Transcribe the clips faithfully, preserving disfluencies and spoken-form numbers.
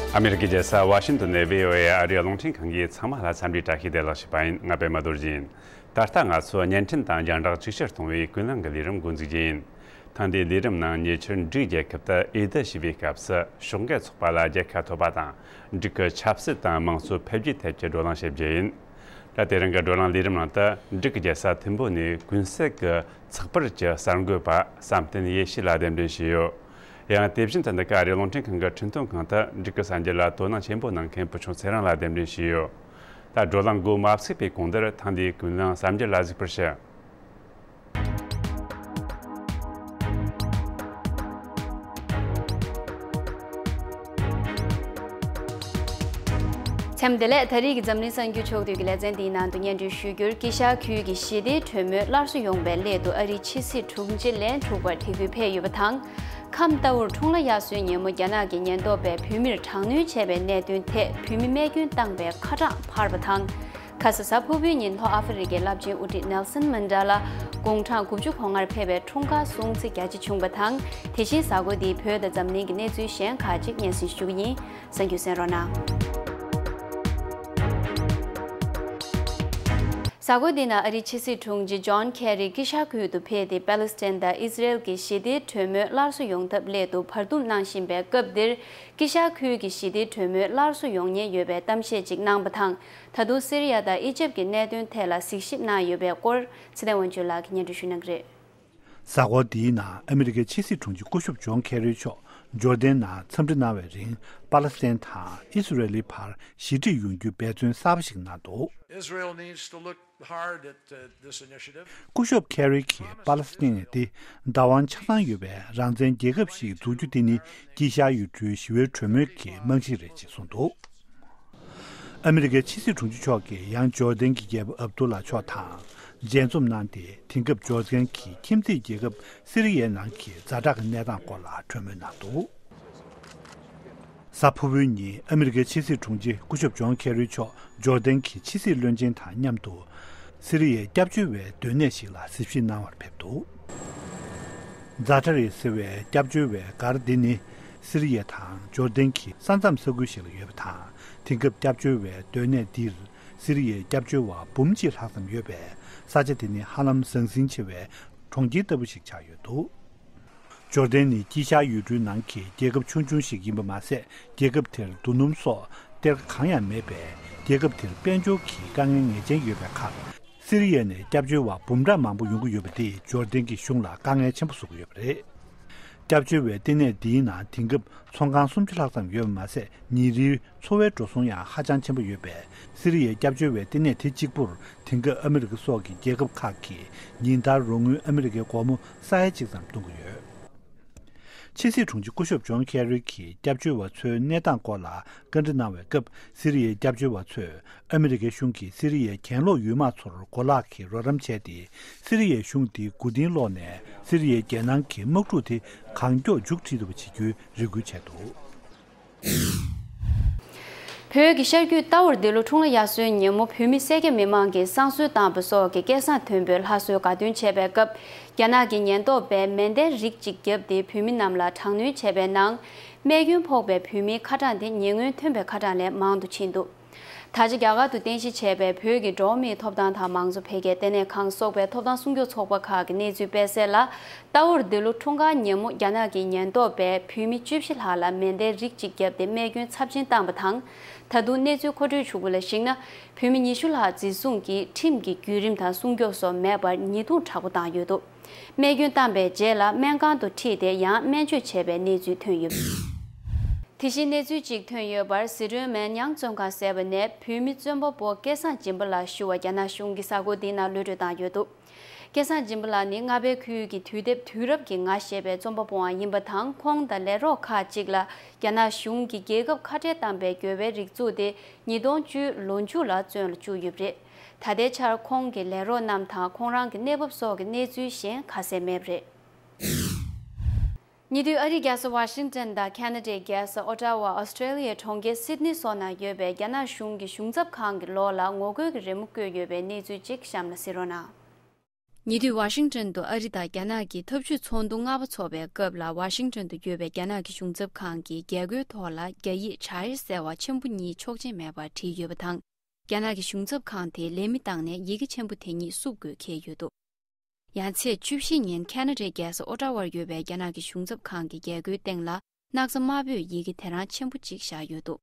ཨ་མེ་རི་ཀའི་རྒྱལ་ས་ཝ་ཤིང་ཏོན་ནས་བྷི་ཨོ་ཨེ་ཨ་རིའི་རླུང་འཕྲིན་ཁང་གིས་ཚང་མ་ལ་འཚམས་འདྲིའི་བཀྲ་ཤིས་བདེ་ལེགས་ཞུས་པ་ཡིན། ང་པད་མ་རྡོ་རྗེ་ཡིན། ད་ལྟ་ང་ཚོ་བརྙན་འཕྲིན་དང་རྒྱང་བསྒྲགས་ཇེ་ཆེར་གཏོང་བའི་ཀུན་གླེང་གི་ལས་རིམ་འགོ་འཛུགས་རྒྱུ་ཡིན། ཐེངས་འདིའི་ལས་རིམ་ནང་ཉེ་ཆར་འབྲུག་རྒྱལ་ཁབ་ཏུ་འོས་བསྡུ་བྱས་པའི་སྐབས་སུ་ཕྱོགས་འགལ་ཚོགས་པ་ལ་རྒྱལ་ཁ་ཐོབ་པ་དང་། འབྲུག་གི་ཆབ་སྲིད་དང་དམངས་གཙོ་འཕེལ་རྒྱས་ཐད་ཀྱི་བགྲོ་གླེང་བྱེད་རྒྱུ་ཡིན། ད་དེ་རིང་གི་བགྲོ་གླེང་ལས་རིམ་ནང་དུ་འབྲུག་གི་རྒྱལ་ས་ཐིམ་ཕུ་ནས་ཀུན་གསལ་གྱི་ཚགས་པར་གྱི་གསར་འགོད་པ་བསམ་གཏན་ཡེ་ཤེས་ལགས་གདན་འདྲེན་བྱས་ཡོད། ཡང་དེ་བཞིན་དུ་འདི་ག་ཨ་རིའི་རླུང་འཕྲིན་ཁང་གི་འཕྲིན་གཏོང་ཁང་དུ་འབྲུག་གི་གསར་འགྱུར་ལ་དོ་སྣང་ཆེན་པོ་གནང་མཁན་བུ་ཆུང་ཚེ་རིང་ལགས་གདན་འདྲེན་བྱས་ཡོད། ད་བགྲོ་གླེང་འགོ་མ་ཚུགས་པའི་གོང་དུ་ཐེངས་འདིའི་ཀུན་གླེང་གསར་འགྱུར་ལ་གཟིགས་པར་ཞུ། མཚམས་བདེ་ལེགས། ད་རེས་ཀྱི་འཛམ་གླིང་གསར་འགྱུར་ཕྱོགས་བསྡུས་ཀྱི་ལེ་ཚན་འདིའི་ནང་དུ་སྙན་སྒྲོན་ཞུ་རྒྱུར། དཀྱིལ་ཤར་ཁུལ་གྱི་ཞི་བདེའི་གྲོས་མོལ་སླར་གསོ་ཡོང་བའི་སླད་དུ་ཨ་རིའི་ཕྱི་སྲིད་དྲུང་ཆེ་ལན་དྲུག་པར་དེ་ཁུལ་ཕེབས་ཡོད་པ་དང་། ཁམས་རྟའུར་འཁྲུངས་ལྷ་དབྱར་གསོལ་ཉིན་མོ་རྒྱ་ནག་གི་ཉེན་རྟོག་པས་བོད་མིར་དྲག་གནོན་བྱས་པའི་གནད་དོན་ཐད་བོད་མི་རྨས་སྐྱོན་བཏང་བའི་ཁ་གྲངས་འཕར་བ་དང་། ཁ་ས་གཟའ་ཕུར་བུའི་ཉིན་ལྷོ་ཨ་ཧྥེ་རི་ཀའི་རླབས་ཆེན་དབུ་ཁྲིད་ནེལ་སན་མན་ཌེ་ལ་དགུང་གྲངས་དགུ་བཅུ་གོ་ལྔར་ཕེབས་པའི་འཁྲུངས་སྐར་སྲུང་བརྩི་རྒྱ་ཆེ་བྱུང་བ་དང་། དེ་བཞིན་གཟའ་འཁོར་འདིའི་བོད་དང་འཛམ་གླིང་གི་གནས་ཚུལ་གཞན་ཁག་ཅིག་སྙན་སེང་ཞུ་གི་ཡིན། གསན་རྒྱུ་གསན་རོགས་གནང་། གཟའ་འཁོར་འདི་ན་ཨ་རིའི་ཕྱི་སྲིད་དྲུང་ཆེ་ཇོན་ཁེ་རི་དཀྱིལ་ཤར་ཁུལ་དུ་ཕེབས་ཏེ་པ་ལི་སི་ཐན་དང་ཨི་ཟི་རེལ་གྱི་ཞི་བདེའི་གྲོས་མོལ་སླར་གསོ་ཡོང་ཐབས་སླད་དུ་བར་འདུམ་གནང་བཞིན་པའི་སྐབས་འདིར། དཀྱིལ་ཤར་ཁུལ་གྱི་ཞི་བདེའི་གྲོས་མོལ་སླར་གསོ་ཡོང་ཉེན་ཡོད་པའི་གཏམ་བཤད་ཅིག་གནང་བ་དང་། ད་དུང་སི་རི་ཡ་དང་ཨི་ཇེབ་ཀྱི་གནད་དོན་ཐད་ལ་གཟིགས་ཞིབ་གནང་ཡོད་པའི་སྐོར་ཚེ་བརྟན་དབང་ཕྱུག་ལགས་ཀྱིས་སྙན་སྒྲོན་ཞུ་གནང་གི་རེད། གཟའ་འཁོར་འདིའི་ནང་ཨ་མི་རི་ཀའི་ཕྱི་སྲིད་དྲུང་ཆེ་སྐུ་ཞབས་ཇོན་ཁེ་རི་མཆོག་ཇོར་ཌན་ནང་འཚམས་འདྲི་གནང་བའི་རིང་། པ་ལ་སི་ཐན་དང་ཨི་སི་རེལ་ལི་བར་ཞི་འགྲིག་ཡོང་རྒྱུའི་འབད་བརྩོན་གསར་པ་ཞིག་གནང་འདུག Israel needs to look hard at uh, this initiative. སྐུ་ཞབས་ཁེ་རི་གིས་པ་ལ་སི་ཐན་ནི་བདག་དབང་ཆ་ཚང་ཡོད་པའི་རང་བཙན་རྒྱལ་ཁབ་ཞིག་འཛུགས་རྒྱུ་དེ་ནི་དཀྱིལ་ཤར་ཡུལ་གྲུའི་ཞི་བའི་གྲོས་མོལ་གྱི་རྨང་གཞི་རེད་ཅེས་གསུངས་འདུག་ཨ་མི་རི་ཀའི་ཕྱི་སྲིད་དྲུང་ཆེ་མཆོག་གིས་ཡང་ཇོར་ཌན་གྱི་རྒྱལ་པོ་ཨབ་དུ་ལ་མཆོག་དང་མཇལ་འཛོམས་གནང་སྟེ། དེང་སྐབས་ཇོར་ཌན་གྱི་ཁྱིམ་མཚེས་རྒྱལ་ཁབ་སི་རི་ཡའི་ནང་གི་ཛ་དྲག་གི་གནས་སྟངས་སྐོར་ལ་གྲོས་མོལ་གནང་འདུག་གཟའ་ཕུར་བུའི་ཉིན་ཨ་མི་རི་ཀའི་ཕྱི་སྲིད་དྲུང་ཆེ་སྐུ་ཞབས་ཇོན་ཁེ་རི་མཆོག་ཇོར་ཌན་གྱི་ཕྱི་སྲིད་བློན་ཆེན་དང་མཉམ་དུ་སི་རི་ཡའི་སྐྱབས་བཅོལ་བའི་སྡོད་གནས་ཤིག་ལ་གཟིགས་ཞིབ་གནང་བར་ཕེབས་འདུག་ཛ་ཏ་རི་ཟེར་བའི་སྐྱབས་བཅོལ་བའི་སྒར་འདི་ནི་སི་རི་ཡ་དང་ཇོར་ཌན་གྱི་ས་མཚམས་ས་ཁུལ་ཞིག་ལ་ཡོད་པ་དང་། དེང་སྐབས་སྐྱབས་བཅོལ་བའི་སྡོད་གནས་འདིར་སི་རི་ཡའི་སྐྱབས་བཅོལ་བ་འབུམ་གཅིག་ལྷག་ཙམ་ཡོད་པས། ས་ཆ་དེ་ནི་ཧ་ལམ་ཟང་ཟིང་ཆེ་བའི་གྲོང་ཁྱེར་ལྟ་བུ་ཞིག་ཆགས་ཡོད་འདུག་ཇོར་ཌན་ནི་དཀྱིལ་ཤར་ཡུལ་གྲུའི་ནང་གི་རྒྱལ་ཁབ་ཆུང་ཆུང་ཞིག་ཡིན་པ་མ་ཟད། རྒྱལ་ཁབ་དེར་རྡོ་སྣུམ་སོགས་གཏེར་ཁ་གང་ཡང་མེད་པས། རྒྱལ་ཁབ་དེར་དཔལ་འབྱོར་གྱི་དཀའ་ངལ་ངེས་ཅན་ཡོད་པའི་ཁར། སི་རི་ཡ་ནས་སྐྱབས་བཅོལ་བ་འབུམ་ཕྲག་མང་པོ་ཡོང་གི་ཡོད་པ་དེས་ཇོར་ཌན་གྱི་གཞུང་ལ་དཀའ་ངལ་ཆེན་པོ་བཟོ་གི་ཡོད་པ་རེད། སྐྱབས་བཅོལ་བའི་ལྟེ་གནས་འདིའི་ནང་དེང་སྐབས་ཚོང་ཁང་སུམ་ཅུ་ལྷག་ཙམ་ཡོད་པ་མ་ཟད། ཉིན་རེའི་འཚོ་བའི་འགྲོ་སོང་ཡང་ཧ་ཅང་ཆེན་པོ་ཡོད་པས། སི་རི་ཡའི་སྐྱབས་བཅོལ་བའི་ལྟེ་གནས་དེ་གཅིག་པུར་དེང་སྐབས་ཨ་མི་རི་ཀ་སོགས་ཀྱི་རྒྱལ་ཁབ་ཁག་གིས་ཉིན་ལྟར་རོགས་དངུལ་ཨ་མི་རི་ཀའི་སྒོར་མོ་ས་ཡ་གཅིག་ཙམ་གཏོང་གི་ཡོད། ཕྱི་སྲིད་དྲུང་ཆེ་སྐུ་ཞབས་ཇོན་ཁེ་རི་གིས་སྐྱབས་བཅོལ་བ་ཚོའི་གནས་སྟངས་སྐོར་ལ་བཀའ་འདྲི་གནང་བའི་སྐབས། སི་རི་ཡའི་སྐྱབས་བཅོལ་བ་ཚོས་ཨ་མི་རི་ཀའི་གཞུང་གིས་སི་རི་ཡའི་གྱེན་ལོག་ཡུལ་དམག་ཚོར་གོ་ལག་གི་རོགས་རམ་བྱས་ཏེ། སི་རི་ཡའི་གཞུང་འདི་མགོ་རྟིང་སློག་ནས། སི་རི་ཡའི་རྒྱལ་ནང་གི་དམག་འཁྲུག་དེ་གང་མགྱོགས་མཇུག་སྒྲིལ་ཐུབ་པ་བྱེད་རྒྱུའི་རེ་སྐུལ་བྱས་འདུག་བོད་ཀྱི་ཤར་རྒྱུད་རྟའུར་འདི་ལོ་འཁྲུངས་ལྷ་དབྱར་གསོལ་ཉིན་མོ་བོད་མི་སེར་སྐྱ་མི་མང་གིས་བསང་གསོལ་བཏང་བ་སོགས་ཀྱི་སྐལ་བཟང་མཐོན་པོའི་ལྷ་གསོལ་དགའ་སྟོན་བྱས་པའི་སྐབས། རྒྱ་ནག་གི་ཉེན་རྟོག་པས་མེ་མདའི་རིགས་གཅིག་བརྒྱབ་སྟེ་བོད་མི་རྣམས་ལ་དྲག་གནོན་བྱས་པའི་ནང་། རྨས་སྐྱོན་ཕོག་པའི་བོད་མིའི་ཁ་གྲངས་དེ་ཉེ་སྔོན་ཐོན་པའི་ཁ་གྲངས་ལས་མང་དུ་ཕྱིན་འདུག་ད་ཆ་རྒྱ་གར་དུ་རྟེན་གཞི་བྱས་པའི་བོད་ཀྱི་འགྲོ་བ་མིའི་ཐོབ་ཐང་དང་མང་གཙོ་འཕེལ་རྒྱས་ལྟེ་གནས་ཁང་སོགས་པའི་ཐོབ་ཐང་སྲུང་སྐྱོབ་ཚོགས་པ་ཁག་གི་གནས་ཚུལ་སྤེལ་གསལ་ལ། རྟའུར་འདི་ལོ་འཁྲུངས་སྐར་ཉིན་མོ་རྒྱ་ནག་གི་ཉེན་རྟོག་པས་བོད་མི་བཅུ་བཞི་ལྷག་ལ་མེ་མདའི་རིགས་གཅིག་བརྒྱབ་སྟེ་རྨས་སྐྱོན་ཚབས་ཆེན་བཏང་བ་དང་། ད་དུང་གནས་ཚུལ་མཁོ་སྤྲོད་བྱུང་བ་ལ་གཞིགས་ན། བོད་མི་ཉི་ཤུ་ལྷག་འཛིན་བཟུང་གིས་ཁྲིམས་ཀྱི་བརྒྱུད་རིམ་དང་སྲུང་སྐྱོབ་སོགས་མེད་པར་ཉེས་རྡུང་དྲག་པོ་བཏང་ཡོད་འདུག་རྨས་སྐྱོན་བཏང་པའི་རྗེས་ལ་སྨན་ཁང་དུ་ཁྲིད་དེ་ཡང་སྨན་བཅོས་བྱས་པའི་གནས་ཚུལ་ཐོན་ཡོད། དེ་བཞིན་གནས་ཚུལ་གཅིག་ཐོན་ཡོད་པར། ཟི་ཁྲོན་མེན་ཡང་བཙོན་ཁང་ཟེར་བ་ནས་བོད་མི་བཙོན་པ་པོ་སྐལ་བཟང་སྦྱིན་པ་ལགས་ཞུ་བར་རྒྱ་ནག་གཞུང་གིས་གཟའ་འཁོར་འདིའི་ནང་གློད་བཀྲོལ་བཏང་ཡོད་འདུག་སྐལ་བཟང་སྦྱིན་པ་ལགས་ནི་མངའ་བདག་ཁུལ་གྱི་དུས་དེབ་དུས་རབས་ཀྱི་ང་ཞེས་པའི་རྩོམ་པ་པོའང་ཡིན་པ་དང་། ཁོང་དང་ལས་རོགས་ཁག་ཅིག་ལ་རྒྱ་ནག་གཞུང་གིས་རྒྱལ་ཁབ་ཁ་བྲལ་བཏང་པའི་འགྱུར་བའི་རིགས་འཛུགས་དེ་ཉིས་སྟོང་བཅུའི་ལོ་མཇུག་ལ་བཙོན་ལ་བཅུག་ཡོད་པ་རེད། ད་ལྟའི་ཆར་ཁོང་གི་ལས་རོགས་རྣམས་དང་ཁོང་རང་གི་གནས་བབ་སོགས་ཀྱི་གནས་ཚུལ་གཞན་ཁ་གསལ་མེད་པ་རེད། ཉེ་དུས་ཨ་རིའི་རྒྱལ་ས་ཝ་ཤིང་ཏན་དང་ཁ་ན་ཌའི་རྒྱལ་ས་ཨོ་ཊ་ཝ། ཨོ་སི་ཀྲེ་ལི་ཡའི་གྲོང་ཁྱེར་སིད་ནི་སོགས་ནང་ཡོད་པའི་རྒྱ་ནག་གཞུང་གི་གཞུང་ཚབ་ཁང་གི་ལོགས་ལ་ངོ་རྒོལ་གྱི་རི་མོ་བཀོད་ཡོད་པའི་གནས་ཚུལ་གཅིག་གཤམ་ལ་གཟིགས་རོགས་གནང་། ཉེ་དུས་ཝ་ཤིང་ཏོན་དུ་ཨ་རི་དང་རྒྱ་ནག་གི་འཐབ་ཇུས་ཚོགས་འདུ་ལྔ་པ་འཚོགས་པའི་སྐབས་ལ། ཝ་ཤིང་ཏོན་དུ་ཡོད་པའི་རྒྱ་ནག་གི་གཞུང་ཚབ་ཁང་གི་རྒྱལ་སྒོའི་ཐོག་ལ་རྒྱ་ཡིག་བྱ་ཡི་ཟེར་བ་ཆེན་པོ་གཉིས་ཆོག་མཆན་མེད་པར་བྲིས་ཡོད་པ་དང་། རྒྱ་ནག་གི་གཞུང་ཚབ་ཁང་དེས་ལས་མི་བཏང་ནས་ཡི་གེ་ཆེན་པོ་དེ་གཉིས་བསུབ་དགོས་འཁེལ་ཡོད་འདུག་ཡང་ཚེས་བཅུ་བཞི་ཉིན་ཁ་ན་ཌའི་རྒྱལ་ས་ཨོ་ཊ་ཝར་ཡོད་པའི་རྒྱ་ནག་གི་གཞུང་ཚབ་ཁང་གི་རྒྱལ་སྒོའི་སྟེང་ལ་སྣག་ཚ་དམར་པོས་ཡི་གེ་དེ་རང་ཆེན་པོ་གཅིག་བཞག་ཡོད་འདུག་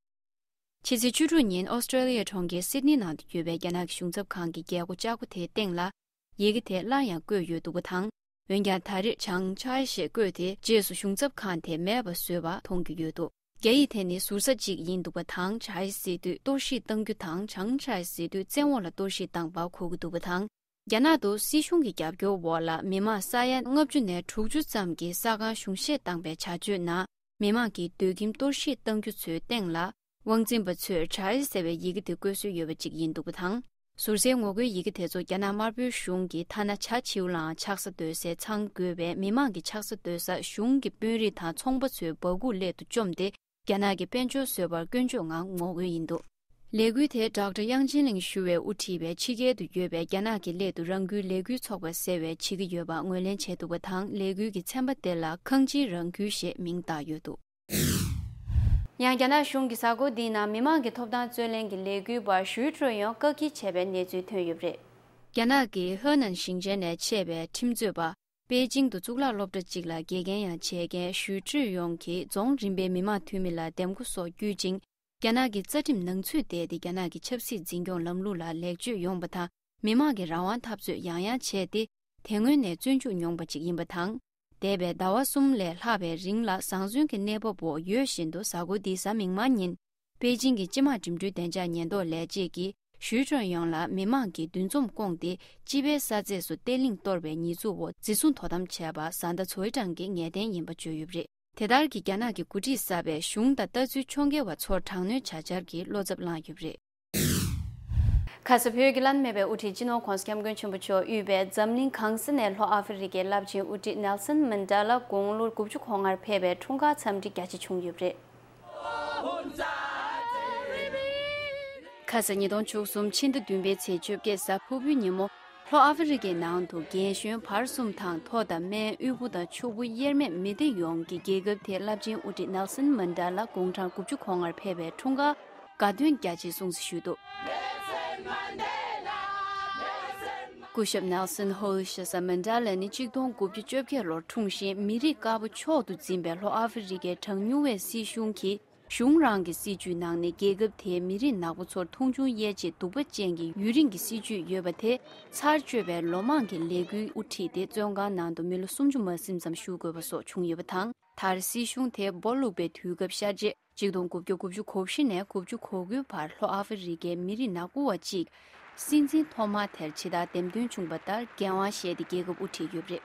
ཕྱི་ཚེས་བཅུ་དྲུག་ཉིན་ཨོ་སི་ཀྲོ་ལི་ཡའི་གྲོང་ཁྱེར་སིད་ནི་ནང་དུ་ཡོད་པའི་རྒྱ་ནག་གི་གཞུང་ཚབ་ཁང་གི་རྒྱལ་སྒོ་ལྕགས་སྒོ་དེའི་སྟེང་ལ་ཡི་གེ་དེ་སླར་ཡང་བཀོད་ཡོད་འདུག་པ་དང་། འོན་ཀྱང་ད་རེས་ཆང་ཆའི་ཞེས་བཀོད་དེ་རྗེས་སུ་གཞུང་ཚབ་ཁང་དེས་མེད་པ་བཟོས་པ་མཐོང་རྒྱུ་ཡོད་འདུག་རྒྱ་ཡིག་དེ་ནི་ཟུར་ཟ་གཅིག་ཡིན་འདུག་པ་དང་། ཆའི་ཟེར་དུས་གཏོར་བཤིག་གཏང་རྒྱུ་དང་། ཆང་ཆའི་ཟེར་དུས་བཙན་འོག་ལ་གཏོར་བཤིག་བཏང་བ་གོ་གི་འདུག་པ་དང་། རྒྱ་ནག་ཏུ་སྲིད་གཞུང་གི་རྒྱབ་སྐྱོར་འོག་ལ་མི་མང་ས་ཡ་ལྔ་བཅུ་ནས་དྲུག་ཅུ་ཙམ་གྱིས་ས་ཁང་གཞུང་བཞེས་བཏང་བའི་བྱ་སྤྱོད་ནང་། མི་མང་གི་སྡོད་ཁྱིམ་གཏོར་བཤིག་གཏང་རྒྱུ་ཚོའི་སྟེང་ལ། དབང་འཛིན་པ་ཚོས་བྱ་ཡི་ཟེར་བའི་ཡི་གེ་དེ་བཀོད་སྲོལ་ཡོད་པ་ཅིག་ཡིན་འདུག་པ་དང་། ཟུར་ཟའི་ངོ་རྒོལ་ཡི་གེ་དེ་ཚོ་རྒྱ་ནག་དམར་པོའི་གཞུང་གིས་ཐ་ན་བྱ་བྱིའུ་ལའང་ཆགས་ས་སྡོད་སའི་ཚང་དགོས་པས། མི་མང་གི་ཆགས་ས་སྡོད་ས་གཞུང་གི་དཔོན་རིགས་དང་ཚོང་པ་ཚོའི་འབག་འགོག་སླད་དུ་བཅོམ་སྟེ། རྒྱ་ནག་གི་དཔལ་འབྱོར་བཟོས་པར་སྐྱོན་བརྗོད་ངང་ངོ་རྒོལ་ཡིན་འདུག་ལས་འགུལ་དེ་ཌོག་ཊར་དབྱང་ཅིན་ལིང་ཞུ་བས་དབུ་ཁྲིད་པའི་ཕྱི་རྒྱལ་དུ་ཡོད་པའི་རྒྱ་ནག་གི་སླད་དུ་རང་འགུལ་ལས་འགུལ་ཚོགས་པ་ཟེར་བས་བྱེད་ཀྱི་ཡོད་པ་ངོས་ལེན་བྱས་འདུག་པ་དང་། ལས་འགུལ་གྱི་ཚན་པ་དེ་ལ་ཁང་ཆེན་རང་འགུལ་ཞེས་མིང་བཏགས་ཡོད་འདུག་ཡང་རྒྱ་ནག་གཞུང་གིས་གཟའ་འཁོར་འདིའི་ནང་མི་མང་གི་ཐོབ་ཐང་རྩོད་ལེན་གྱི་ལས་འགུལ་པ་ཞུའི་ཀྲོན་ཡོང་བཀག་སྐྱིལ་བྱས་པའི་གནས་ཚུལ་ཐོན་ཡོད་པ་རེད། རྒྱ་ནག་གི་ཧེ་ནན་ཞིང་ཆེན་ནས་ཆད་པའི་ཁྲིམས་རྩོད་པ། པེ་ཅིང་དུ་གཙུག་ལག་སློབ་གྲྭ་གཅིག་ལ་དགེ་རྒན་ཡང་བྱེད་མཁན་ཞུའི་ཀྲོན་ཡོང་གིས་རྫོང་རིམ་པའི་མི་མང་འཐུས་མི་ལ་འདེམས་བསྐོ་སོགས་བརྒྱུད་ཅིང་། རྒྱ་ནག་གི་རྩ་ཁྲིམས་ནང་ཚུད་བསྡད་དེ། རྒྱ་ནག་གི་ཆབ་སྲིད་འཛིན་སྐྱོང་ལམ་ལུགས་ལ་ལེགས་བཅོས་ཡོང་བ་དང་། མི་མང་གི་རང་དབང་འཐབ་རྩོད་ཡང་ཡང་བྱས་ཏེ། དེ་སྔོན་ནས་བཙོན་འཇུག་མྱོང་བ་ཅིག་ཡིན་པ་དང་། འདས་པའི་ཟླ་བ་གསུམ་ལས་ལྷག་པའི་རིང་ལ་བཟང་བཙོན་གྱི་གནས་བབ་འོག་ཡོད་བཞིན་དུ། གཟའ་འཁོར་འདིའི་གཟའ་མིག་དམར་ཉིན། པེ་ཅིང་གི་སྤྱི་དམངས་འགྲིམ་འགྲུལ་བདེ་འཇགས་ཉེན་རྟོག་ལས་བྱེད་ཀྱིས་ཞུའི་ཀྲོན་ཡོང་ལ་མི་མང་གི་འདུ་འཛོམས་བསྐོངས་ཏེ། སྤྱི་པའི་ས་ཚིགས་སུ་བརྟན་ལྷིང་གཏོར་བའི་ཉེས་འཛུགས་འོག་འཛིན་བཟུང་དོ་དམ་བྱས་པ་བཟའ་ཟླ་ཚོའི་ཀྲང་གིས་ངེས་གཏན་ཡིན་པ་བརྗོད་ཡོད་པ་རེད། དེ་ལྟར་གྱི་རྒྱ་ནག་གི་འགོ་ཁྲིད་གསར་པས་གཞུང་དང་ལྟ་ཚུལ་ཕྱོགས་འགལ་བ་ཚོར་དྲག་གནོན་བྱ་འཆར་གྱི་བློ་འཚབ་བསླངས་ཡོད་པ་རེད། ཁ་ས་བོད་ཀྱི་བླ་ན་མེད་པའི་དབུ་ཁྲིད་སྤྱི་ནོར་༧གོང་ས་༧སྐྱབས་མགོན་ཆེན་པོ་མཆོག་དབུས་པའི་འཛམ་གླིང་གང་ས་ནས་ལྷོ་ཨ་ཧྥེ་རི་ཁའི་རླབས་ཆེན་དབུ་ཁྲིད་ནེལ་སོན་མན་ཌེ་ལ་དགུང་ལོ་དགུ་བཅུ་གོ་ལྔར་ཕེབས་པའི་འཁྲུངས་སྐར་འཚམས་འདྲི་རྒྱ་ཆེ་བྱུང་ཡོད་པ་རེད། ཁ་ས་ཉིས་སྟོང་བཅུ་གསུམ་ཕྱི་ཟླ་བདུན་པའི་ཚེས་བཅོ་བརྒྱད་གཟའ་ཕུར་བུའི་ཉིན་མོ། ལྷོ་ཨ་ཧྥེ་རི་ཁའི་ནང་དུ་རྒན་གཞོན་བར་གསུམ་དང་། མཐོ་དང་དམན། དབུལ་པོ་དང་ཕྱུག་པོ་དབྱེར་མེད་མི་སྡེ་ཡོངས་ཀྱི་རྒྱལ་ཁབ་དེའི་རླབས་ཆེན་དབུ་ཁྲིད་ནེལ་སོན་མན་ཌེ་ལ་དགུང་གྲངས་དགུ་བཅུ་གོ་ལྔར་ཕེབས་པའི་འཁྲུངས་སྐར་དགའ་སྟོན་རྒྱ་ཆེའི་སྲུང་བརྩི་ཞུས་འདུག་སྐུ་ཞབས་ནེལ་སོན་ཧོ་ལི་ཤ་ས་མན་ཌེ་ལ་ནི་ཆིག་སྟོང་དགུ་བརྒྱ་བཅོ་བརྒྱད་ལོར་འཁྲུངས་ཤིང་། མི་རིགས་དཀར་པོ་མཆོག་ཏུ་འཛིན་པའི་ལྷོ་ཨ་ཧྥེ་རི་ཁའི་གྲངས་ཉུང་བའི་སྲིད་གཞུང་གིས། གཞུང་རང་གི་སྲིད་ཇུས་ནང་ནས་རྒྱལ་ཁབ་དེའི་མི་རིགས་ནག་པོ་ཚོར་མཐོང་ཆུང་གཡས་འཁྱིལ་གདུག་པ་ཅན་གྱི་ཡུན་རིང་གི་སྲིད་ཇུས་ཡོད་པ་དེ། ཚར་གཅོད་པའི་ལོ་མང་གི་ལས་འགུལ་དབུ་ཁྲིད་དེ་བཙོན་ཁང་ནང་དུ་མི་ལོ་སུམ་ཅུ་མ་ཟིན་ཙམ་བཞུགས་དགོས་པ་སོགས་བྱུང་ཡོད་པ་དང་། མཐར་སྲིད་གཞུང་དེ་སྦོ་ལུག་པའི་དུས་སྐབས་ཤར་རྗེས། ཆིག་སྟོང་དགུ་བརྒྱ་དགུ་བཅུ་གོ་བཞི་ནས་དགུ་བཅུ་གོ་དགུའི་བར་ལྷོ་ཨ་ཧྥེ་རི་ཁའི་མི་རིགས་ནག་པོ་བ་གཅིག་སྲིད་འཛིན་ཐོག་མ་དེར་ཇི་ལྟར་འདེམས་ཐོན་བྱུང་བ་ལྟར་འགན་དབང་བཞེས་ཏེ་རྒྱལ་ཁབ་དབུ་ཁྲིད་ཡོད་པ་རེད།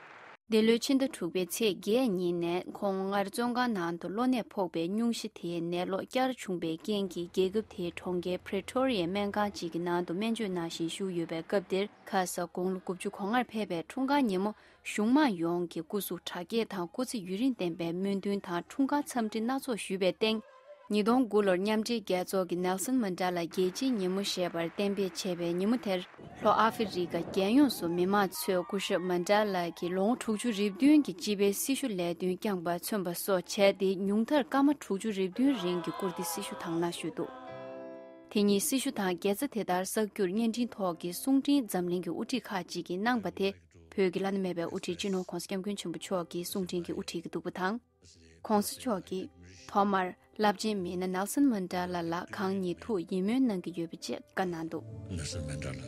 འདི་ལོའི་ཕྱི་ཟླ་དྲུག་པའི་ཚེས་བརྒྱད་ཉིན་ནས་ཁོང་སྔར་བཙོན་ཁང་ནང་དུ་གློ་ནད་ཕོག་པའི་སྙུང་གཞི་དེའི་ནད་གློག་བསྐྱར་བྱུང་བའི་རྐྱེན་གྱིས། རྒྱལ་ཁབ་དེའི་གྲོང་ཁྱེར་Pretoria་སྨན་ཁང་གཅིག་གི་ནང་དུ་སྨན་བཅོས་གནང་བཞིན་བཞུགས་ཡོད་པའི་སྐབས་འདིར། ཁ་ས་དགུང་ལོ་དགུ་བཅུ་གོ་ལྔར་ཕེབས་པའི་འཁྲུངས་སྐར་ཉིན་མོ། གཞུང་མང་ཡོངས་ཀྱིས་སྐུ་གཟུགས་དྲག་སྐྱེད་དང་སྐུ་ཚེ་ཡུན་རིང་བརྟན་པའི་སྨོན་འདུན་དང་འཁྲུངས་སྐར་འཚམས་འདྲི་སྣ་ཚོགས་ཞུས་པའི་སྟེང་། ཉིས་སྟོང་དགུ་ལོར་མཉམ་འབྲེལ་རྒྱལ་ཚོགས་ཀྱིས་ནེལ་སོན་མན་ཌེ་ལ་རྒྱལ་སྤྱིའི་ཉིན་མོ་ཞེས་པར་གཏན་འབེབས་བྱས་པའི་ཉིན་མོ་དེར། ལྷོ་ཨ་ཧྥེ་རི་ཀ་རྒྱལ་ཡོངས་སུ་མི་མང་ཚོས་སྐུ་ཞབས་མན་ཌེ་ལ་གིས་ལོ་ངོ་དྲུག་ཅུ་རེ་བདུན་གྱི་སྤྱི་པའི་སྲི་ཞུ་ལས་དོན་བསྐྱངས་པ་མཚོན་པ་སོགས་བྱས་ཏེ། ཉུང་མཐར་སྐར་མ་དྲུག་ཅུ་རེ་བདུན་རིང་གི་བཀུར་སྟི་སྲི་ཞུ་དང་ལེན་ཞུས་འདུག་དེ་ཉིན་སྲི་ཞུ་དང་དགེ་རྩ་དེ་ལྟར་གསར་འགྱུར་བརྙན་འཕྲིན་ཐོག་གི་གསུང་འཕྲིན་འཛམ་གླིང་གི་དབུ་ཁྲིད་ཁག་ཅིག་གིས་གནང་པ་དེ། བོད་ཀྱི་བླ་ན་མེད་པའི་དབུ་ཁྲིད་སྤྱི་ནོར་༧གོང་ས་༧སྐྱབས་མགོན་ཆེན་པོ་མཆོག་གིས་གསུང་འཕྲིན་གྱི་དབུ་ཁྲིད་ཀྱི་འདུག་པ་དང་། ༧གོང་ས་མཆོག་གིས་ཐོག་མར་རླབས་ཆེན་མི་སྣ་ནེལ་སོན་མན་ཌེ་ལ་ལ་གང་ཉིད་ཐུགས་ཡིད་སྨོན་གནང་གི་ཡོད་པ་བཅས་བཀའ་གནང་འདུག་ནེལ་སོན་མན་ཌེ་ལ།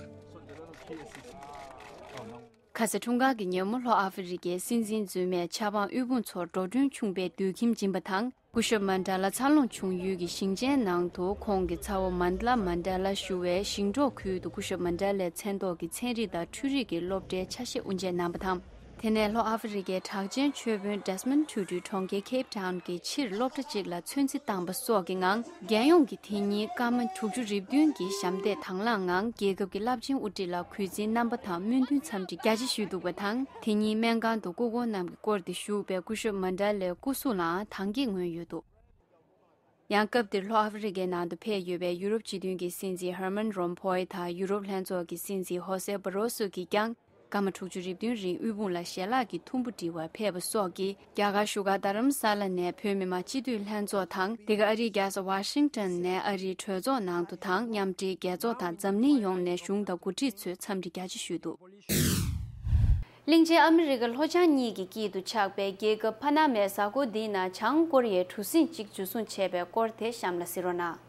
ཁ་སའི་འཁྲུངས་སྐར་གྱི་ཉིན་མོ་ལྷོ་ཨ་ཧྥེ་རི་ཁའི་སྲིད་འཛིན་རྫུན་མས་ཆབ་འབངས་དབུལ་ཕོངས་ཚོར་འགྲོ་གྲོན་ཆུང་བའི་སྡོད་ཁྱིམ་སྦྱིན་པ་དང་། སྐུ་ཞབས་མན་ཌེ་ལ་འཚར་ལོངས་བྱུང་ཡུལ་གྱི་ཞིང་ཆེན་ནང་དུ་ཁོང་གི་ཚ་བོ་མན་ཌ་ལ་མན་ཌེ་ལ་ཞུ་བའི་ཞིང་འབྲོག་ཁུལ་དུ་སྐུ་ཞབས་མན་ཌེ་ལའི་མཚན་ཐོག་གི་ཚན་རིག་དང་འཕྲུལ་རིག་གི་སློབ་གྲྭའི་ཆ་ཤས་དབུ་འབྱེད་གནང་བ་དང་། དེ་ནས་ལྷོ་ཨ་ཧྥེ་རི་ཁའི་གྲགས་ཅན་ཆོས་དཔོན་Desmond Tutu་གྲོང་ཁྱེར་Cape Town་གྱི་ཕྱིར་སློབ་གྲྭ་གཅིག་ལ་ཚོད་འཛིན་བཏང་པ་སོགས་ཀྱི་ངང་། རྒྱལ་ཡོངས་ཀྱི་དེ་ཉིན་སྐར་མ་དྲུག་ཅུ་རེ་བདུན་གྱི་ཞབས་འདེགས་དང་བླངས་ངང་། རྒྱལ་ཁབ་ཀྱི་རླབས་ཆེན་དབུ་ཁྲིད་ལ་གུས་བརྩིའི་རྣམ་པ་དང་སྨོན་འདུན་འཚམས་འདྲི་རྒྱ་ཆེ་ཞུས་འདུག་པ་དང་། དེ་ཉིན་སྨན་ཁང་དུ་སྐུ་འཁོར་རྣམས་ཀྱིས་བསྐོར་ཏེ་བཞུགས་པའི་སྐུ་ཞབས་མན་ཌེ་ལའི་སྐུ་གཟུགས་ལའང་དྭངས་སྐྱིད་མངོན་ཡོད་འདུག་ཡང་སྐབས་དེར་ལྷོ་ཨ་ཧྥེ་རི་ཁའི་ནང་དུ་ཕེབས་ཡོད་པའི་ཡུ་རོབ་སྤྱི་མཐུན་གྱི་སྲིད་འཛིན་ཧར་མན་རོམ་ཕོའི་དང་ཡུ་རོབ་ལྷན་ཚོགས་ཀྱི་སྲིད་འཛིན་ཧོ་སེ་བྷ་རོ་སོ་གིས་ཀྱང་ སྐར་མ་དྲུག་ཅུ་རེ་བདུན་རིང་དབུལ་ཕོངས་ལ་ཞལ་ལག་གི་ཐུམ་བུ་འབྲི་བར་ཕེབས་པ་སོགས་ཀྱིས། རྒྱ་གར་བཞུགས་སྒར་རྡ་རམ་ས་ལ་ནས་བོད་མི་མང་སྤྱི་འཐུས་ལྷན་ཚོགས་དང་། འདི་ག་ཨ་རིའི་རྒྱལ་ས་ཝ་ཤིང་ཊོན་ནས་ཨ་རིའི་གྲོས་ཚོགས་ནང་དུ་དང་། མཉམ་འབྲེལ་རྒྱལ་ཚོགས་དང་འཛམ་གླིང་ཡོངས་ནས་གཞུང་དང་འགོ་ཁྲིད་ཚོས་འཚམས་འདྲི་རྒྱ་ཆེ་ཞུས་འདུག། གླིང་ཆེན་ཨ་མི་རི་ཀ་ལྷོ་བྱང་གཉིས་ཀྱི་དཀྱིལ་དུ་ཆགས་པའི་རྒྱལ་ཁབ་ཕ་ན་མའི་གཟའ་འཁོར་འདིའི་ནང་བྱང་ཀོ་རི་ཡའི་གྲུ་གཟིངས་གཅིག་འཇུ་བཟུང་བྱས་པའི་སྐོར་དེ་གཤམ་ལ་གཟིགས་རོགས་གནང་།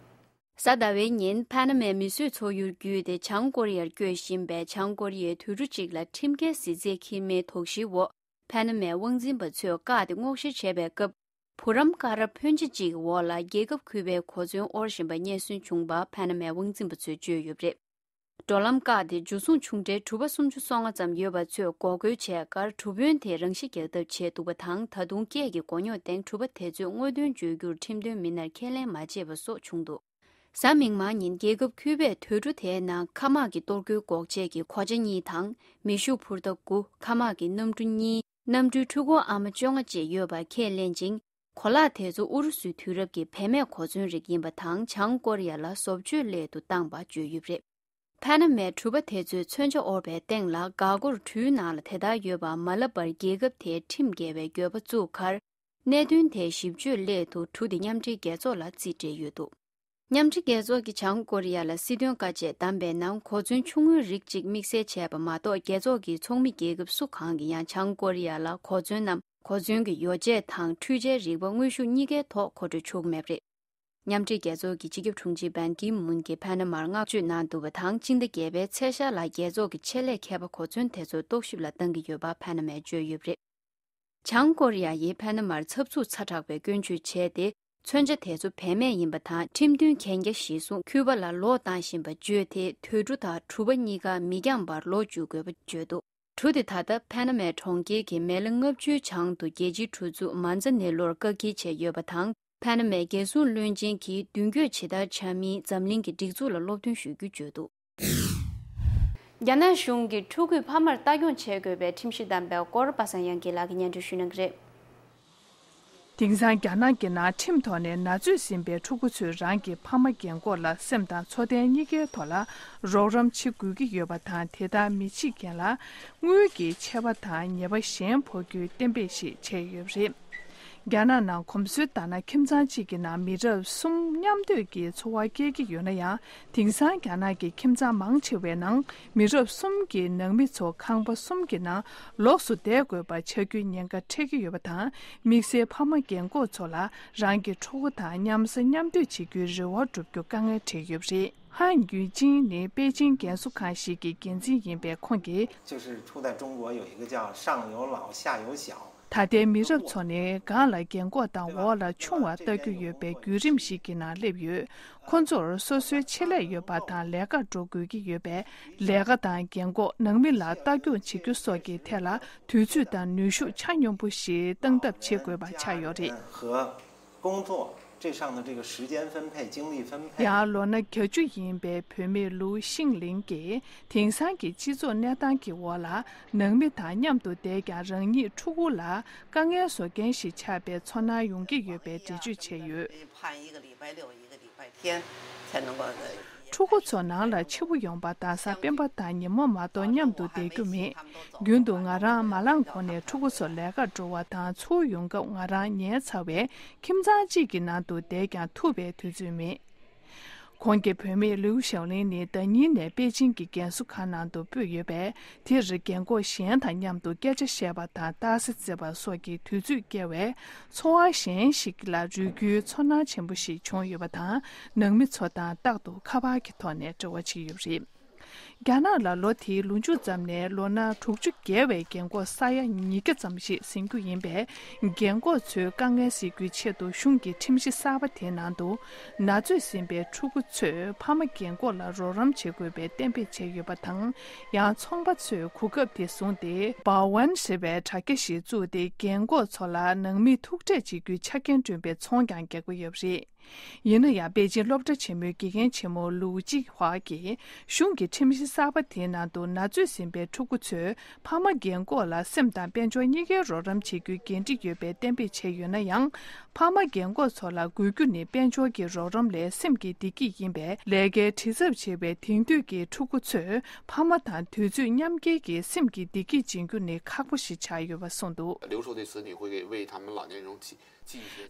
གཟའ་ཟླ་བའི་ཉིན་ཕ་ན་མའི་མིས་བཟོས་ཚོགས་ཡུལ་བརྒྱུད་དེ་བྱང་ཀོ་རི་ཡར་བསྐྱོད་བཞིན་པའི་བྱང་ཀོ་རི་ཡའི་དུད་འགྲོ་གཅིག་ལ་ཁྲིམས་འགལ་གཟི་རྫས་འཁྱེར་མིའི་དོགས་གཞིའི་འོག་ཕ་ན་མའི་དབང་འཛིན་པ་ཚོས་བཀག་སྟེ་སྔོག་བཤེར་བྱས་པའི་སྐབས། བུ་རམ་ཀ་ར་ཕོན་ཆེ་གཅིག་གི་འོག་ལ་རྒྱལ་ཁབ་གུས་པའི་གོ་མཚོན་དབོར་བཞིན་པ་རྙེད་སོན་བྱུང་བ་ཕ་ན་མའི་དབང་འཛིན་པ་ཚོས་བརྗོད་ཡོད་པ་རེད། འགྲོ་ལམ་བཀག་སྟེ་འཇུ་བཟུང་བྱུང་འཕྲལ་གྲུ་པ་སུམ་ཅུ་སོ་ལྔ་ཙམ་ཡོད་པ་ཚོས་འགོག་རྒོལ་བྱས་ཁར་གྲུ་དཔོན་དེས་རང་ཤི་རྒྱག་ཐབས་བྱས་འདུག་པ་དང་། ད་དུང་སྐད་ཀྱི་མགོ་རྙོག་སྟེང་གྲུ་པ་དེ་ཚོས་དངོས་དོན་བརྗོད་རྒྱུར་ཁྲིམས་དོན་མི་སྣར་ཁས་ལེན་མ་བྱས་པ་སོགས་བྱུང་འདུག། གཟའ་མིག་དམར་ཉིན་རྒྱལ་ཁབ་གུས་པས་དུད་འགྲོ་དེའི་ནང་མཁའ་དམག་གི་གཏོར་རྒོལ་འགོག་བྱེད་ཀྱི་གོ་ཆ་གཉིས་དང་། མེ་ཤུགས་འཕུར་མདའ་དགུ། མཁའ་དམག་གི་གནམ་གྲུ་གཉིས། གནམ་གྲུའི་འཕྲུལ་འཁོར་ཨ་མ་བཅོ་ལྔ་བཅས་ཡོད་པ་ཁས་ལེན་ཅིང་། གོ་ལག་དེ་ཚོ་ཨུ་རུ་སུའི་དུས་རབས་ཀྱི་བེད་མེད་གོ་མཚོན་རིགས་ཡིན་པ་དང་། བྱང་ཀོ་རི་ཡ་ལ་བཟོ་བཅོས་སླད་དུ་བཏང་པ་བརྗོད་ཡོད་པ་རེད། ཕ་ན་མའི་གྲུ་པ་དེ་ཚོས་མཚོན་ཆ་དབོར་བའི་སྟེང་ལ། འགག་སྒོར་གྲུའི་ནང་ལ་དེ་ལྟར་ཡོད་པ་མ་ལབ་པར། རྒྱལ་ཁབ་དེའི་ཁྲིམས་འགལ་བའི་འགྱོད་པ་བཙུགས་ཁར། གནད་དོན་དེའི་ཞིབ་དཔྱོད་སླད་དུ་གྲུ་དེ་མཉམ་འབྲེལ་རྒྱལ་ཚོགས་ལ་རྩིས་སྤྲད་ཡོད་འདུག། མཉམ་འབྲེལ་རྒྱལ་ཚོགས་ཀྱིས་བྱང་ཀོ་རི་ཡ་ལ་སྲིད་དོན་དཀའ་སྤྱད་བདམས་པའི་ནང་། གོ་མཚོན་ཆུང་ངུའི་རིགས་གཅིག་དམིགས་བསལ་བྱས་པ་མ་གཏོགས། རྒྱལ་ཚོགས་ཀྱི་ཚོགས་མི་རྒྱལ་ཁབ་སུ་གང་གིས་ཡང་བྱང་ཀོ་རི་ཡ་ལ་གོ་མཚོན་ནམ། གོ་མཚོན་གྱི་ཡོ་བྱད་དང་འཕྲུལ་ཆའི་རིག་པ། དངོས་ཤུགས་གཉིས་ཀའི་ཐོག་མཁོ་སྤྲོད་བྱུང་མེད་པ་རེད། མཉམ་འབྲེལ་རྒྱལ་ཚོགས་ཀྱི་སྤྱི་ཁྱབ་དྲུང་ཆེ་བན་ཀི་མུན་གྱིས་ཕ་ན་མར་བསྔགས་བརྗོད་གནང་འདུག་པ་དང་། སྤྱི་ཟླ་བརྒྱད་པའི་ཚེས་ཤར་ལ་རྒྱལ་ཚོགས་ཀྱི་ཆེད་ལས་མཁས་པ་གོ་མཚོན་དེ་ཚོར་རྟོག་ཞིབ་ལ་གཏང་གི་ཡོད་པ་ཕ་ན་མས་བརྗོད་ཡོད་པ་རེད། བྱང་ཀོ་རི་ཡ་ཡིས་ཕ་ན་མར་འཚབ་འཚུབ་ཚ་དྲགས་པའི་སྐྱོན་བརྗོད་བྱས་ཏེ། མཚོན་ཆ་དེ་ཚོ་བེད་མེད་ཡིན་པ་དང་། ཁྲིམས་མཐུན་གན་རྒྱ་གཞིར་བཟུང་། ཁུལ་པ་ལ་ལོག་བཏང་བཞིན་པ་བརྗོད་དེ། དུད་འགྲོ་དང་གྲུ་པ་གཉིས་ཀ་མི་འགྱངས་པར་ལོག་འཇུག་དགོས་པ་བརྗོད་འདུག། གྲུ་དེ་ད་ལྟ་ཕ་ན་མའི་གྲོང་ཁྱེར་གྱི་མེ་ལེ་ལྔ་བཅུའི་བྱང་དུ་རྒྱལ་སྤྱིའི་གྲུ་འཛུགས་མཱན་ཛ་ནེ་ལོར་བཀག་སྐྱིལ་བྱས་ཡོད་པ་དང་། ཕ་ན་མའི་རྒྱལ་སྲུང་བློན་ཆེན་གྱིས་མདུན་སྐྱོད་ཇི་ལྟར་བྱ་མིན་འཛམ་གླིང་གི་སྒྲིག་འཛུགས་ལ་སློབ་སྟོན་ཞུ་རྒྱུ་བརྗོད་འདུག། རྒྱ་ནག་གཞུང་གིས་ཕྲུ་གུས་ཕ་མར་ལྟ་སྐྱོང་བྱེད་དགོས་པའི་ཁྲིམས་གཞི་བསྡམས་པའི་སྐོར། པ་སངས་དབྱངས་སྐྱིད་ལགས་ཀྱིས་སྙན་སྒྲོན་ཞུ་གནང་གི་རེད། དེང་སང་རྒྱ་ནག་གི་ནང་ཁྲིམས་ཐོག་ནས་ན་ཚོད་ཟིན་པའི་ཕྲུ་གུ་ཚོས་རང་གི་ཕ་མ་རྒན་འཁོགས་ལ་སེམས་དང་འཚོ་རྟེན་གཉིས་ཀའི་ཐོག་ལ་རོགས་རམ་བྱེད་དགོས་ཀྱི་ཡོད་པ་དང་། དེ་ལྟར་མི་བྱེད་མཁན་ལ་དངུལ་གྱི་ཆད་པ་དང་ཉེས་པ་གཞན་ཕོག་རྒྱུའི་གཏན་འབེབས་ཤིག་བྱས་ཡོད་པ་རེད། རྒྱ་ནག་ནང་གོམས་སྲོལ་ལྟར་ན། ཁྱིམ་ཚང་གཅིག་གི་ནང་མི་རབས་གསུམ་མཉམ་སྡོད་ཀྱི་འཚོ་བ་སྐྱེལ་གྱི་ཡོད་ན་ཡང་། དེང་སང་རྒྱ་ནག་གི་ཁྱིམ་ཚང་མང་ཆེ་བའི་ནང་མི་རབས་གསུམ་གྱི་ནང་མི་ཚོ་ཁང་པ་གསུམ་གྱི་ནང་ལོགས་སུ་བསྡད་དགོས་པ་ཆགས་རྒྱུའི་ཉེན་ཁ་འཕྲད་ཀྱི་ཡོད་པ་དང་། དམིགས་བསལ་ཕ་མ་རྒན་འཁོགས་ཚོ་ལ་རང་གི་ཕྲུ་གུ་དང་མཉམ་ཟ་མཉམ་སྡོད་བྱེད་རྒྱུའི་རེ་བ་བསྒྲུབ་རྒྱུ་དཀའ་ངལ་འཕྲད་ཡོད་པ་རེད། ཧན་ཡུས་ཅིང་ནི་པེ་ཅིང་རྒན་གསོ་ཁང་ཞིག་གི་འགན་འཛིན་ཡིན་པའི་ཁོང་གིས། 就是处在中国有一个叫上有老下有小。 ད་ལྟའི་མི་རབས་ཚོ་ནི་སྒང་ལ་རྒན་འཁོགས་དང་འོག་ལ་ཆུང་བ་ལྟ་རྒྱུ་ཡོད་པའི་བརྒྱུད་རིམ་ཞིག་གི་ནང་སླེབས་ཡོད། ཁོ་ཚོར་སོ་སོའི་ཆེད་ལས་ཡོད་པ་དང་ལས་ཀར་འགྲོ་དགོས་ཀྱི་ཡོད་པས། ལས་ཀ་དང་རྒན་འཁོགས་ནང་མི་ལ་ལྟ་སྐྱོང་བྱེད་རྒྱུ་སོགས་ཀྱི་ཐད་ལ་དུས་ཚོད་དང་ནུས་ཤུགས་ཆ་སྙོམས་པོ་ཞིག་བཏང་ཐབས་བྱེད་དགོས་པ་ཆགས་ཡོད་རེད། 工作这上的这个时间分配、精力分配。 ཡང་ལོ་ན་བརྒྱད་ཅུ་ཡིན་པའི་བུད་མེད་ལུའུ་ཤིང་ལིང་གིས། དེང་སང་གི་སྤྱི་ཚོགས་གནས་སྟངས་ཀྱི་འོག་ལ། ནང་མི་དང་མཉམ་དུ་བསྡད་ཀྱང་རང་ཉིད་ཕྲུ་གུ་ལ་དཀའ་ངལ་བཟོ་མཁན་ཞིག་ཆགས་པའི་ཚོར་སྣང་ཡོང་གི་ཡོད་པའི་འགྲེལ་བརྗོད་བྱས་ཡོད། 判一个礼拜六，一个礼拜天才能够。 ཕྲུ་གུ་ཚོ་ནང་ལ་ཕྱི་པོ་ཡོང་པ་དང་། གཟའ་སྤེན་པ་དང་ཉིན་མོ་མ་གཏོགས་མཉམ་དུ་བསྡད་རྒྱུ་མེད། རྒྱུན་དུ་ང་རང་མ་ལངས་གོང་ནས་ཕྲུ་གུ་ཚོ་ལས་ཀར་འགྲོ་བ་དང་ཚུར་ཡོང་སྐབས་ང་རང་ཉལ་ཚར་བས། ཁྱིམ་ཚང་གཅིག་གི་ནང་དུ་བསྡད་ཀྱང་ཐུབ་པའི་དུས་ཚོད་མེད། གོང་གི་བུད་མེད་ལིའུ་ཞའོ་ལིང་ནི་ཟླ་ཉིན་ནས་པེ་ཅིང་གི་རྒན་གསོ་ཁང་ནང་དུ་སྤོས་ཡོད་པས། དེར་རྒན་འཁོགས་གཞན་དང་མཉམ་དུ་སྐད་ཆ་བཤད་པ་དང་རྟགས་གསལ་བརྩི་བ་སོགས་ཀྱི་དུས་ཚོད་བསྐྱལ་བས། འཚོ་བ་གཞན་ཞིག་ལ་རོལ་རྒྱུའི་ཚོར་སྣང་ཆེན་པོ་ཞིག་བྱུང་ཡོད་པ་དང་། ནང་མི་ཚོ་དང་རྟག་ཏུ་ཁ་པར་གྱི་ཐོག་ནས་འབྲེལ་བ་བྱེད་ཡོད་པ་རེད། རྒྱ་ནག་ལ་ལོ་དེའི་ལོ་མཇུག་ཙམ་ནས་ལོ་ན་དྲུག་ཅུ་བརྒལ་བའི་རྒན་འཁོགས་ས་ཡ་ཉིས་བརྒྱ་ཙམ་ཞིག་ཟིན་རྒྱུ་ཡིན་པས། རྒན་འཁོགས་ཚོའི་དཀའ་ངལ་སེལ་རྒྱུའི་ཆེད་དུ་གཞུང་གི་ཁྲིམས་གཞི་གསར་པ་དེའི་ནང་དུ། ན་ཚོད་ཟིན་པའི་ཕྲུ་གུ་ཚོས་ཕ་མ་རྒན་འཁོགས་ལ་རོགས་རམ་བྱེད་དགོས་པའི་གཏན་འབེབས་བྱས་ཡོད་པ་དང་། ཡང་ཚོང་པ་ཚོས་གོ་སྐབས་དེ་བཟུང་སྟེ། Baowen ཞེས་པའི་དྲ་རྒྱ་ཞིག་བཙུགས་ཏེ། རྒན་འཁོགས་ཚོ་ལ་ནང་མིས་ཐུག་འཕྲད་བྱེད་རྒྱུའི་ཆ་རྐྱེན་བསྐྲུན་པའི་ཚོང་ཀྱང་རྒྱག་གི་ཡོད་པ་རེད། ཡིན་ན་ཡང་པེ་ཅིན་སློབ་གྲྭ་ཆེན་མོའི་དགེ་རྒན་ཆེན་མོ་ལུའུ་ཅི་ཧྭ་གིས་གཞུང་གི་ཁྲིམས་གཞི་གསར་པ་དེའི་ནང་དུ་ན་ཚོད་ཟིན་པའི་ཕྲུ་གུ་ཚོས་ཕ་མ་རྒན་འཁོགས་ལ་སེམས་དང་དཔལ་འབྱོར་གཉིས་ཀའི་རོགས་རམ་བྱེད་རྒྱུའི་འགན་འཁྲི་ཡོད་པའི་གཏན་འབེབས་བྱས་ཡོད་ན་ཡང་། ཕ་མ་རྒན་འཁོགས་ཚོ་ལ་དགོས་རྒྱུ་ནི་དཔལ་འབྱོར་གྱི་རོགས་རམ་ལས་སེམས་ཀྱི་བདེ་སྐྱིད་ཡིན་པས། ལས་ཀའི་བྲེལ་འཚབ་ཆེ་བའི་དེང་དུས་ཀྱི་ཕྲུ་གུ་ཚོས་ཕ་མ་དང་དུས་ཚོད་མཉམ་སྐྱེལ་གྱིས་སེམས་ཀྱི་བདེ་སྐྱིད་སྦྱིན་རྒྱུ་ནི་ཁག་པོ་ཞིག་ཆགས་ཡོད་པ་གསུངས་འདུག། 留守的子女会为他们老年人提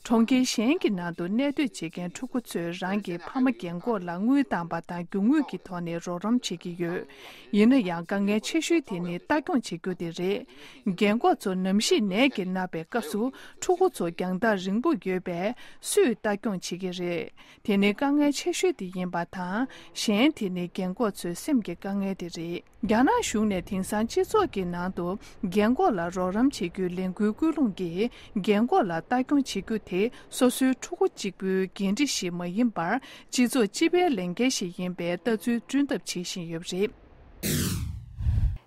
གྲོང་ཁྱེར་གཞན་གྱི་ནང་དུ་གནས་སྡོད་བྱེད་མཁན་ཕྲུ་གུ་ཚོས་རང་གི་ཕ་མ་རྒན་འཁོགས་ལ་དངུལ་བཏང་བ་དང་རྒྱུ་དངོས་ཀྱི་ཐོག་ནས་རོགས་རམ་བྱེད་ཀྱི་ཡོད། ཡིན་ན་ཡང་དཀའ་ངལ་ཆེ་ཤོས་དེ་ནི་ལྟ་སྐྱོང་བྱེད་རྒྱུ་དེ་རེད། རྒན་འཁོགས་ཚོ་ནམ་ཞིག་ནད་ཀྱིས་མནར་བའི་སྐབས་སུ་ཕྲུ་གུ་ཚོ་རྒྱང་ཐག་རིང་པོ་ཡོད་པས་སུས་ལྟ་སྐྱོང་བྱེད་ཀྱི་རེད། དེ་ནི་དཀའ་ངལ་ཆེ་ཤོས་དེ་ཡིན་པ་དང་། གཞན་དེ་ནི་རྒན་འཁོགས་ཚོའི་སེམས་ཀྱི་དཀའ་ངལ་དེ་རེད། རྒྱ་ནག་གཞུང་ནས་དེང་སང་སྤྱི་ཚོགས་ཀྱི་ནང་དུ་རྒན་འཁོགས་ལ་རོགས་རམ་བྱེད་རྒྱུའི་ལས་འགུལ་སྐུལ་སློང་གིས། རྒན་འཁོགས་ལ་ལྟ་སྐྱོང་བྱེད་རྒྱུ་དེ་སོ་སོའི་ཕྲུ་གུ་གཅིག་པུའི་འགན་འཁྲི་ཞིག་མ་ཡིན་པར། སྤྱི་ཚོགས་སྤྱི་པའི་ལས་འགན་ཞིག་ཡིན་པའི་ལྟ་ཚུལ་བསྐྲུན་ཐབས་བྱེད་བཞིན་ཡོད་པ་རེད།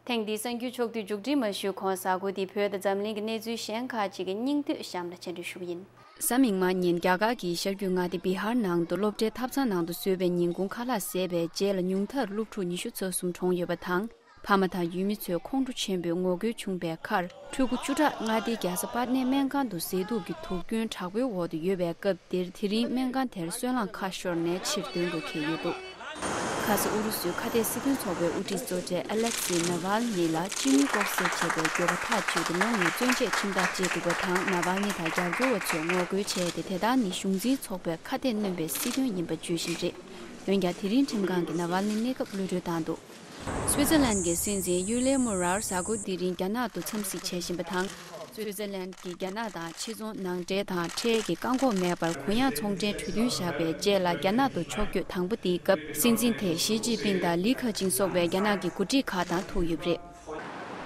ཐེངས་འདིའི་གསར་འགྱུར་ཕྱོགས་བསྡུས་མཇུག་སྒྲིལ་མ་ཞུས་གོང་། གཟའ་འཁོར་འདིའི་བོད་དང་འཛམ་གླིང་གི་གནས་ཚུལ་གཞན་ཁག་ཅིག་གི་སྙིང་བསྡུས་གཤམ་ལ་སྤྱན་འབུལ་ཞུ་གི་ཡིན། གཟའ་མིག་དམར་ཉིན་རྒྱ་གར་གྱི་ཤར་རྒྱུད་མངའ་སྡེ་བི་ཧར་ནང་དུ་སློབ་གྲྭའི་ཐབ་ཚང་ནང་དུ་བཟོས་པའི་ཉིན་གུང་ཁ་ལག་བཟས་པའི་རྗེས་ལ་ཉུང་མཐར་སློབ་ཕྲུག་ཉི་ཤུ་རྩ་གསུམ་གྲོངས་ཡོད་པ་དང་། ཕ་མ་དང་ཡུལ་མི་ཚོས་ཁོང་ཁྲོ་ཆེན་པོས་ངོ་རྒོལ་བྱུང་བའི་ཁར། ཕྲུ་གུ་བཅུ་ཕྲག་མངའ་སྡེའི་རྒྱལ་ས་པཊ་ནའི་སྨན་ཁང་དུ་ཟས་དུག་གི་དུག་སྐྱོན་དྲག་པོའི་འོག་ཏུ་ཡོད་པའི་སྐབས་དེར། དེ་རིང་སྨན་ཁང་དེར་སོལ་རླངས་ཁ་ཤོར་ནས་ཕྱིར་འདོན་དགོས་འཁེལ་ཡོད་འདུག། ཁ་སང་ཨུ་རུ་སུའི་ཁ་གཏད་སྲིད་དོན་ཚོགས་པའི་དབུ་ཁྲིད་གཙོ་གྲས་ཨ་ལེག་སི་ནཱ་ཝཱལ་ནི་ལ་ཅི་ནུས་ལྐོག་བསད་བྱས་པའི་འགྱོད་པ་ཐག་གཅོད་དུ་གནང་ནས་བཙོན་ཆས་ཁྲིམས་ཐག་བཅད་འདུག་པ་དང་། ནཱ་ཝཱལ་ནི་དང་རྒྱབ་སྐྱོར་བ་ཚོས་ངོ་རྒོལ་བྱས་ཏེ། དེ་དག་ནི་གཞུང་འཛིན་ཚོགས་པས་ཁ་གཏད་གནོན་པའི་སྲིད་དོན་ཡིན་པ་བརྗོད་བཞིན་རེད། འོན་ཀྱང་། དེ་རིང་ཁྲིམས་ཁང་གིས་ནཱ་ཝཱལ་ནི་གནས་སྐབས་གློད་གྲོལ་བཏང་འདུག། སུའི་ཙེར་ལན་གྱི་སྲིད་འཛིན་ཡུ་ལེ་མོ་རར་གཟའ་འཁོར་འདི་རིང་རྒྱ་ནག་ཏུ་འཚམས་གཟིགས་བྱེད་བཞིན་པ་དང་། སུའི་ཙེར་ལན་གྱིས་རྒྱ་ནག་དང་ཕྱི་ཚོང་ནང་འབྲེལ་དང་ཁྲལ་གྱི་བཀག་འགོག་མེད་པར་གུ་ཡངས་ཚོང་འབྲེལ་གྲོས་མཐུན་བཞག་པའི་རྗེས་ལ། རྒྱ་ནག་ཏུ་ཕྱོགས་བསྐྱོད་དང་པོ་དེའི་སྐབས། སྲིད་འཛིན་དེས་ཞི་ཅིན་ཕིང་དང་ལི་ཁེ་ཆིང་སོགས་པའི་རྒྱ་ནག་གི་འགོ་ཁྲིད་ཁག་དང་ཐུག་ཡོད་པ་རེད།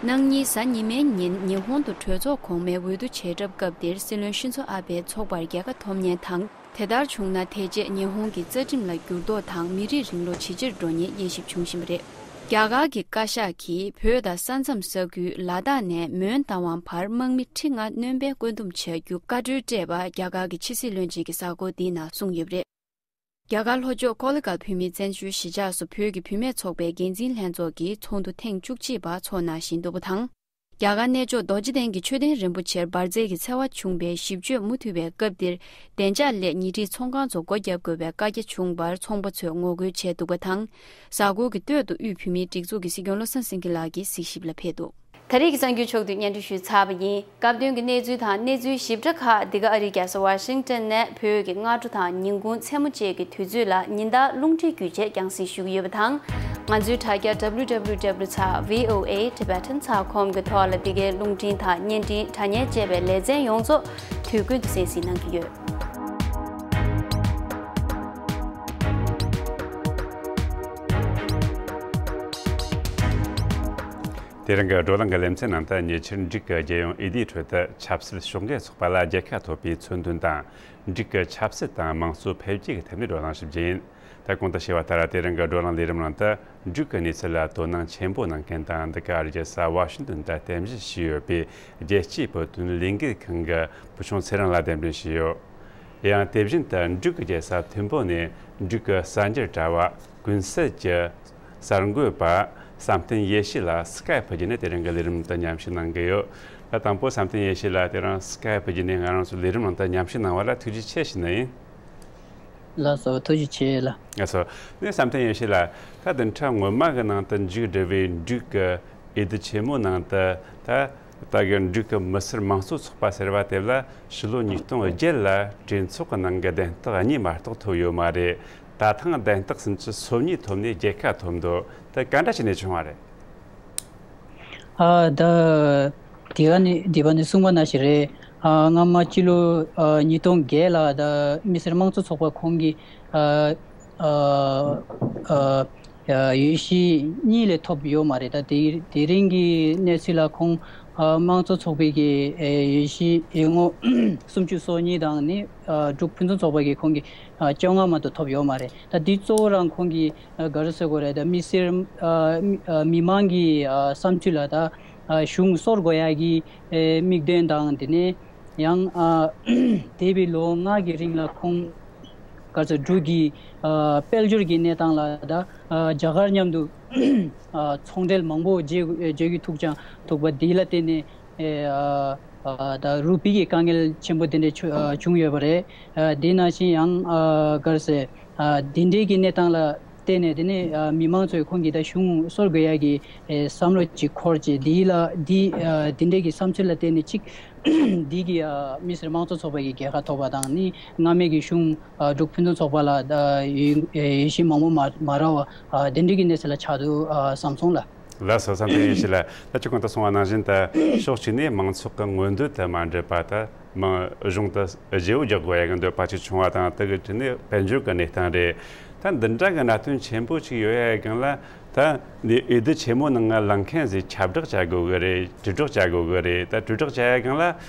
གནངས་ཉིན་གཟའ་ཉི་མའི་ཉིན་ཉི་ཧོང་དུ་གྲོས་ཚོགས་གོང་མའི་འོས་བསྡུ་བྱེད་གྲབས་སྐབས་དེར། སྲིད་བློན་ཤིན་ཛོ་ཨ་བྷེ་ཚོགས་པར་རྒྱལ་ཁ་ཐོབ་ཉེན་དང་། དེ་ལྟར་བྱུང་ན། དེ་རྗེས་ཉི་ཧོང་གི་རྩ་ཁྲིམས་ལ་འགྱུར་ལྡོག་དང་མི་རིགས་རིང་ལུགས་ཇེ་ཆེར་འགྲོ་ཉེན་དབྱེ་ཞིབ་འབྱུང་བཞིན་པ་རེད། རྒྱ་གར་གྱི་བཀའ་ཤག་གིས་བོད་དང་ས་མཚམས་ས་ཁུལ་ལ་དྭགས་ནས་མོན་རྟ་དབང་བར་དམག་མི་ཁྲི་ལྔ་སྣོན་པའི་བཀོད་འདོམས་བྱ་རྒྱུ་བཀའ་འཁྲོལ་སྤྲད་པ། རྒྱ་གར་གྱི་ཕྱི་སྲིད་བློན་ཆེན་གྱིས་གཟའ་འཁོར་འདིའི་ནང་གསུངས་ཡོད་པ་རེད། རྒྱ་གར་ལྷོ་ཕྱོགས་ཀོ་ལི་གྷལ་བོད་མིའི་བཙན་བྱོལ་གཞིས་ཆགས་སུ་བོད་ཀྱི་བུད་མེད་ཚོགས་པའི་འགན་འཛིན་ལྷན་ཚོགས་ཀྱི་ཚོགས་འདུ་ཐེངས་བཅུ་གཅིག་པ་འཚོགས་གནང་བཞིན་འདུག་པ་དང་། རྒྱ་གར་གནས་མཆོག་རྡོ་རྗེ་གདན་གྱི་མཆོད་རྟེན་རིན་པོ་ཆེར་འབར་རྫས་ཀྱི་འཚེ་བ་བྱུང་བའི་ཞིབ་དཔྱོད་མུ་མཐུད་པའི་སྐབས་འདིར། བདེ་འཇགས་སླད་ཉེ་འཁྲིས་ཚོང་ཁང་ཚོ་སྒོ་བརྒྱབ་དགོས་པའི་བཀའ་རྒྱ་བྱུང་བར་ཚོང་པ་ཚོས་ངོ་རྒོལ་བྱས་འདུག་པ་དང་། གཟའ་འཁོར་གྱི་སྟོད་དུ་དབུས་བོད་མིའི་སྒྲིག་འཛུགས་ཀྱི་སྲིད་སྐྱོང་བློ་བཟང་སེང་གེ་ལགས་ཀྱིས་གཟིགས་ཞིབ་ལ་ཕེབས་འདུག། ད་རེས་ཀྱི་གསར་འགྱུར་ཕྱོགས་བསྡུས་སྙན་སྒྲོན་ཞུས་ཚར་བ་ཡིན། སྐབས་དོན་གྱི་གནས་ཚུལ་དང་གནས་ཚུལ་ཞིབ་ཕྲ་ཁག་འདི་ག་ཨ་རིའི་རྒྱལ་ས་ཝ་ཤིང་ཏོན་ནས་བོད་ཀྱི་སྔ་དྲོ་དང་ཉིན་གུང་མཚན་མོ་བཅས་ཀྱི་དུས་ཚོད་ལ་ཉིན་ལྟར་རླུང་འཕྲིན་བརྒྱུད་བཅས་རྒྱང་སྲིང་ཞུ་གི་ཡོད་པ་དང་། ང་ཚོའི་དྲ་རྒྱ་W W W dot V O A Tibetan dot com གི་ཐོག་ལ་འདི་གའི་རླུང་འཕྲིན་དང་བརྙན་འཕྲིན་དྲ་བརྙན་བཅས་པའི་ལེ་ཚན་ཡོངས་རྫོགས་དུས་ཀུན་ཏུ་གསན་གཟིགས་གནང་གི་ཡོད། དེ་རིང་གི་བགྲོ་གླེང་གི་ལེ་ཚན་ནང་དུ། ཉེ་ཆར་འབྲུག་གི་རྒྱལ་ཡོངས་འོས་བསྡུའི་ཁྲོད་དུ་ཆབ་སྲིད་ཕྱོགས་འགལ་ཚོགས་པ་ལ་རྒྱལ་ཁ་ཐོབ་པའི་མཚོན་དོན་དང་། འབྲུག་གི་ཆབ་སྲིད་དང་དམངས་གཙོ་འཕེལ་རྒྱས་ཀྱི་ཐད་ནས་བགྲོ་གླེང་ཞིབ་རྒྱས་ཡིན། ད་གོང་དུ་ཞུས་པ་ལྟར། དེ་རིང་གི་བགྲོ་གླེང་ལས་རིམ་ནང་དུ། འབྲུག་གི་གནས་ཚུལ་ལ་དོ་སྣང་ཆེན་པོ་གནང་མཁན་དང་། འདི་ག་རྒྱལ་ས་ཝ་ཤིང་ཏོན་དུ་རྟེན་གཞི་བྱས་ཡོད་པའི་རྒྱལ་སྤྱིའི་བོད་དོན་ལས་འགུལ་ཁང་གི་བུ་ཆུང་ཚེ་རིང་ལགས་གདན་འདྲེན་བྱས་ཡོད། ཡང་དེ་བཞིན་དུ། འབྲུག་གི་རྒྱལ་ས་ཐིམ་ཕུག་ནས་འབྲུག་གི་གསར་འགྱུར་དྲ་བ་ཀུན་གསལ་གྱི་གསར་འགོད་པ་བསམ་གཏན་ཡེ་ཤེས་ལགས་སི་ཀའེ་ཕི་བརྒྱུད་ནས་དེ་རིང་གི་ལས་རིམ་དུ་མཉམ་ཞུགས་གནང་གི་ཡོད། ད་དང་པོ་བསམ་གཏན་ཡེ་ཤེས་ལགས། དེ་རིང་སི་ཀའེ་ཕི་བརྒྱུད་ནས་ང་རང་ཚོའི་ལས་རིམ་ནང་དུ་མཉམ་ཞུགས་གནང་བ་ལ་ཐུགས་རྗེ་ཆེ་ཞུ་ནི་ཡིན། ལགས་སོ། ཐུགས་རྗེ་ཆེ་ལགས། ལགས་སོ། ནས་བསམ་གཏན་ཡེ་ཤེས་ལགས། ད་བདུན་ཕྲག་སྔོན་མ་གི་ནང་དུ་མཇུག་བསྒྲིལ་བའི་འབྲུག་གི་འོས་བསྡུ་ཆེན་མོའི་ནང་དུ། ད་ད་གི་འབྲུག་གི་མི་སེར་དམངས་གཙོ་ཚོགས་པ་ཟེར་བ་དེ་ལ་ཕྱི་ལོ་ཉིས་སྟོང་བརྒྱད་ལ་གྲོས་ཚོགས་ཀྱི་ནང་གི་བདེན་རྟགས་གཉིས་མ་གཏོགས་ཐོབ་ཡོད་མ་རེད། ད་ཐེངས་བདེན་རྟགས་སུམ་ཅུ་སོ་གཉིས་ཐོབ་ནས་རྒྱལ་ཁ་ཐོབ་འདུག། ད་ག་འདྲ་བྱས་ནས་བྱུང་བ་རེད། ཨ་ད་དེ་ག་ནི་དེ་བ་ནི་གསུངས་པ་ནང་བཞིན་རེད། ཨ་སྔ་མ་སྤྱི་ལོ་ཨ་ཉིས་སྟོང་བརྒྱད་ལ་ད་མི་སེར་དམངས་གཙོ་ཚོགས་པ་ཁོང་གིས་ཨ་ཨ་ཨ་འོས་གཞི་གཉིས་ལས་ཐོབ་ཡོད་མ་རེད། ད་དེ་དེ་རིང་གི་གནས་ཚུལ་ལ་ཁོང་ཨ་དམངས་གཙོ་ཚོགས་པའི་གི་ཨེ་འོས་གཞི་ཡོད་ངོ་སུམ་ཅུ་སོ་གཉིས་དང་ནི་ཨ་འབྲུག་ཕུན་སུམ་ཚོགས་པ་གི་ཁོང་གིས་ཨ་བཅོ་ལྔ་མ་གཏོགས་ཐོབ་ཡོད་མ་རེད། ད་དེ་གཙོ་བོ་རང་ཁོང་གིས་ཨ་ག་རེ་ཟེར་དགོས་རེད། ད་མི་སེར་ཨ་མི་ཨ་མི་མང་གི་ཨ་བསམ་ཚུལ་ལ་ད་ཨ་གཞུང་གསོ་དགོས་ཡ་གི་ཨེ་དམིགས་དོན་དང་། དེ་ནས་ཡང་ཨ་འདས་པའི་ལོ་ལྔ་གི་རིང་ལ་ཁོང་ ག་ཚོད་འབྲུག་གི་ཨ་དཔལ་འབྱོར་གྱི་གནས་སྟངས་ལ་ད་ཨ་རྒྱ་གར་མཉམ་དུ་ཨ་ཚོང་འབྲེལ་མང་པོ་བྱེད་བྱེད་ཀྱི་ཐུག་ཅང་ཐུག་པ་འདི་ལ་བརྟེན་ནས་ཨེ་ཨ་ཨ་ད་རུ་པི་གི་དཀའ་ངལ་ཆེན་པོ་དེ་འདྲ་བྱུ་ཨ་བྱུང་ཡོད་པ་རེད། ཨ་དེ་ནང་བཞིན་ཡང་ཨ་ག་རེ་ཟེར། ཨ་དེ་འདྲའི་གི་གནས་སྟངས་ལ་བརྟེན་ནས་དེ་ནས་ཨ་མི་མང་ཚོས་ཁོང་གིས་ད་གཞུང་གསོལ་དགོས་ཡ་གི་ཨེ་བསམ་བློ་ཅིག་འཁོར་བྱས་འདི་ལ་འདི་ཨ་དེ་འདྲའི་གི་བསམ་ཚུལ་ལ་བརྟེན་ནས་ཅིག་འདི་གི་ཨ་མི་སེར་དམངས་གཙོ་ཚོགས་པ་གི་རྒྱལ་ཁ་ཐོབ་པ་དང་ནི་སྔ་མའི་གི་གཞུང་ཨ་འབྲུག་ཕུན་སུམ་ཚོགས་པ་ལ་ཨ་ཡོད་ཡོད་གཞི་མང་པོ་མ་མ་རག་པ་ཨ་དེ་འདྲའི་གི་གནས་ཚུལ་ལ་ཆགས་འདུག་ཨ་བསམ་སོང་ལ། ལགས་སོ། བསམ་གཏན་ཡེ་ཤེས་ལགས། ད་ཁྱེད་གོང་དུ་གསུངས་པ་ནང་བཞིན་ད་ཕྱོགས་གཅིག་ནས་མང་ཚོགས་ཀྱི་མངོན་འདོད་དུ་མ་འགྲུབ་པ་ད་མང་གཞུང་དུ་བརྗེ་བོ་རྒྱག་དགོས་ཡ་གི་འདོད་པ་ཅིག་བྱུང་བ་དང་དེ་གི་དྲིན་ནས་དཔལ་འབྱོར་གྱི་གནས་སྟངས་རེད། ད་འདི་འདྲ་གི་གནད་དོན་ཆེན་པོ་ཅིག་ཡོད་ཡ་གང་ལ་ད་འདི་འོས་བསྡུ་ཆེན་མོ་ནང་ང་ལངས་མཁན་ཟིག་ཁྱབ་བསྒྲགས་བྱ་དགོས་གི་རེད། དྲིལ་སྒྲོག་བྱ་དགོས་གི་རེད། ད་དྲིལ་སྒྲོག་བྱ་ཡ་གང་ལ་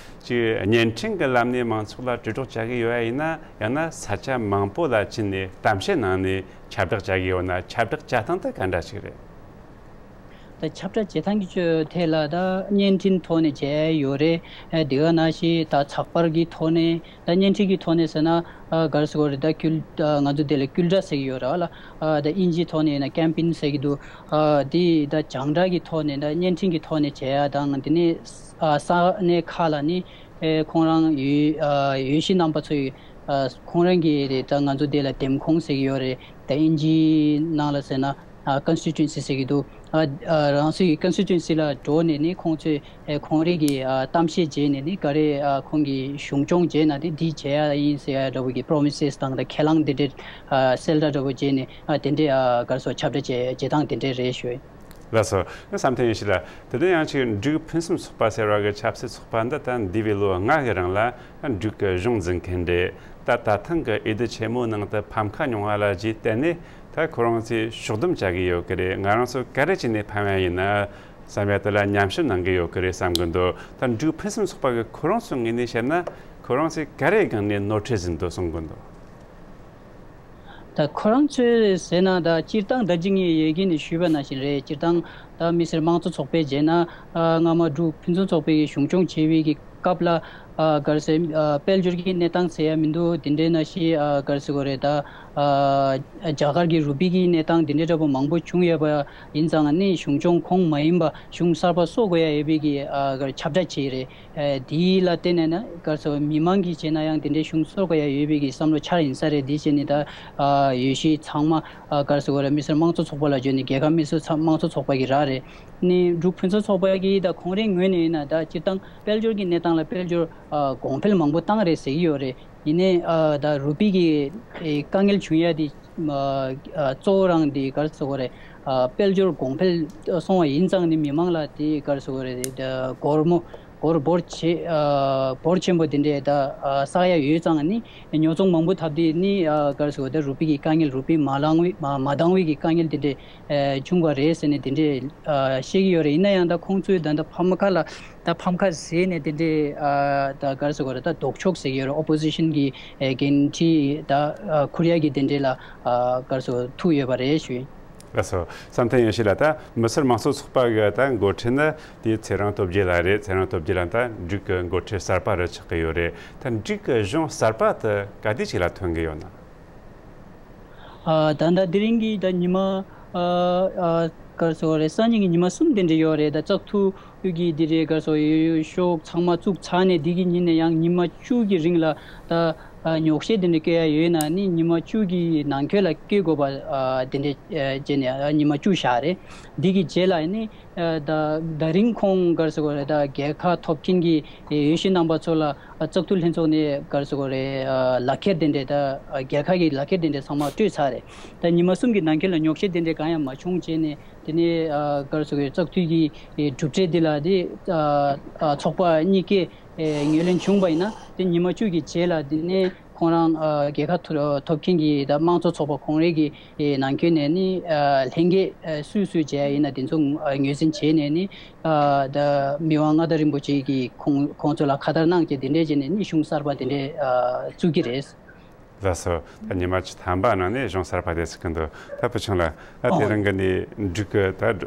ཅིག་བརྙན་འཕྲིན་གྱི་ལམ་ནས་མང་ཚོགས་ལ་དྲིལ་སྒྲོག་བྱ་གི་ཡོད་ཡ་ཡིན་ན་ཡང་ན་ས་ཆ་མང་པོ་ལ་ཕྱིན་ནས་གཏམ་བཤད་ནང་ནས་ཁྱབ་བསྒྲགས་བྱ་གི་ཡོད་ན་ཁྱབ་བསྒྲགས་བྱ་སྟངས་དེ་ག་འདྲ་ཞིག་རེད། ད་ཁྱབ་བསྒྲགས་བྱེད་སྟངས་ཀྱི་ཆོས་ཐད་ལ་ད་བརྙན་འཕྲིན་ཐོག་ནས་བྱས་ཡོད་རེད། ཨ་དེ་ག་ནང་བཞིན་ད་ཚགས་པར་གྱི་ཐོག་ནས་ད་བརྙན་འཕྲིན་གྱི་ཐོག་ནས་ཟེར་ན་ཨ་ག་རེ་ཟེར་དགོས་རེད། ད་ཀུལ་ཨ་ང་ཚོ་དེ་ལ་ཀུལ་སྒྲ་ཟེར་གྱི་ཡོད་རེད་ལ། ཨ་ད་དབྱིན་ཇིའི་ཐོག་ནས་ཡིན་ན་ཀེམ་པེན་ཟེར་གྱི་འདུག་ཨ་དེ་ད་རྒྱང་བསྒྲགས་ཀྱི་ཐོག་ནས་ད་བརྙན་འཕྲིན་གྱི་ཐོག་ནས་བྱས་ཡ་དང་དེ་ནས་ཨ་ས་གནས་ཁག་ལ་ནི་ཨེ་ཁོང་རང་ཡུལ་ཨ་ཡུལ་གཞི་རྣམ་པ་ཚོའི་ཨ་ཁོང་རང་གི་རེད། ད་ང་ཚོ་དེ་ལ་འདེམས་ཁོངས་ཟེར་གྱི་ཡོད་རེད། ད་དབྱིན་ཇིའི་ནང་ལ་ཟེར་ན་ཨ་ཀོན་སི་ཊི་ཊུ་ཨེན་སི་ཟེར་གྱི་འདུག་ཨ་ཨ་རང་སོའི་ཀོན་སི་ཊི་ཊུ་ཨེན་སི་ལ་འགྲོ་ནས་ནི་ཁོང་ཚོས་ཨེ་ཁོང་རང་གི་ཨ་གཏམ་བཤད་བྱས་ནས་ནི་ག་རེ་ཨ་ཁོང་གིས་གཞུང་སྐྱོང་བྱས་ན་དེ་འདི་བྱས་ཡ་ཡིན་ཟེར་ཡ་འདྲ་བོ་གི་པོ་རོ་མི་སེ་སི་དང་ད་ཁས་བླངས་དེ་འདྲའི་ཨ་གསལ་བསྒྲགས་འདྲ་བོ་བྱས་ནས་ཨ་དེ་འདྲའི་ཨ་ག་རེ་ཟེར་ཁྱབ་བསྒྲགས་བྱས་བྱེད་སྟངས་དེ་འདྲའི་རེད་ཞུ། ལགས་སོ། བསམ་གཏན་ཡེ་ཤེས་ལགས། དེ་ནས་ཡང་ཅིག་འབྲུག་ཕུན་སུམ་ཚོགས་པ་ཟེར་བ་གི་ཆབ་སྲིད་ཚོགས་པ་འདི་ད་འདས་པའི་ལོ་ལྔ་གི་རིང་ལ་འབྲུག་གི་གཞུང་འཛིན་མཁན་རེད། ད་ད་ཐེངས་ཀྱི་འོས་བསྡུ་ཆེན་མོའི་ནང་དུ་ཕམ་ཁ་མྱོང་བ་ལ་རྗེས་བལྟས་ནས་ད་ཁོ་རང་ཚོས་ཕྱོགས་བསྡོམས་བྱ་གི་ཡོད་ཀྱི་རེད། ང་རང་ཚོ་ག་རེ་བྱས་ནས་ཕམ་ཡ་ཡིན་ན་བསམ་ཡ་དེ་ལ་ཉམས་ཞིབ་གནང་གི་ཡོད་ཀྱི་རེད་བསམ་གི་འདུག་ད་འབྲུག་ཕུན་སུམ་ཚོགས་པ་གི་ཁོ་རང་ཚོའི་ངོས་ནས་བཤད་ན་ཁོ་རང་ཚོས་ག་རེ་སྒང་ནས་ནོར་འཁྲུལ་ཟིན་འདུག་གསུང་གི་འདུག་ད་ཁོ་རང་ཚོས་ཟེར་ན་ད་སྤྱིར་བཏང་ད་ཅི་ངས་ཡོད་ཀྱི་ནས་ཞུས་པ་ནང་བཞིན་རེད། སྤྱིར་བཏང་ད་མི་སེར་དམངས་གཙོ་ཚོགས་པས་བྱས་ན་ཨ་སྔ་མ་འབྲུག་ཕུན་སུམ་ཚོགས་པའི་གཞུང་སྐྱོང་བྱེད་པའི་གི་སྐབས་ལ་ཨ་ག་རེ་ཟེར་ཨ་དཔལ་འབྱོར་གྱི་གནས་སྟངས་ཟེར་ཡ་མི་འདུག་དེ་འདྲའི་ནང་བཞིན་ཨ་ག་རེ་ཟེར་དགོས་རེད། ད་ཨ་རྒྱ་གར་གྱི་རུ་པི་གི་གནས་སྟངས་དེ་འདྲའི་འདྲ་པོ་མང་པོ་བྱུང་ཡོད་པ་ཡིན་ཙང་ནི་གཞུང་སྐྱོང་ཁོངས་མ་ཡིན་པ་གཞུང་གསར་པ་བཟོ་དགོས་ཡ་ཡོད་པའི་གི་ཨ་ག་རེ་ཁྱབ་བསྒྲགས་བྱས་རེད། ཨ་དེ་ལ་བརྟེན་ནས་ན་ག་རེ་ཟེར་མི་མང་གིས་བྱས་ན་ཡང་དེ་འདྲའི་གཞུང་བཟོ་དགོས་ཡ་ཡོད་པའི་གི་བསམ་བློ་འཆར་ཡིན་ས་རེད། དེ་བྱས་ནས་ད་ཨ་ཡུལ་གཞི་ཚང་མ་ཨ་ག་རེ་ཟེར་དགོས་རེད། མི་སེར་དམངས་གཙོ་ཚོགས་པ་ལ་བརྗོད་ནས་རྒྱལ་ཁབ་མི་སེར་ཚང་དམངས་གཙོ་ཚོགས་པ་གི་ར་རེད། ནི་འབྲུག་ཕུན་སུམ་ཚོགས་པ་གི་ད་ཁོང་རའི་ངོས་ནས་ཡིན་ན་ད་སྤྱིར་བཏང་དཔལ་འབྱོར་གྱི་གནས་སྟངས་ལ་དཔལ་འབྱོར་ཨ་གོང་འཕེལ་མང་པོ་བཏང་རེད་ཟེར་གྱི་ཡོད་རེད། ཡིན་ནའི་ཨ་ད་རུ་པི་གི་ཨེ་དཀའ་ངལ་བྱུང་ཡ་དེ་ཨ་ཨ་གཙོ་བོ་རང་དེ་ག་རེ་ཟེར་དགོས་རེད། ཨ་དཔལ་འབྱོར་གོང་འཕེལ་སོང་བ་ཡིན་ཙང་ནི་མི་མང་ལ་དེ་ག་རེ་ཟེར་དགོས་རེད། དེ་སྒོར་མོ་སྒོར་འབོར་ཆེ་ཨ་འབོར་ཆེན་པོ་དེ་འདྲས་ད་ཨ་བསགས་ཡ་ཡོད་ཙང་ནི་ཉོ་ཚོང་མང་པོ་ཐབས་དེ་ནི་ཨ་ག་རེ་ཟེར་དགོས་རེད། རུ་པི་གི་དཀའ་ངལ་རུ་པི་མ་ལང་བའི་མ་མ་འདང་བའི་གི་དཀའ་ངལ་དེ་འདྲས་ཨ་བྱུང་བ་རེད་ཟེར་ནས་དེ་འདྲས་ཨ་བཤད་ཀྱི་ཡོད་རེད། ཡིན་ན་ཡང་ད་ཁོང་ཚོའི་ད་ལྟ་ཕམ་ཁ་ལ་ད་ཕམ་ཁ་ཟེར་ནས་དེ་འདྲའི་ཨ་ད་ག་རེ་ཟེར་དགོས་རེད། ད་ལྡོག་ཕྱོགས་ཟེར་གྱི་ཡོད་རེད། ཨོ་པོ་ཟི་ཤན་གྱི་ཨེ་འགན་འཁྲི་ད་ཨ་འཁུར་ཡག་གི་དེ་འདྲའི་ལ་ཨ་ག་རེ་ཟེར་ཐུག་ཡོད་པ་རེད་ཞུ། ལགས་སོ། བསམ་གཏན་ཡེ་ཤེས་ལགས། ད་མི་སེར་དམངས་གཙོ་ཚོགས་པ་གི་ད་འགོ་ཁྲིད་ནི་དེའི་ཚེ་རིང་སྟོབས་རྒྱལ་ལགས་རེད། ཚེ་རིང་སྟོབས་རྒྱལ་ལགས་ད་འབྲུག་གི་འགོ་ཁྲིད་གསར་པ་རུ་ཆགས་ཀྱི་ཡོད་རེད། ད་འབྲུག་གི་གཞུང་གསར་པ་དེ་ག་དུས་ཅིག་ལ་ཐོན་གྱི་ཡོད་ན། ཨ་ད་ལྟ་དེ་རིང་གི་ད་ཉི་མ་ཨ་ཨ་ག་རེ་ཟེར་དགོས་རེད། སང་ཉིན་གྱི་ཉི་མ་གསུམ་དེ་འདྲ་ཡོད་རེད། ད་བཙག་འཐུ་གི་དེ་རེད་ག་རེ་ཟེར་ཡོད་ཡོད་ཤོག་ཚང་མ་བཙུགས་ཚར་ནས་འདི་གི་ཉིན་ནས་ཡང་ཉི་མ་བཅུ་གི་རིང་ལ་ད་ཨ་ཉོག་བཤད་དེ་འདྲ་སྐྱོན་ཡ་ཡོད་ན་ནི་ཉི་མ་བཅུ་གི་ནང་འཁོད་ལ་སྐྱོན་དགོས་པ་ཨ་དེ་འདྲ་ཨ་བྱས་ནས་ཨ་ཉི་མ་བཅུ་བཞག་རེད། འདི་གི་རྗེས་ལ་ནི་ཨ་ད་ད་རིང་ཁོང་ག་རེ་ཟེར་དགོས་རེད། ད་རྒྱལ་ཁ་ཐོབ་མཁན་གྱི་ཨེ་ཡུལ་གཞི་རྣམ་པ་ཚོ་ལ་ཨ་བཙག་འཐུ་ལྷན་ཚོགས་ནས་ག་རེ་ཟེར་དགོས་རེད། ཨ་ལག་ཁྱེར་དེ་འདྲས་ད་ཨ་རྒྱལ་ཁ་གི་ལག་ཁྱེར་དེ་འདྲས་ཚང་མ་སྤྲོད་ཚར་རེད། ད་ཉི་མ་གསུམ་གྱི་ནང་འཁོད་ལ་ཉོག་བཤད་དེ་འདྲས་གང་ཡང་མ་བྱུང་བྱས་ནས་དེ་ནས་ཨ་ག་རེ་ཟེར་དགོས་རེད། བཙག་འཐུ་གི་ཨེ་གྲུབ་འབྲས་འདི་ལ་དེ་ཨ་ཨ་ཚོགས་པ་གཉིས་ཀས་ཨེ་ངོས་ལེན་བྱུང་བ་ཡིན་ན་དེ་ཉི་མ་བཅུ་གི་རྗེས་ལ་དེ་ནས་ཁོང་རང་ཨ་རྒྱལ་ཁ་ཐོ་ཐོབ་མཁན་གྱི་ད་དམངས་གཙོ་ཚོགས་པ་ཁོང་རའི་གི་ཨེ་ནང་ཁུལ་ནས་ནི་ཨ་ལྷན་རྒྱས་ཨ་སུས་སུས་བྱས་ཡིན་ན་དེ་ཚོ་ཨ་ངོས་འཛིན་བྱས་ནས་ནི་ཨ་ད་མི་དབང་མངའ་བདག་རིན་པོ་ཆེ་གིས་ཁོང་ཁོང་ཚོ་ལ་ཁ་བརྡ་གནང་བྱས་དེ་འདྲས་བྱས་ནས་ནི་གཞུང་གསར་པ་དེ་འདྲས་ཨ་བཙུགས་ཀྱི་རེད། ལགས་སོ། ད་ཉི་མ་བཅུ་ཐམ་པ་ནང་ནས་གཞུང་གསར་པ་དེ་ཚིག་གི་འདུག་ད་བུ་ཆུང་ལགས། ད་དེ་རིང་གི་ནི་འབྲུག་གི་ད་འོས་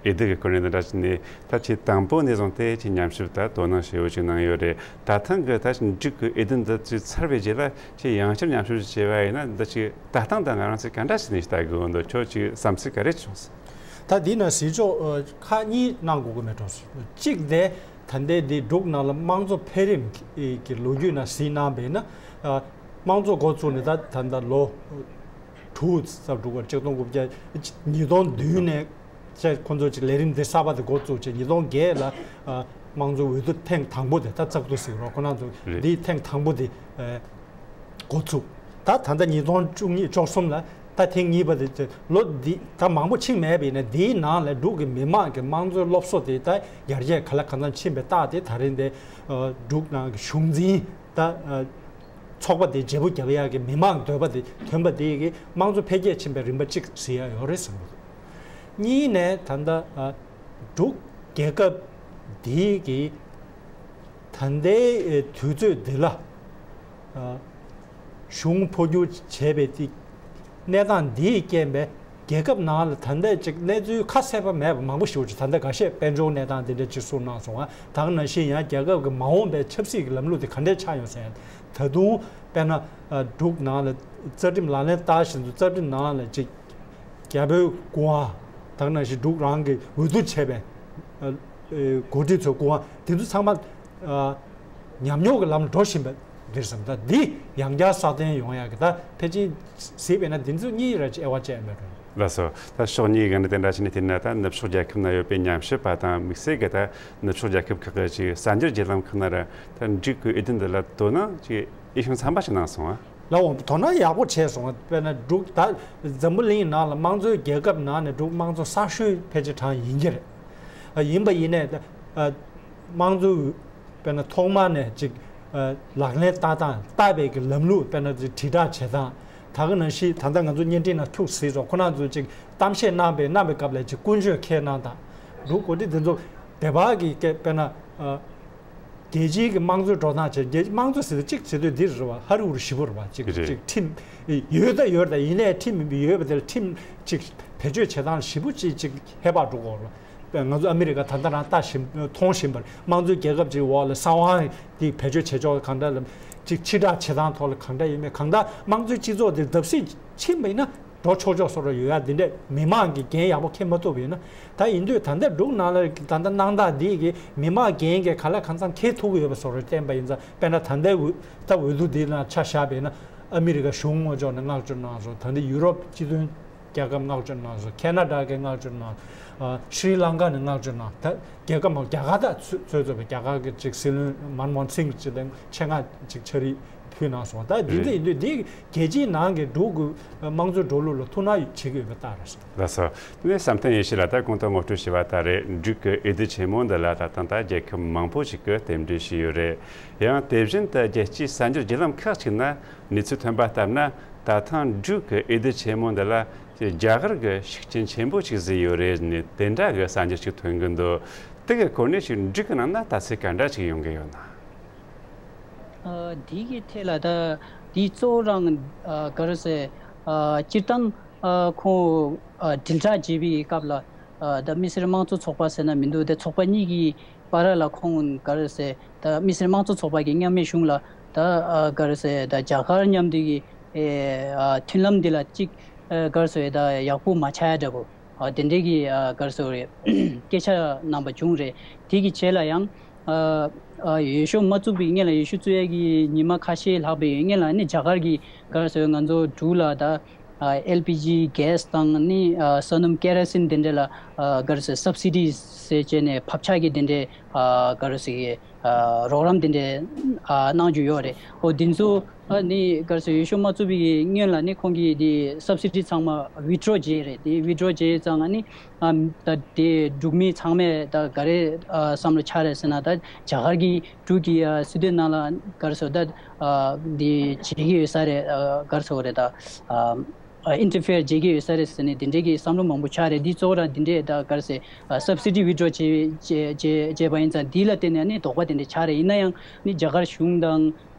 བསྡུ་གི་སྐོར་ནས་འདི་འདྲ་ཞིག་ནས། ད་ཁྱེད་དང་པོ་ནས་བཟུང་སྟེ་ཁྱེད་ཉམས་ཞིབ་ད་དོ་སྣང་ཞེ་པོ་ཅིག་གནང་ཡོད་རེད། ད་ཐེངས་གི་ད་འབྲུག་གི་འོས་བསྡུ་འདི་ཚོ་ཚར་བའི་རྗེས་ལ་ཁྱེད་ཡང་བསྐྱར་ཉམས་ཞིབ་ཅིག་བྱས་པ་ཡིན་ན། འདི་ཅིག་ལྟ་སྟངས་དང་ང་རང་ཚོས་ག་འདྲ་ཞིག་ནས་ལྟ་དགོས་འདུག་ཁྱོད་ཀྱི་བསམ་ཚུལ་ག་རེ་བྱུང་སོང་། ད་འདི་ན་གཟིགས་ཕྱོགས་ཁག་གཉིས་གནང་དགོས་ཀྱི་མེད་འགྲོ། གཅིག་དེ་ད་ལྟའི་འདི་འབྲུག་ནང་ལ་དམངས་གཙོ་འཕེལ་རིམ་གྱི་ལོ་རྒྱུས་ནང་གཟིགས་གནང་བས་ན། དམངས་གཙོ་འགོ་བཙུགས་ནས་ད་ད་ལྟ་ལོ་དྲུག་ཙམ་འགྲོ་གི། གཅིག་སྟོང་དགུ་བརྒྱ་ཉིས་སྟོང་བདུན་ནས་བཅས་ཁོང་ཚོ་ཅིག་ལས་རིམ་འདི་གསར་པ་དེ་འགོ་བཙུགས་བྱས། ཉིས་སྟོང་བརྒྱད་ལ་དམངས་གཙོ་འོས་བསྡུ་ཐེངས་དང་པོ་དེ། ད་བཙག་འཐུ་ཟེར་རོགས་ཁོ་རང་ཚོ་འདི་ཐེངས་དང་པོ་དེ་འགོ་ཚུགས། ད་ད་ལྟ་ཉིས་སྟོང་བཅུ་གཉིས་བཅུ་གསུམ་ལ་ད་ཐེངས་གཉིས་པ་དེ་ལོ་འདི་ད་མང་པོ་ཕྱིན་མེད་པ་ཡིན་ན། འདིའི་ནང་ལ་འབྲུག་གི་མི་མང་གི་དམངས་གཙོའི་སློབ་གསོ་དེ་ད་ཡར་རྒྱས་ག་ལ་གང་འཚམ་ཕྱིན་པའི་རྟགས་དེ་ད་རིང་དེ་འབྲུག་ནང་གི་གཞུང་འཛིན་ད་ཚོགས་པ་དེ་བརྗེ་པོ་རྒྱབ་ཡག་གི་མི་མང་འདོད་པ་དེ་ཐོན་པ་དེ་གིས་དམངས་གཙོ་འཕེལ་རྒྱས་ཕྱིན་པའི་རིམ་པ་གཅིག་གཟིགས་ཡག་ཡོད་རེད་བསམ་གྱི་འདུག་གཉིས་ནས་ད་ལྟ་འབྲུག་རྒྱལ་ཁབ་འདི་གི་ད་ལྟའི་དུས་ཚོད་འདི་ལ་གཞུང་འཕོ་འགྱུར་བྱས་པའི་དེ་གནས་སྟངས་འདིས་རྐྱེན་པས་རྒྱལ་ཁབ་ནང་ལ་ད་ལྟ་ཅིག་གནས་ཚུལ་ཁ་གསལ་པ་མེད་པ་མང་པོ་ཞིག་ཡོད་ཅིག་ད་ལྟ་འགའ་ཤས་དཔལ་འབྱོར་གནས་སྟངས་འདི་འདྲ་ཅིག་གསུངས་གནང་སོང་ང་། ད་ག་ནང་བཞིན་ཡང་རྒྱལ་ཁབ་ཀྱི་མ་འོངས་པའི་ཆབ་སྲིད་ཀྱི་ལམ་ལུགས་དེ་ག་འདྲས་ཆགས་ཡོང་ཟེར། ད་དུང་དཔེར་ན་འབྲུག་ནང་ལ་རྩ་ཁྲིམས་ལག་ལེན་བསྟར་བཞིན་དུ་རྩ་ཁྲིམས་ནང་ལ་ཅིག་རྒྱ་བོད་སྐུ་དབང་། ད་ག་ནང་བཞིན་འབྲུག་རང་གི་འོས་བསྡུ་བྱས་པའི་འགོ་ཁྲིད་ཚོའི་སྐུ་དབང་དེ་ཚོ་ཚང་མ་ཉམས་མྱོང་གི་ལམ་འགྲོ་བཞིན་པ་འདིར་བསམ། ད་འདི་ཡང་བསྐྱར་སྲ་བརྟན་ཡོང་ཡག་གི་ད་ཕལ་ཆེར་གཟིགས་པས་ན་འདི་ཚོ་གཉིས་ར་ཅིག་དབྱེ་བ་བཅད་མེད་རུང་། ལགས་སོ། ད་ཕྱོགས་གཉིས་ཀྱི་ནི་དེ་འདྲ་བྱས་ནས་བལྟས་ན། ད་ནུབ་ཕྱོགས་རྒྱལ་ཁབ་ན་ཡོད་པའི་ཉམས་ཞིབ་པ་དང་དམིགས་བསལ་གྱི་ད་ནུབ་ཕྱོགས་རྒྱལ་ཁབ་ཁག་གི་ཅིག་གསར་འགྱུར་བརྒྱུད་ལམ་ཁག་ན་ར་ད་འབྲུག་གི་འོས་བསྡུ་འདི་ལ་དོ་སྣང་ཅིག་ཡེ་ཤུགས་ཚན་པ་ཞིག་གནང་སོང་ཨ། ལགས་འོང་། དོ་སྣང་ཡག་པོ་བྱས་སོང་། དཔེར་ན་འབྲུག་ད་འཛམ་བུ་གླིང་ནང་ལ་དམངས་གཙོའི་རྒྱལ་ཁབ་ནང་ནས་འབྲུག་དམངས་གཙོ་གསར་ཤོས་ཕལ་ཆེར་གྲས་ཡིན་གྱི་རེད། ཡིན་པ་ཡིན་ནའི་དམངས་གཙོའི་དཔེར་ན་ཐོག་མ་ནས་ཅིག་ལག་ལེན་བསྟར་སྟངས། བསྟར་བའི་གི་ལམ་ལུགས། དཔེར་ན་ཅིག་དྲིལ་བསྒྲགས་བྱེད་སྟངས། ད་ག་ནང་བཞིན་ད་ལྟ་ང་ཚོ་བརྙན་འཕྲིན་ནང་ཐུག་སྲིད་སོང་། ཁོ་རང་ཚོས་ཅིག་གཏམ་བཤད་གནང་པའི་གནང་བའི་སྐབས་ལ་ཅིག་ཀུན་སྤྱོད་འཁྱེར་གནང་དང་། འབྲུག་འགོ་ཁྲིད་འདི་ཚོ་བདེན་པ་གི་སྐད་དཔེར་ན། རྒྱལ་སྤྱིའི་གི་དམངས་གཙོའི་འགྲོ་སྟངས་བྱས། རྒྱལ་དམངས་གཙོ་ཟེར་དུས་གཅིག་བྱེད་དུས་འདི་རེད་བ། ཧ་རི་ཧུ་རི་ཞེ་པོ་རེད་བ། གཅིག་རེད། གཅིག་ཁྲིམས་ཡོད་ད་ཡོད་ད། ཡིན་ནའི་ཁྲིམས་ཡོད་པ་དེ་ལ་ཁྲིམས་གཅིག་བེད་སྤྱོད་བྱེད་སྟངས་ཞེ་པོ་ཅིག་ཅིག་ཧེ་བག་འགྲོ་གི་ཡོད་རེད་བ། ང་ཚོ་ཨ་མི་རི་ཀ་ད་ལྟ་རང་ལྟ་བཞིན་མཐོང་བཞིན་པར་དམངས་གཙོའི་རྒྱལ་ཁབ་ཅིག་འོག་ལ་གསང་བ་དེ་བེད་སྤྱོད་བྱེད་ཕྱོགས་གང་འདྲ་ལ་ཅིག་ཕྱིར་བསྒྲགས་བྱེད་སྟངས་ཐོག་ལ་གང་འདྲ་ཡོད་མེད། གང་ལྟར་དམངས་གཙོའི་སྤྱི་ཚོགས་དེ་བརྡབ་གསིག་ཕྱིན་པ་ཡིན་ན། འགྲོ་ཆོག་ཆོག་བཟོ་འདྲ་ཡོད་ཡ། འདི་འདྲས་མི་མང་གིས་འགན་ཡག་པོ་འཁྱེར་མ་ཐུབ་པ་ཡིན་ན། ད་ཡིན་དུས་ད་ལྟ་འབྲུག་ནང་ལ་ད་ལྟ་གནང་སྟངས་འདི་གིས་མི་མང་འགན་གྱིས་ག་ལ་གང་འཚམ་འཁྱེར་ཐུབ་ཀྱི་ཡོད་པ་བཟོ་འདྲ་བསྟན་པ་ཡིན་ཙང་། དཔེར་ན་ད་ལྟའི་འོས་ད་འོས་བསྡུ་འདི་ནང་ཆ་བཞག་པ་ཡིན་ན། ཨ་མི་རི་ཀ་གཞུང་ངོས་ཕྱོགས་ནས་བསྔགས་བརྗོད་གནང་སོང་། ད་ལྟ་ཡུ་རོབ་སྤྱི་མཐུན་རྒྱལ་ཁབ་བསྔགས་བརྗོད་གནང་སོང་། ཁེ་ན་ཌ་གིས་བསྔགས་བརྗོད་གནང་། ཨ་ཤྲི་ལང་ཀ་ནས་བསྔགས་བརྗོད་གནང་། ད་རྒྱལ་ཁབ་མང་། རྒྱ་གར་ད་ཚོད་ཚོད་ཚོད་པའི་རྒྱ་གར་གྱི་ཅིག་སྲིད་བློན་མན་མོ་ཧན་སིང་ཅིག་དང་ཆེད་མངགས་ཅིག་ཕྱག་བྲིས་ཕུལ་གནང་སོང་། ད་འདི་འདྲ་ཡིན་དུས་འདི་རྒྱལ་སྤྱིའི་ནང་གི་འབྲུག་གི་དམངས་གཙོའི་འགྲོ་ལུགས་ལ་ཐུགས་སྣང་བྱེད་ཀྱི་ཡོད་པའི་རྟགས་རེད། ལགས་སོ། དེ་ནས་བསམ་གཏན་ཡེ་ཤེས་ལགས། ད་གོང་དུ་ངོ་སྤྲོད་བྱས་པ་ལྟར་རེད། འབྲུག་གི་འོས་བསྡུ་ཆེན་མོ་འདི་ལ་ད་ལྟ་ད་རྒྱལ་ཁབ་མང་པོ་ཞིག་གིས་རྟེན་འབྲེལ་ཞུས་ཡོད་རེད། ཡང་དེ་བཞིན་དུ་རྒྱལ་སྤྱིའི་གསར་འགྱུར་བརྒྱུད་ལམ་ཁག་ཅིག་ན་གནས་ཚུལ་ཐོན་པ་ལྟར་ན། ད་ཐེངས་འབྲུག་གི་འོས་བསྡུ་ཆེན་མོ་འདི་ལ་རྒྱ་གར་གྱི་ཤུགས་རྐྱེན་ཆེན་པོ་ཞིག་བཟོས་ཡོད་རེད་ནས་དེ་འདྲ་གི་གསར་འགྱུར་ཞིག་ཐོན་གྱི་འདུག་དེ་གི་སྐོར་ནས་ཅིག་འབྲུག་གི་ནང་ན་ད་ཚོད་ག་འདྲ་ཞིག་ཡོང་གི་ཡོད་ན། ཨ། འདི་གི་ཐད་ལ་ད་འདི་གཙོ་བོ་རང་ཨ་ག་རེ་ཟེར། ཨ་སྤྱིར་བཏང་ཨ་ཁོང་ཨ་དྲིལ་བསྒྲགས་བྱེད་པའི་སྐབས་ལ་ཨ་ད་མི་སེར་དམངས་གཙོ་ཚོགས་པ་ཟེར་ན་མི་འདུག་ད་ཚོགས་པ་གཉིས་ཀྱི་བར་ལ་ཁོང་ག་རེ་ཟེར། ད་མི་སེར་དམངས་གཙོ་ཚོགས་པ་གིས་མཉམ་མེད་གཞུང་ལ་ད་ཨ་ག་རེ་ཟེར། ད་རྒྱ་གར་མཉམ་དུ་གི་ཨེ་ཨ་མཐུན་ལམ་འདི་ལ་ཅིག་ཨ་ག་རེ་ཟེར། ད་ཡག་པོ་མ་ཆགས་ཡ་འདྲ་པོ། ཨ་དེ་འདྲའི་གི་ཨ་ག་རེ་ཟེར་རེད། སྐད་ཆ་གནང་པ་བྱུང་རེད། དེ་གི་རྗེས་ལ་ཡང་ཨ་ཨ་འོས་ཤོག་མ་བཙུགས་པའི་སྔོན་ལ། འོས་ཤོག་བཙུགས་ཡས་ཀྱི་ཉི་མ་ཁ་ཤས་ལྷག་པའི་སྔོན་ལ་ནི་རྒྱ་གར་གྱི་ག་རེ་ཟེར། ང་ཚོ་འབྲུག་ལ་ད་ཨ་ཨེལ་པི་ཇི་གྷེ་སི་དང་ནི་ཨ་ས་སྣུམ་ཀེ་ར་སིན་དེ་འདྲ་ལ་ཨ་ག་རེ་ཟེར། སབ་སི་ཌི་ཟེར་བྱས་ནས་ཕབ་ཆག་གི་དེ་འདྲའི་ཨ་ག་རེ་ཟེར། ཨ་རོགས་རམ་དེ་འདྲའི་ཨ་གནང་རྒྱུ་ཡོད་རེད། འོ་དེ་ཚོ་ཨ་ནི་ག་རེ་ཟེར། འོས་ཤོག་མ་བཙུགས་པའི་སྔོན་ལ་ནི་ཁོང་གིས་དེ་སབ་སི་ཌི་ཚང་མ་ཝི་ཌི་རོ་བྱས་རེད། དེ་ཝི་ཌི་རོ་བྱས་ཙང་ཨ་ནི་ཨ་ད་དེ་འབྲུག་མི་ཚང་མས་ད་ག་རེ་ཨ་བསམ་བློ་འཆར་རེད་ཟེར་ན། ད་རྒྱ་གར་གྱིས་འབྲུག་གི་ཨ་སྲིད་དོན་ནང་ལ་ག་རེ་ཟེར། ད་ཨ་དེ་བྱེད་ཀྱི་ཡོད་ས་རེད། ཨ་ག་རེ་ཟེར་རེད། ད་ཨ་ ཨིན་ཊར་ཕེར་བྱེད་ཀྱི་ཡོད་ས་རེད་ཟེར་ནས་དེ་འདྲའི་གི་བསམ་བློ་མང་པོ་ཆགས་རེད། འདི་གཙོ་བོ་རང་དེ་འདྲའི་ད་ག་རེ་ཟེར་སབ་སི་ཌི་ཝི་ཌི་རོ་བྱེད་བྱེད་བྱེད་བྱེད་པ་ཡིན་ཙང་འདི་ལ་བརྟེན་ནས་ནི་དོགས་པ་དེ་འདྲ་ཆགས་རེད། ཡིན་ན་ཡང་ནི་རྒྱ་གར་གཞུང་དང་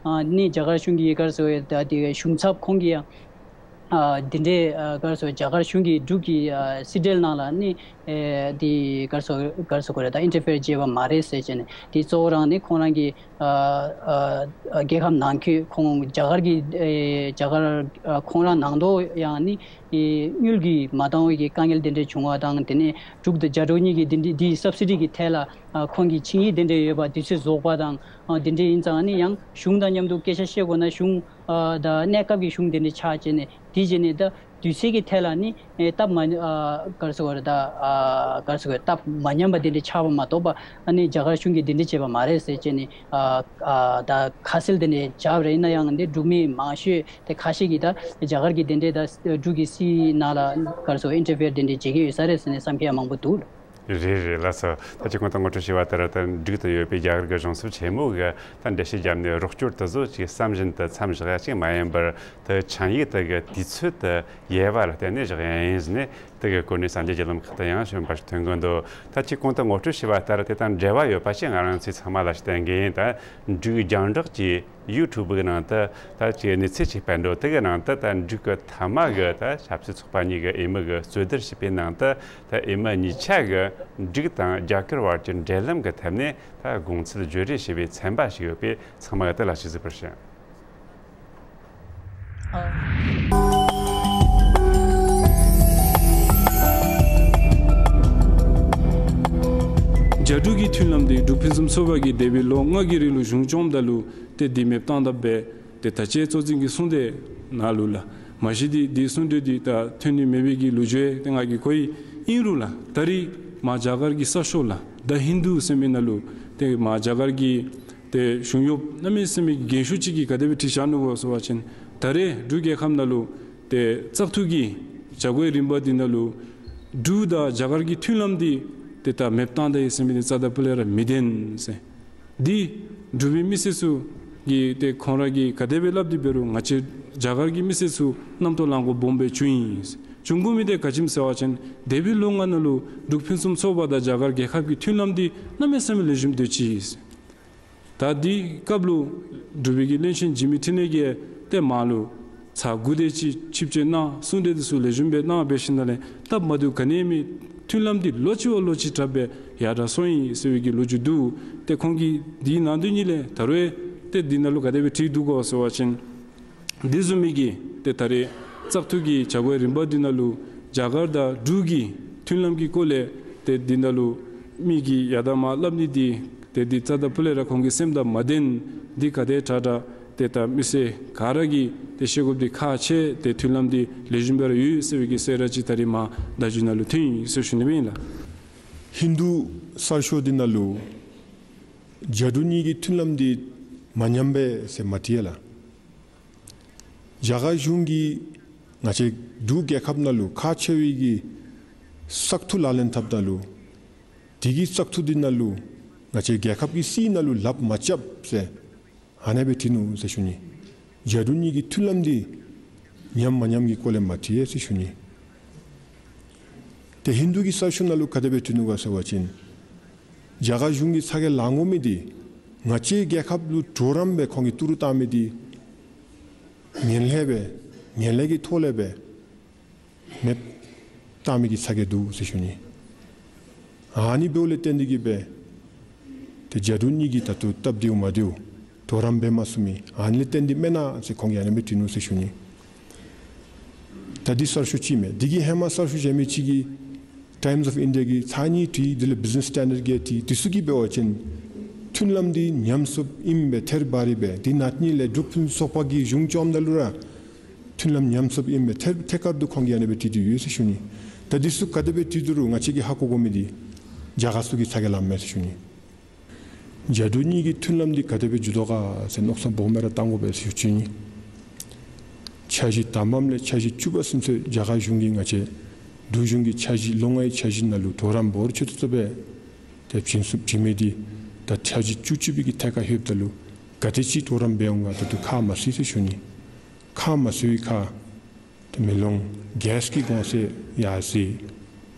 ནི་རྒྱ་གར་གཞུང་གི་ག་རེ་ཟེར་ད་དེ་གཞུང་ཚབ་ཁོང་གི་ཡང་འདི་འདྲའི་ག་རེ་ཟེར་རྒྱ་གར་གཞུང་གི་འབྲུག་གི་སི་ཊེལ་ནང་ལ་ནི་དེ་ག་རེ་ཟེར་ག་རེ་ཟེར་དགོས་རེད། ད་ཨིན་ཊར་ཕེར་བྱས་པ་མ་རེད་ཟེར་བྱས་ནས་དེ་གཙོ་བོ་རང་ནི་ཁོང་རང་གི་རྒྱལ་ཁབ་ནང་ཁུལ་ཁོང་རྒྱ་གར་གྱི་རྒྱ་གར་ཁོང་རང་ནང་དོག་ཡང་ནི་དངུལ་གྱིས་མ་འདང་བའི་གི་དཀའ་ངལ་དེ་འདྲ་བྱུང་བ་དང་། དེ་ནས་འབྲུག་དང་རྒྱ་འབྲུག་གཉིས་ཀྱི་དེ་འདྲ་དེའི་སབ་སི་ཌི་གི་ཐད་ལ་ཁོང་གི་ཆིངས་ཡིག་དེ་འདྲ་ཡོད་པ་དུས་ཚོད་རྫོགས་པ་དང་དེ་འདྲ་ཡིན་ཙང་ནི་ཡང་གཞུང་དང་མཉམ་དུ་སྐད་ཆ་བཤད་དགོས་ན་གཞུང་དང་གནས་སྐབས་ཀྱི་གཞུང་དེ་འདྲ་ཆགས་བྱས་ནས་དེ་བྱས་ནས་ད། དུས་ཚོད་ཀྱི་ཐད་ལ་ནི་ཨེ་སྟབས་མ་ཨ་ག་རེ་ཟེར་དགོས་རེད། ད་ཨ་ག་རེ་ཟེར་དགོས་རེད། སྟབས་མ་མཉམ་པ་དེ་འདྲ་ཆགས་པ་མ་གཏོགས་པ་ཨ་ནི་རྒྱ་གར་གཞུང་གིས་དེ་འདྲ་བྱས་པ་མ་རེད་ཟེར་བྱས་ནས་ཨ་ཨ་ད་ཁ་གསལ་དེ་འདྲ་བརྒྱབ་རེད། ཡིན་ན་ཡང་འདི་འབྲུག་མི་མང་ཤོས་དེ་ཁ་ཤས་ཀྱིས་ད་རྒྱ་གར་གྱི་དེ་འདྲ་ད་འབྲུག་གི་སྲིད་ནང་ལ་ག་རེ་ཟེར་དགོས་ཨིན་ཊར་ཕེར་དེ་འདྲ་བྱེད་ཀྱི་ཡོད་ས་རེད་ཟེར་ནས་བསམ་མཁན་ཡང་མང་པོ་འདུག། རེད་རེད། ལགས་སོ། ད་ཅི་གོང་དུ་ངོ་སྤྲོད་བྱས་པ་ལྟར་ད་འབྲུག་ཏུ་ཡོད་པའི་རྒྱ་གར་གྱི་གཞུང་ཚབ་ཆེན་མོ་གི་ད་འགྲེལ་བཤད་བརྒྱབ་ནས་རོགས་སྐྱོར་དེ་ཚོ་ཅིག་བསམ་བཞིན་དུ་མཚམས་བཞག་ཡ་ཅིག་མ་ཡིན་པར། དེ་ཆིངས་ཡིག་དེ་གི་དུས་ཚོད་དེ་ཡལ་བ་ལ་བརྟེན་ནས་བཞག་ཡ་ཡིན་ཟེར་ནས་དེ་གི་སྐོར་ནས་གསར་འགྱུར་བརྒྱུད་ལམ་ཁག་ཏུ་ཡང་ཞུ་འབར་ཞིག་ཐོན་གི་འདུག། ད་ཅི་གོང་དུ་ངོ་སྤྲོད་བྱས་པ་ལྟར་དེ་དང་འབྲེལ་བ་ཡོད་པ་ཞིག་ང་རང་ཚོས་ཚང་མ་ལ་ཞུ་བསྟན་གི་ཡིན། ད་འབྲུག་རྒྱང་བསྒྲགས་ཀྱི་ཡུ་ཊུབ་གི་ནང་དུ་ད་ཅིག་གནས་ཚུལ་ཅིག་སྤེལ་འགྲོ། དེ་གི་ནང་དུ་ད་འབྲུག་གི་མཐའ་མ་གི་ད་ཆབ་སྲིད་ཚོགས་པ་གཉིས་ཀྱི་འོས་མི་གི་གཙོས་བསྡུར་བྱས་པའི་ནང་དུ་ད་འོས་མི་གཉིས་ཆ་གི་འབྲུག་དང་རྒྱ་གར་བར་གྱི་འབྲེལ་ལམ་གི་ཐད་ནས་ད་དགོངས་ཚུལ་བརྗོད་རེས་བྱས་པའི་ཚན་པ་ཞིག་ཡོད་པས་ཚང་མ་གི་དེ་ལ་ཞུ་གཟིགས་པར་ཞུ། རྒྱ་འབྲུག་གི་མཐུན་ལམ་དེ་འབྲུག་ཕུན་སུམ་ཚོགས་པ་གིས་འདས་པའི་ལོ་ལྔ་གི་རིང་ལ་གཞུང་བཅོམ་ད་ལུ་དེ་དེ་མེད་བཏང་ད་པས། དེ་ད་ཆའི་གཙོ་འཛིན་གྱི་གསུང་དེ་ནང་ལུ་ལ་མ་གཞི་དེ་དེ་གསུང་དེ་དེ་ད་ཐོན་ནི་མེད་པའི་གི་ལོ་རྒྱུས་དེ་ང་གིས་གོ་ཡི། ཨིན་རུང་ལ་ད་རེས་མ་རྒྱ་གར་གྱི་གསར་ཤོག་ལ་ད་ཧིན་དུ་ཟེར་མི་ནང་ལུ་དེ་མ་རྒྱ་གར་གྱི་དེ་གཞུང་གཡོག་གནམ་མེད་ས་མེད་ཀྱི་རྒན་ཤོས་གཅིག་གིས་ག་དེ་སྦེ་བྲིས་བཞག་ནུག་གོ་ཟེར་བ་ཅིན། ད་རེས་འབྲུག་རྒྱལ་ཁབ་ནང་ལུ་དེ་བཙག་འཐུ་གི་བྱ་སྒོའི་རིམ་པ་འདི་ནང་ལུ་འབྲུག་དང་རྒྱ་གར་གྱི་མཐུན་ལམ་འདི་དེ་ད་མེདཔ་བཏང་ད་ཡི་ཟེར་མི་འདི་རྩ་དང་སྤུ་ལས་ར་མི་བདེན་ཟེར། འདི་འབྲུག་པའི་མི་སེར་ཚུ་གིས་དེ་ཁོང་ར་གིས་ག་དེ་སྦེ་སླབ་དེ་འབད་རུང་ང་བཅས་རྒྱ་གར་གྱི་མི་སེར་ཚུ་རྣམ་རྟོག་ལང་དགོཔ་སྦོམ་སྦེ་བྱུང་ཡི། བྱུང་དགོ་མི་དེ་ག་ཅི་སྨོ་ཟེར་བ་ཅིན་འདས་པའི་ལོ་ལྔ་ནང་ལུ་འབྲུག་ཕུན་སུམ་ཚོགས་པ་དང་རྒྱ་གར་རྒྱལ་ཁབ་ཀྱི་མཐུན་ལམ་འདི་གནམ་མེད་ས་མེད་ལེགས་ཤོམ་སྡོད་ཅི། ད་འདི་སྐབས་ལུ་འབྲུག་པའི་གི་བློན་ཆེན་འཇིགས་མེད་འཕྲིན་ལས་ཀྱིས་ཏེ་མ་ལུ་ཚར་དགུ་དེ་ཅིག་ཆིབས་བསྐྱོད་གནང་གསུང་གྲོས་དེ་ཚུ་ལེགས་ཤོམ་སྦེ་གནང་འབད་ཞིནམ་ལས་སྟབས་མ་བདེཝ་ག་ནི་མེད། མཐུན་ལམ་འདི་ལོ་གཅིག་བ་ལོ་གཅིག་དྲག་སྦེ་ཡར་དྲག་སོང་ཡི་ཟེར་བའི་གི་ལོ་རྒྱུས་འདུག། ཏེ་ཁོང་གིས་འདིའི་ནང་དོན་ཉིད་ལས་ད་རུང་ཏེ་འདི་ནང་ལུ་ག་དེ་སྦེ་བྲིས་འདུག་གོ་ཟེར་བ་ཅིན། འདི་བཟུམ་མའི་གི་ཏེ་ད་རེས་བཙག་འཐུ་གི་བྱ་སྒོའི་རིམ་པ་འདི་ནང་ལུ་རྒྱ་གར་དང་འབྲུག་གི་མཐུན་ལམ་གྱི་སྐོར་ལས་ཏེ་འདི་ནང་ལུ་མི་གིས་ཡར་དང་མར་སླབ་ནི་འདི་ཏེ་འདི་རྩ་དང་སྤུ་ལས་ར་ཁོང་གི་སེམས་དང་མ་ལྡན། འདི་ག་དེ་དྲག་དྲག་ཏེ་ད་མི་སེར་ག་ར་གིས་ཏེ་ཤེས་དགོཔ་འདི་ཁག་ཆེ། ཏེ་མཐུན་ལམ་འདི་ལེགས་ཤོམ་སྦེ་ར་ཡོད་ཟེར་བའི་གི་གསལ་བསྒྲགས་ཅིག་ད་རེས་མར་བརྡ་བརྒྱུད་ནང་ལུ་ཐོན་ཡི་ཟེར་ཞུ་ནི་སྦེ་ཨིན་ལགས། ཧིན་དུ་གསར་ཤོག་འདི་ནང་ལུ་རྒྱ་འབྲུག་གཉིས་ཀྱི་མཐུན་ལམ་འདི་མ་ཉམས་པས་ཟེར་མ་བྲིས་ཡ་ལགས། རྒྱ་གར་གཞུང་གིས་ང་བཅས་འབྲུག་རྒྱལ་ཁབ་ནང་ལུ་ཁག་ཆེ་བའི་གི་བཙག་འཐུ་ལག་ལེན་འཐབ་ད་ལུ་དེ་གི་བཙག་འཐུ་འདི་ནང་ལུ་ང་བཅས་རྒྱལ་ཁབ་ཀྱི་སྲིད་ནང་ལུ་ལགཔ་མ་རྐྱབ་ཟེར་ཨ་ནེ་སྦེ་བྲིས་ནུག་ཟེར་ཞུ་ནི། རྒྱ་འབྲུག་གཉིས་ཀྱི་མཐུན་ལམ་འདི་ཉམས་མ་ཉམས་ཀྱི་སྐོར་ལས་མ་བྲིས་ཡ་ཟེར་ཞུ་ནི། ཏེ་ཧིན་དུ་གི་གསར་ཤོག་ནང་ལུ་ག་དེ་སྦེ་བྲིས་ནུག་ག་ཟེར་བ་ཅིན། རྒྱ་གར་གཞུང་གིས་ཚ་གྱང་ལང་དགོ་མི་འདི་ང་བཅས་རྒྱལ་ཁབ་ལུ་གྲོགས་རམ་སྦེ་ཁོང་གིས་ཏི་རུ་བཏང་མི་འདི་ངན་ལྷད་སྦེ་ངན་ལྷད་ཀྱི་ཐོག་ལས་སྦེ་མེདཔ་བཏང་མི་གི་ཚ་གྱང་འདུག་ཟེར་ཞུ་ནི། ཨ་ནི་འབདཝ་ལས་བརྟེན་ཏེ་གིས་སྦེ་ཏེ་རྒྱ་འབྲུག་གཉིས་ཀྱི་ད་ལྟོ་སྟབས་བདེཝ་མ་བདེཝ་གྲོགས་རམ་འབད་མ་ཚུགས་མི་ཨ་ནི་ལས་བརྟེན་ཏེ་མེན་ན་ཟེར་ཁོང་གིས་ཨ་ནེ་སྦེ་བྲིས་ནུག་ཟེར་ཞུ་ནི། ད་འདི་གསར་ཤོག་གཅིག་མས། འདི་གི་ཧེ་མ་གསར་ཤོག་གཞན་མི་གཅིག་གིས་Times of India གིས་ཚར་གཉིས་བྲིས། འདི་ལས་Business Standard གིས་བྲིས། འདི་ཚུ་གིས་འབད་བ་ཅིན་མཐུན་ལམ་འདི་ཉམས་སོཔ་ཨིན་པས། ཐད་རི་བ་རི་སྦེ་འདི་ནང་ཉིད་ལས་འབྲུག་ཕུན་སུམ་ཚོགས་པ་གིས་གཞུང་བཅོམ་ད་ལུ་ར་མཐུན་ལམ་ཉམས་སོཔ་ཨིན་པས། ཐད་ཐད་ཀར་དུ་ཁོང་གིས་ཨ་ནེ་སྦེ་བྲིས་ཏེ་ཡོད་ཟེར་ཞུ་ནི། ད་འདི་ཚུ་ག་དེ་སྦེ་བྲིས་ཏེ་རུང་ང་བཅས་ཀྱིས་ཧ་གོ་དགོ་མི་འདི་རྒྱ་གར་ཚུ་གིས་ཚ་གྱང་ལངམ་མས་ཟེར་ཞུ་ནི། རྒྱ་འབྲུག་གཉིས་ཀྱི་མཐུན་ལམ་འདི་ག་དེ་སྦེ་འགྱོ་དོ་ག་ཟེར་མནོ་བསམ་སྦོམ་སྦེ་ར་བཏང་དགོ་པས་ཟེར་ཞུ་ནི། འཆར་གཞི་དང་པམ་ལས་འཆར་གཞི་བཅུ་པ་ཚུན་ཚོད་རྒྱ་གར་གཞུང་གིས་ང་བཅས་འབྲུག་གཞུང་གི་འཆར་གཞི་ལོ་ལྔའི་འཆར་གཞི་ནང་ལུ་གྲོགས་རམ་འབོར་ཆེ་ཏོག་ཏོ་སྦེ་ཏེ་བྱིན་སོཔ་བྱིན་མི་འདི་ད་འཆར་གཞི་བཅུ་གཅིག་པའི་གི་ཐད་ཁར་ལྷོདཔ་ད་ལུ་ག་དེ་ཅིག་གྲོགས་རམ་འབད་འོང་ག་ད་ལྟོ་ཁག་མ་སོ་ཡི་ཟེར་ཞུ་ནི། ཁག་མ་སོ་ཡི་ཁར་ད་ མེ་ལོང་གེ་སི་གི་གོང་ཚད་ཡར་ཟེར།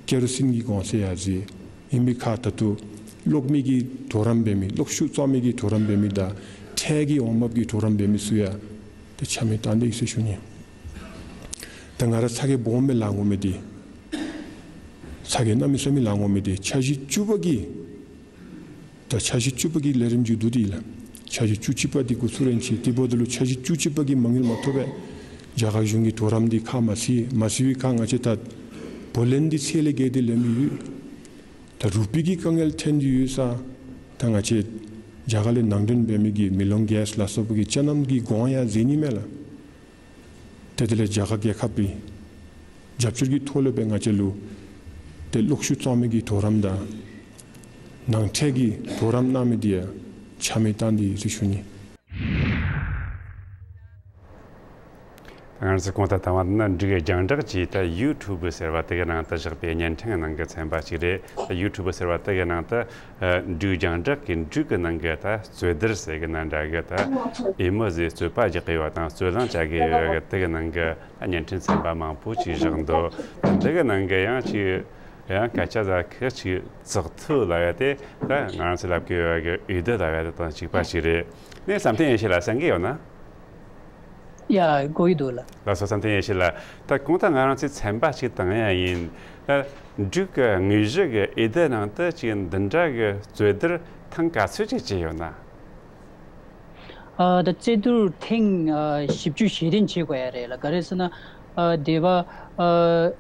ཀེ་རོ་སིན་གྱི་གོང་ཚད་ཡར་ཟེར། ཡིན་པའི་ཁར་ད་དུང་གློག་མེ་གི་དོ་རམ་འབད་མི། གློག་ཤུགས་བཙོང་མི་གི་དོ་རམ་འབད་མི་དང་། ཁྲལ་གྱི་འོང་འབབ་ཀྱི་དོ་རམ་འབད་མི་ཚུ་ཡང་དེ་ཆ་མེད་བཏང་དེ་ཡིན་ཟེར་ཞུ་ནི། ད་ང་ར་ཚ་གྱང་སྦོམ་མེ་ལང་འོང་མི་དེ། ཚ་གྱང་གནམ་མེད་ས་མེད་ལང་འོང་མི་དེ་འཆར་གཞི་བཅུ་པ་གི། ད་འཆར་གཞི་བཅུ་པ་གི་ལས་རིམ་མཇུག་བསྡུ་དེ་ཡིན་ལ། འཆར་གཞི་བཅུ་གཅིག་པ་དེ་འགོ་ཚུགས་རན་ཆེ། དེ་བར་དུ་ལུ་འཆར་གཞི་བཅུ་གཅིག་པ་གི་མ་དངུལ་མ་ཐོབ་པས། རྒྱ་གར་གཞུང་གི་དོ་རམ་འདི་ཁ་མ་སི་མ་སི་བའི་ཁ་ང་བཅས་ད་བོ་ལན་འདི་ཚད་ལས་བརྒལ་ཏེ་ལེན་མི་ཡོད། ད་རུ་པི་གི་དཀའ་ངལ་འཕྲད་དེ་ཡོད་ས། ད་ང་བཅས་རྒྱ་གར་ལས་ནང་འདྲེན་འབད་མི་གི་མེ་ལོང་གེ་སི་ལ་སོགས་པ་གི་ཅ་ནམ་གི་གོང་ཡང་ཟེར་ནི་མེད་ལ། ཏེ་དེ་ལས་རྒྱ་གར་རྒྱལ་ཁབ་ཀྱི་རྒྱབ་སྐྱོར་གྱི་ཐོག་ལས་སྦེ་ང་བཅས་ལུ་ཏེ་གློག་ཤུགས་བཙོང་མི་གི་དོ་རམ་དང་ནང་ཁྲལ་གྱི་དོ་རམ་གནང་མི་དེ་ཡང་ཆ་མེད་བཏང་དེ་ཡིན་ཟེར་ཞུ་ནི། ང་རང་ཚོ་གོང་དུ་བཏང་བ་ནི་འབྲུག་རྒྱང་བསྒྲགས་ཀྱི་ད་ཡུ་ཊུབ་ཟེར་བ་དེ་གི་ནང་དུ་བཞག་པའི་བརྙན་འཕྲིན་ནང་གི་ཚན་པ་ཞིག་རེད། ད་ཡུ་ཊུབ་ཟེར་བ་དེ་གི་ནང་དུ་ཨ་འབྲུག་རྒྱང་བསྒྲགས་ཀྱི་འབྲུག་གི་ནང་གི་ད་རྩོད་བསྡུར་ཟེར་གི་ནང་འདྲ་གི་ད་ཨེ་མོ་ཟེར་རྩོད་པ་རྒྱག་གི་ཡོད་དང་རྩོད་གླེང་བྱ་གི་ཡོད་གི་དེ་གི་ནང་གི་ད་བརྙན་འཕྲིན་ཚན་པ་མང་པོ་ཅིག་བཞག་འདུག་འདི་གི་ནང་གི་ཡང་ཅིག་ཡང་སྐད་ཆ་ཟ་ཁག་ཅིག་བཙག་འཐུ་ལབ་ཡ་དེ་ད་ང་རང་ཚོ་ལབ་གི་ཡོད་གི་འོས་བསྡུ་ལབ་ཡ་དེ་དང་གཅིག་པ་ཞིག་རེད། ངས་བསམ་གཏན་ཡེ་ཤེས་ལ་གསན་གི་ཡོད་ན། ཡ་གོ་ཡི་འདུག་ལགས། ལགས་སོ། བསམ་གཏན་ཡེ་ཤེས་ལགས། ད་གོང་དུ་ང་རང་ཚོའི་ཚན་པ་ཞིག་བཏང་ཡ་ཡིན། ད་འབྲུག་གི་དངོས་གཞི་གི་འོས་བསྡུ་ནང་དུ་ཅིག་འདི་འདྲ་གི་རྩོད་བསྡུར་ཐེངས་ག་ཚོད་ཅིག་བྱས་ཡོད་ན། ཨ་ད་རྩོད་བསྡུར་ཐེངས་ཨ་བཞི་བཅུ་ཞེ་བདུན་བྱེད་དགོས་ཡ་རེད་ལགས། ག་རེ་ཟེར་ན་ཨ་སྡེ་པ་ཨ་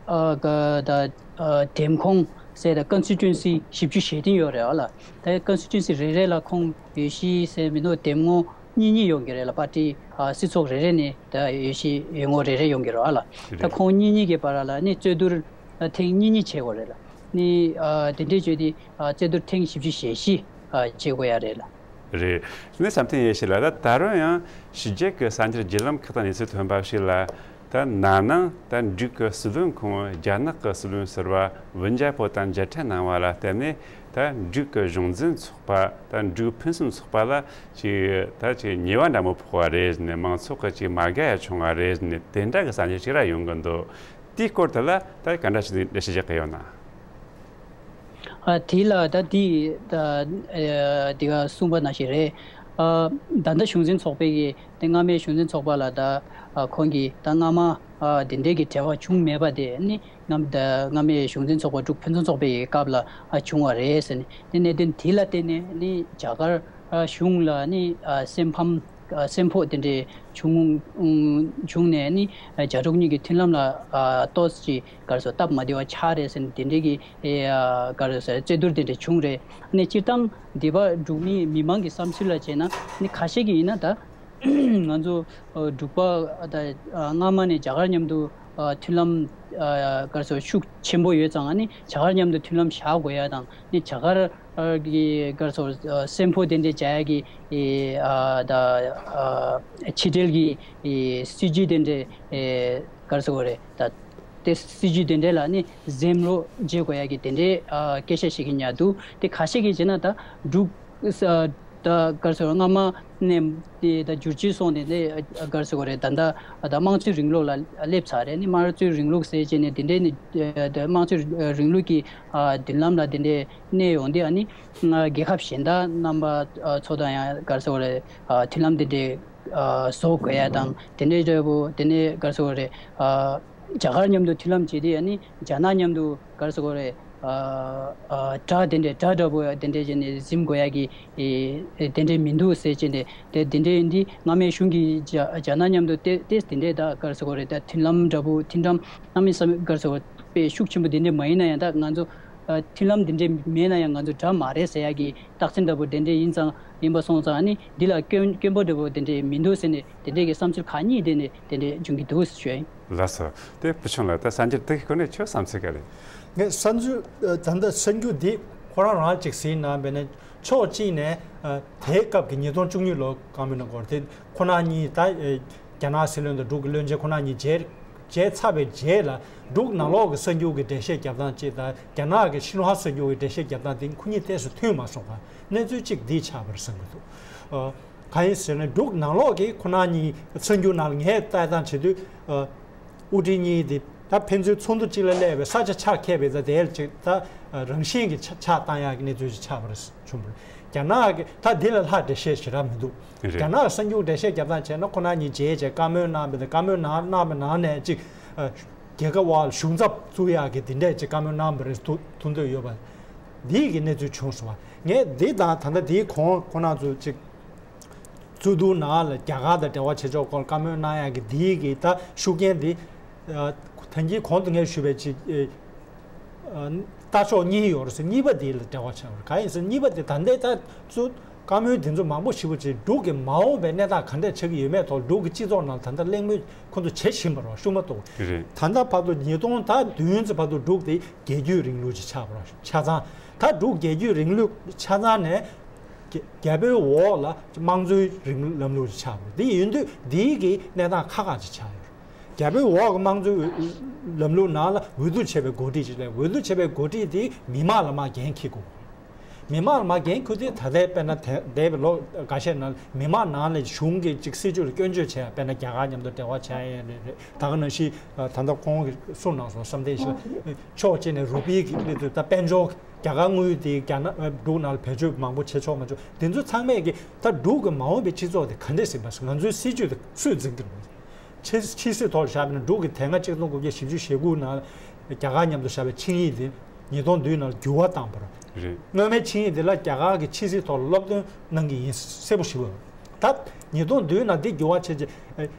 ཨ་ག་ད་ཨ་འདེམས་ཁོངས་ཟེར་ད་ཀོན་སི་ཊུ་ཨེན་སི་བཞི་བཅུ་ཞེ་བདུན་ཡོད་རེད་ཨ་ལགས། ད་ཀོན་སི་ཊུ་ཨེན་སི་རེ་རེ་ལ་ཁོངས་འོས་གཞི་ཟེར་མི་འདུག་འདེམས་ངོ་གཉིས་གཉིས་ཡོང་གི་རེད་ལགས། པར་ཊི་ཨ་སྲིད་ཚོགས་རེ་རེ་ནས་ད་འོས་གཞི་འོས་ངོ་རེ་རེ་ཡོང་གི་རེད་ཨ་ལགས། ད་རེད། ཁོང་གཉིས་གཉིས་ཀྱི་བར་ལ་ནི་རྩོད་བསྡུར་ཨ་ཐེངས་གཉིས་གཉིས་བྱེད་དགོས་རེད་ལགས། ནི་ཨ་དེ་འདྲས་བྱས་ཏེ་ཨ་རྩོད་བསྡུར་ཐེངས་བཞི་བཅུ་ཞེ་བཞི་ཨ་བྱེད་དགོས་ཡ་རེད་ལགས། རེད། ནི་བསམ་གཏན་ཡེ་ཤེས་ལགས། ད་ད་རུང་ཡང་ཕྱི་རྒྱལ་གྱི་གསར་འགྱུར་བརྒྱུད་ལམ་ཁག་དང་གནས་ཚུལ་ཐོན་པ་ཞིག་ལ། ད་ན་ནིང་ད་འབྲུག་གི་སྲིད་བློན་ཁོང་རྒྱ་ནག་གི་སྲིད་བློན་ཟུར་པ་ཝུན་ཇའ་པོ་དང་མཇལ་འཕྲད་གནང་བ་ལ་བརྟེན་ནས་ད་འབྲུག་གི་གཞུང་འཛིན་ཚོགས་པ་ད་འབྲུག་ཕུན་སུམ་ཚོགས་པ་ལ་ཅིག་ད་ཅིག་ཉེས་པ་འདྲ་མོ་ཕོག་པ་རེད་ནས་མང་ཚོགས་ཀྱི་ཅིག་མ་དགའ་ཡ་བྱུང་བ་རེད་ནས་དེ་འདྲ་གི་གསར་འགྱུར་ཞིག་ར་ཡོང་གི་འདུག་དེའི་སྐོར་དེ་ལ་ད་ག་འདྲ་ཞིག་འགྲེལ་བཤད་རྒྱག་གི་ཡོད་ན། ཨ་དེ་ལ་ད་དེ་ད་ཨ་དེ་ག་གསུངས་པ་ནང་བཞིན་རེད། ཨ་ད་ལྟ་གཞུང་འཛིན་ཚོགས་པའི་གི་དེ་སྔ་མའི་གཞུང་འཛིན་ཚོགས་པ་ལ་ད་ཨ་ཁོང་གིས་ད་སྔ་མ་ཨ་དེ་འདྲའི་གི་འབྲེལ་བ་བྱུང་མེད་པ་དེ་ནི་སྔ་ད་སྔ་མའི་གཞུང་འཛིན་ཚོགས་པ་འབྲུག་ཕུན་སུམ་ཚོགས་པའི་གི་སྐབས་ལ་ཨ་བྱུང་བ་རེད་ཟེར་ནས་དེ་གནད་དོན་དེ་ལ་བརྟེན་ནས་ནི་རྒྱ་གར་ཨ་གཞུང་ལ་ནི་ཨ་སེམས་ཕམ་ཨ་སེམས་ཕོག་དེ་འདྲའི་བྱུང་བྱུང་ནས་ནི་ཨ་རྒྱ་འབྲུག་གཉིས་ཀྱི་མཐུན་ལམ་ལ་ཨ་ཏོག་ཙམ་ཅིག་ག་རེ་ཟེར་སྟབས་མ་བདེ་བ་ཆགས་རེད་ཟེར་ནས་དེ་འདྲའི་གི་ཨེ་ཨ་ག་རེ་ཟེར་རྩོད་བསྡུར་དེ་འདྲ་བྱུང་རེད། ཨ་ནི་སྤྱིར་བཏང་སྡེ་པ་འབྲུག་མི་མི་མང་གི་བསམ་ཚུལ་ལ་བྱས་ན་ཨ་ནི་ཁ་ཤས་ཀྱིས་ཡིན་ན་ད་ང་ཚོ་ཨ་འབྲུག་པ་ད་ཨ་སྔ་མ་ནས་རྒྱ་གར་མཉམ་དུ་ཨ་མཐུན་ལམ་ཨ་ག་རེ་ཟེར་ཤུགས་ཆེན་པོ་ཡོད་ཙང་ཨ་ནི་རྒྱ་གར་མཉམ་དུ་མཐུན་ལམ་བཞག་དགོས་ཡ་དང་ཨ་ནི་རྒྱ་གར་ཨ་གི་ག་རེ་ཟེར་ཨ་སེམས་ཕོག་དེ་འདྲ་བྱ་ཡ་གི་ཨེ་ཨ་ད་ཨ་ཕྱི་འབྲེལ་གྱི་ཨེ་སྲིད་ཇུས་དེ་འདྲ་ཨེ་ག་རེ་ཟེར་དགོས་རེད་ད། དེ་སྲིད་ཇུས་དེ་འདྲའི་ལ་ནི་འཛེམ་རོགས་བྱེད་དགོས་ཡ་གི་དེ་འདྲའི་ཨ་སྐད་ཆ་བཤད་ཀྱི་ཡོད་འདུག་དེ་ཁ་ཤས་ཀྱིས་བྱས་ན་ད་འབྲུག་ཨ་ད་ག་རེ་ཟེར་སྔ་མ་ནས་དེ་ད་བསྒྱུར་བཅོས་སོང་ནས་དེ་ག་རེ་ཟེར་དགོས་རེད། ད་ད་ད་དམངས་གཙོའི་རིང་ལུགས་ལ་སླེབས་ཚར་རེད། ནི་དམངས་གཙོའི་རིང་ལུགས་ཟེར་བྱས་ནས་དེ་འདྲའི་ནི་ད་དམངས་གཙོའི་རིང་ལུགས་ཀྱི་ཨ་མདུན་ལམ་ལ་དེ་འདྲའི་གནས་ཡོང་དུས་ཨ་ནི་ཨ་རྒྱལ་ཁབ་གཞན་དག་རྣམ་པ་ཨ་ཚོ་དང་ཡང་ག་རེ་ཟེར་དགོས་རེད། ཨ་མཐུན་ལམ་དེ་འདྲའི་ཨ་བཟོ་དགོས་ཡ་དང་དེ་འདྲའི་འདྲ་པོ་དེ་ནས་ག་རེ་ཟེར་དགོས་རེད། ཨ་རྒྱ་གར་མཉམ་དུ་མཐུན་ལམ་བྱེད་དུས་ཨ་ནི་རྒྱ་ནག་མཉམ་དུ་ག་རེ་ཟེར་དགོས་རེད། ཨ་ཨ་དགྲ་དེ་འདྲའི་དགྲ་འདྲ་པོ་དེ་འདྲའི་བྱས་ནས་འཛིན་དགོས་ཡ་གི་ཨེ་དེ་འདྲའི་མི་འདུག་ཟེར་བྱས་ནས་དེ་དེ་འདྲའི་འདི་སྔ་མའི་གཞུང་གིས་རྒྱ་རྒྱ་ནག་མཉམ་དུ་ཏེ་ཏེ་དེ་འདྲའི་ད་ག་རེ་ཟེར་དགོས་རེད། ད་མཐུན་ལམ་འདྲ་པོ་མཐུན་གྲམ་གནམ་མེད་ས་མེད་ག་རེ་ཟེར་དགོས་རེད། དཔེ་ཤུགས་ཆེན་པོ་དེ་འདྲའི་མ་ཡིན་ན་ཡང་ད་ང་ཚོ་ཨ་མཐུན་ལམ་དེ་འདྲའི་མེད་ན་ཡང་ང་ཚོ་དགྲ་མ་རེད་ཟེར་ཡ་གི་རྟགས་མཚན་འདྲ་པོ་དེ་འདྲའི་ཡིན་ཙང་ཡིན་པ་སོང་ཙང་ཨ་ནི་འདི་ལ་སྐྱོན་སྐྱོན་པོ་འདྲ་པོ་དེ་འདྲའི་མི་འདུག་ཟེར་ནས་དེ་འདྲའི་གི་བསམ་ཚུལ་ཁག་གཉིས་དེ་ནས་དེ་འདྲའི་འབྱུང་གི་འདུག་ཞུ་ཡ་ཡིན། ལགས་སོ། དེ་བུ་ཆུང་ལགས་ད་གསར་འགྱུར་དེ་གི་སྐོར་ནས་ཁྱོད་བསམ་ཚུལ་ག་རེ། ངས་གསར་འགྱུར་ད་ལྟ་གསར་འགྱུར་འདི་ཁོ་རང་རང་ཅིག་ཟིན་ན་བས་ན་ཕྱོགས་གཅིག་ནས་དེའི་སྐབས་ཀྱི་ཉིས་སྟོང་བཅུ་གཉིས་ལོ་གང་མིན་ན་སྐོར་དེ་ཁོ་ན་གཉིས་ད་རྒྱ་ནག་སྲིད་བློན་དང་འབྲུག་གི་བློན་ཆེན་ཁོ་ན་གཉིས་མཇལ་མཇལ་ཚར་བའི་རྗེས་ལ་འབྲུག་ནང་ལོགས་ཀྱི་གསར་འགྱུར་གྱི་འགྲེལ་བཤད་རྒྱབ་སྟངས་གཅིག་དང་རྒྱ་ནག་གི་ཤིན་ཧྭ་གསར་འགྱུར་གྱི་འགྲེལ་བཤད་རྒྱབ་སྟངས་དེ་ཁོ་གཉིས་ཏོག་ཙམ་མཐུན་མ་སོང་བ་གནས་ཚུལ་གཅིག་འདི་ཆགས་པར་བསམ་གྱི་འདུག་གང་ཡིན་ཟེར་ན་འབྲུག་ནང་ལོགས་ཀྱི་ཁོ་ན་གཉིས་གསར་འགྱུར་ནང་ལ་ངས་ལྟ་སྟངས་བྱེད་དུས། དབུ་ཁྲིད་གཉིས་དེ་ད་ཕན་ཚུན་ཚོགས་འདུ་གཅིག་ལ་སླེབས་པའི་ས་ཆ་ཆ་ཁྱད་པའི་ད་དེ་ལ་ཅིག་ད་རང་བཞིན་གྱི་ཆ་ཆགས་བཏང་ཡག་གི་གནས་ཚུལ་ཞིག་ཆགས་པ་རེད་བྱུང་བ་རེད། རྒྱ་ནག་གི་ད་འདི་ལ་ལྷག་འགྲེལ་བཤད་ཞེ་དྲག་མི་འདུག་རེད། རྒྱ་ནག་གི་གསར་འགྱུར་འགྲེལ་བཤད་རྒྱབ་སྟངས་བྱས་ན་ཁོ་ན་གཉིས་མཇལ་བྱས་བཀའ་མོལ་གནང་བ་དང་བཀའ་མོལ་གནང་གནང་བའི་ནང་ནས་ཅིག་རྒྱལ་ཁབ་དབར་གཞུང་ཚབ་བཙུགས་ཡག་གི་དེ་འདྲས་ཅིག་བཀའ་མོལ་གནང་བ་རེད་ཐུགས་ཐུགས་འདོད་ཡོད་པ་འདི་གི་གནས་ཚུལ་བྱུང་སོང་བ། ངས་འདི་དང་ད་ལྟ་འདིའི་གོང་ཁོ་ན་ཚོ་ཅིག་གཙོ་བསྡུར་ནང་ལ་རྒྱ་གར་དང་འབྲེལ་བ་བྱེད་ཕྱོགས་སྐོར་བཀའ་མོལ་གནང་ཡག་གི་འདིའི་གི་ད་ཤུགས་རྐྱེན་འདི་ད་གིན་གོང་དུ་ངས་ཞུས་པའི་ཅིག་ལྟ་ཕྱོགས་གཉིས་ཡོད་རེད་ཟེར། གཉིས་པ་དེ་ལ་འབྲེལ་བ་ཆགས་པ་རེད། གང་ཡིན་ཟེར་གཉིས་པ་དེ་ད་ལྟའི་ད་གཙོ་བཀའ་མོལ་དེ་ཚོ་མང་པོ་ཞེ་པོ་ཅིག་འབྲུག་གི་མ་འོངས་པའི་གནས་སྟངས་ག་འདྲས་ཆགས་ཀྱི་ཡོད་མེད་ཐོག་འབྲུག་གི་སྤྱི་ཚོགས་ནང་ད་ལྟ་གླེང་མོལ་ཁོ་ཚོ་བྱེད་བཞིན་པ་རེད། ཤུགས་མ་གཏོགས་རེད། ད་ལྟ་བར་དུ་ཉིས་སྟོང་ད་བདུན་ཙམ་བར་དུ་འབྲུག་དེ་རྒྱལ་བརྒྱུད་རིང་ལུགས་ཅིག་ཆགས་པ་རེད། ཆ་ཚང་ད་འབྲུག་རྒྱལ་བརྒྱུད་རིང་ལུགས་ཆ་ཚང་ནས་རྒྱ་རྒྱ་བོད་འོག་ལ་དམངས་གཙོའི་རིང་ལམ་ལུགས་ཅིག་ཆགས་པ་རེད། དེ་ཡིན་དུས་འདིའི་གི་གནས་སྟངས་ཁག་ཁག་ཅིག་ཆགས་ཡོད་རེད། རྒྱ་བོད་འོག་གི་དམངས་གཙོའི་འོས་ལམ་ལུགས་ནང་ལ་འོས་བསྡུ་བྱས་པའི་འགོ་ཁྲིད་ཅིག་སླེབས། འོས་བསྡུ་བྱས་པའི་འགོ་ཁྲིད་དེ་མི་མང་ལ་མར་འགན་འཁྱེར་དགོས། མི་མང་ལ་མར་འགན་འཁྱེར་དུས་ད་ལྟའི་དཔེར་ན་དེ་འདས་པའི་ལོ་འགའ་ཤས་ནང་མི་མང་ནང་ལ་གཞུང་གི་ཅིག་སྲིད་ཇུས་ལ་སྐྱོན་བརྗོད་བྱས། དཔེར་ན་རྒྱ་གར་མཉམ་དུ་འབྲེལ་བ་བྱས་ཡས་རེད་རེད། ད་ག་ནང་བཞིན་ད་ལྟ་ཁོང་གིས་གསུངས་གནང་སོང་བསམ་གཏན་ཞིག་ཕྱོགས་གཅིག་ནས་རུ་པིའི་གི་གནས་ཚུལ་ད་དཔལ་འབྱོར་རྒྱ་གར་དངུལ་དེ་རྒྱ་ནག་འབྲུག་ནང་ལ་བེད་སྤྱོད་མང་པོ་བྱེད་ཆོག་མ་ཆོག་དེ་ཚོ་ཚང་མས་གི་ད་འབྲུག་གི་མ་འོངས་པའི་སྤྱི་ཚོགས་དེ་ག་འདྲས་ཟིན་པ་ང་ཚོའི་སྲིད་ཇུས་དེ་སུས་འཛིན་གི་རེད། ཕྱི་ཕྱི་སྲིད་ཐོག་བཞག་པ་ན་འབྲུག་གི་དེ་སྔ་གཅིག་སྟོང་དགུ་བརྒྱ་བཞི་བཅུ་ཞེ་དགུ་ནང་རྒྱ་གར་མཉམ་དུ་བཞག་པའི་ཆིངས་ཡིག་དེ་ཉིས་སྟོང་བདུན་ནང་འགྱུར་བ་བཏང་བ་རེད། རེད། སྔོན་མའི་ཆིངས་ཡིག་དེ་ལ་རྒྱ་གར་གྱི་ཕྱི་སྲིད་ཐོག་ལ་སློབ་སྟོན་གནང་གི་ཡིན་གསལ་པོ་ཞེ་པོ་རེད། ད་ཉིས་སྟོང་བདུན་ནང་འདི་འགྱུར་བ་བྱས་རྗེས་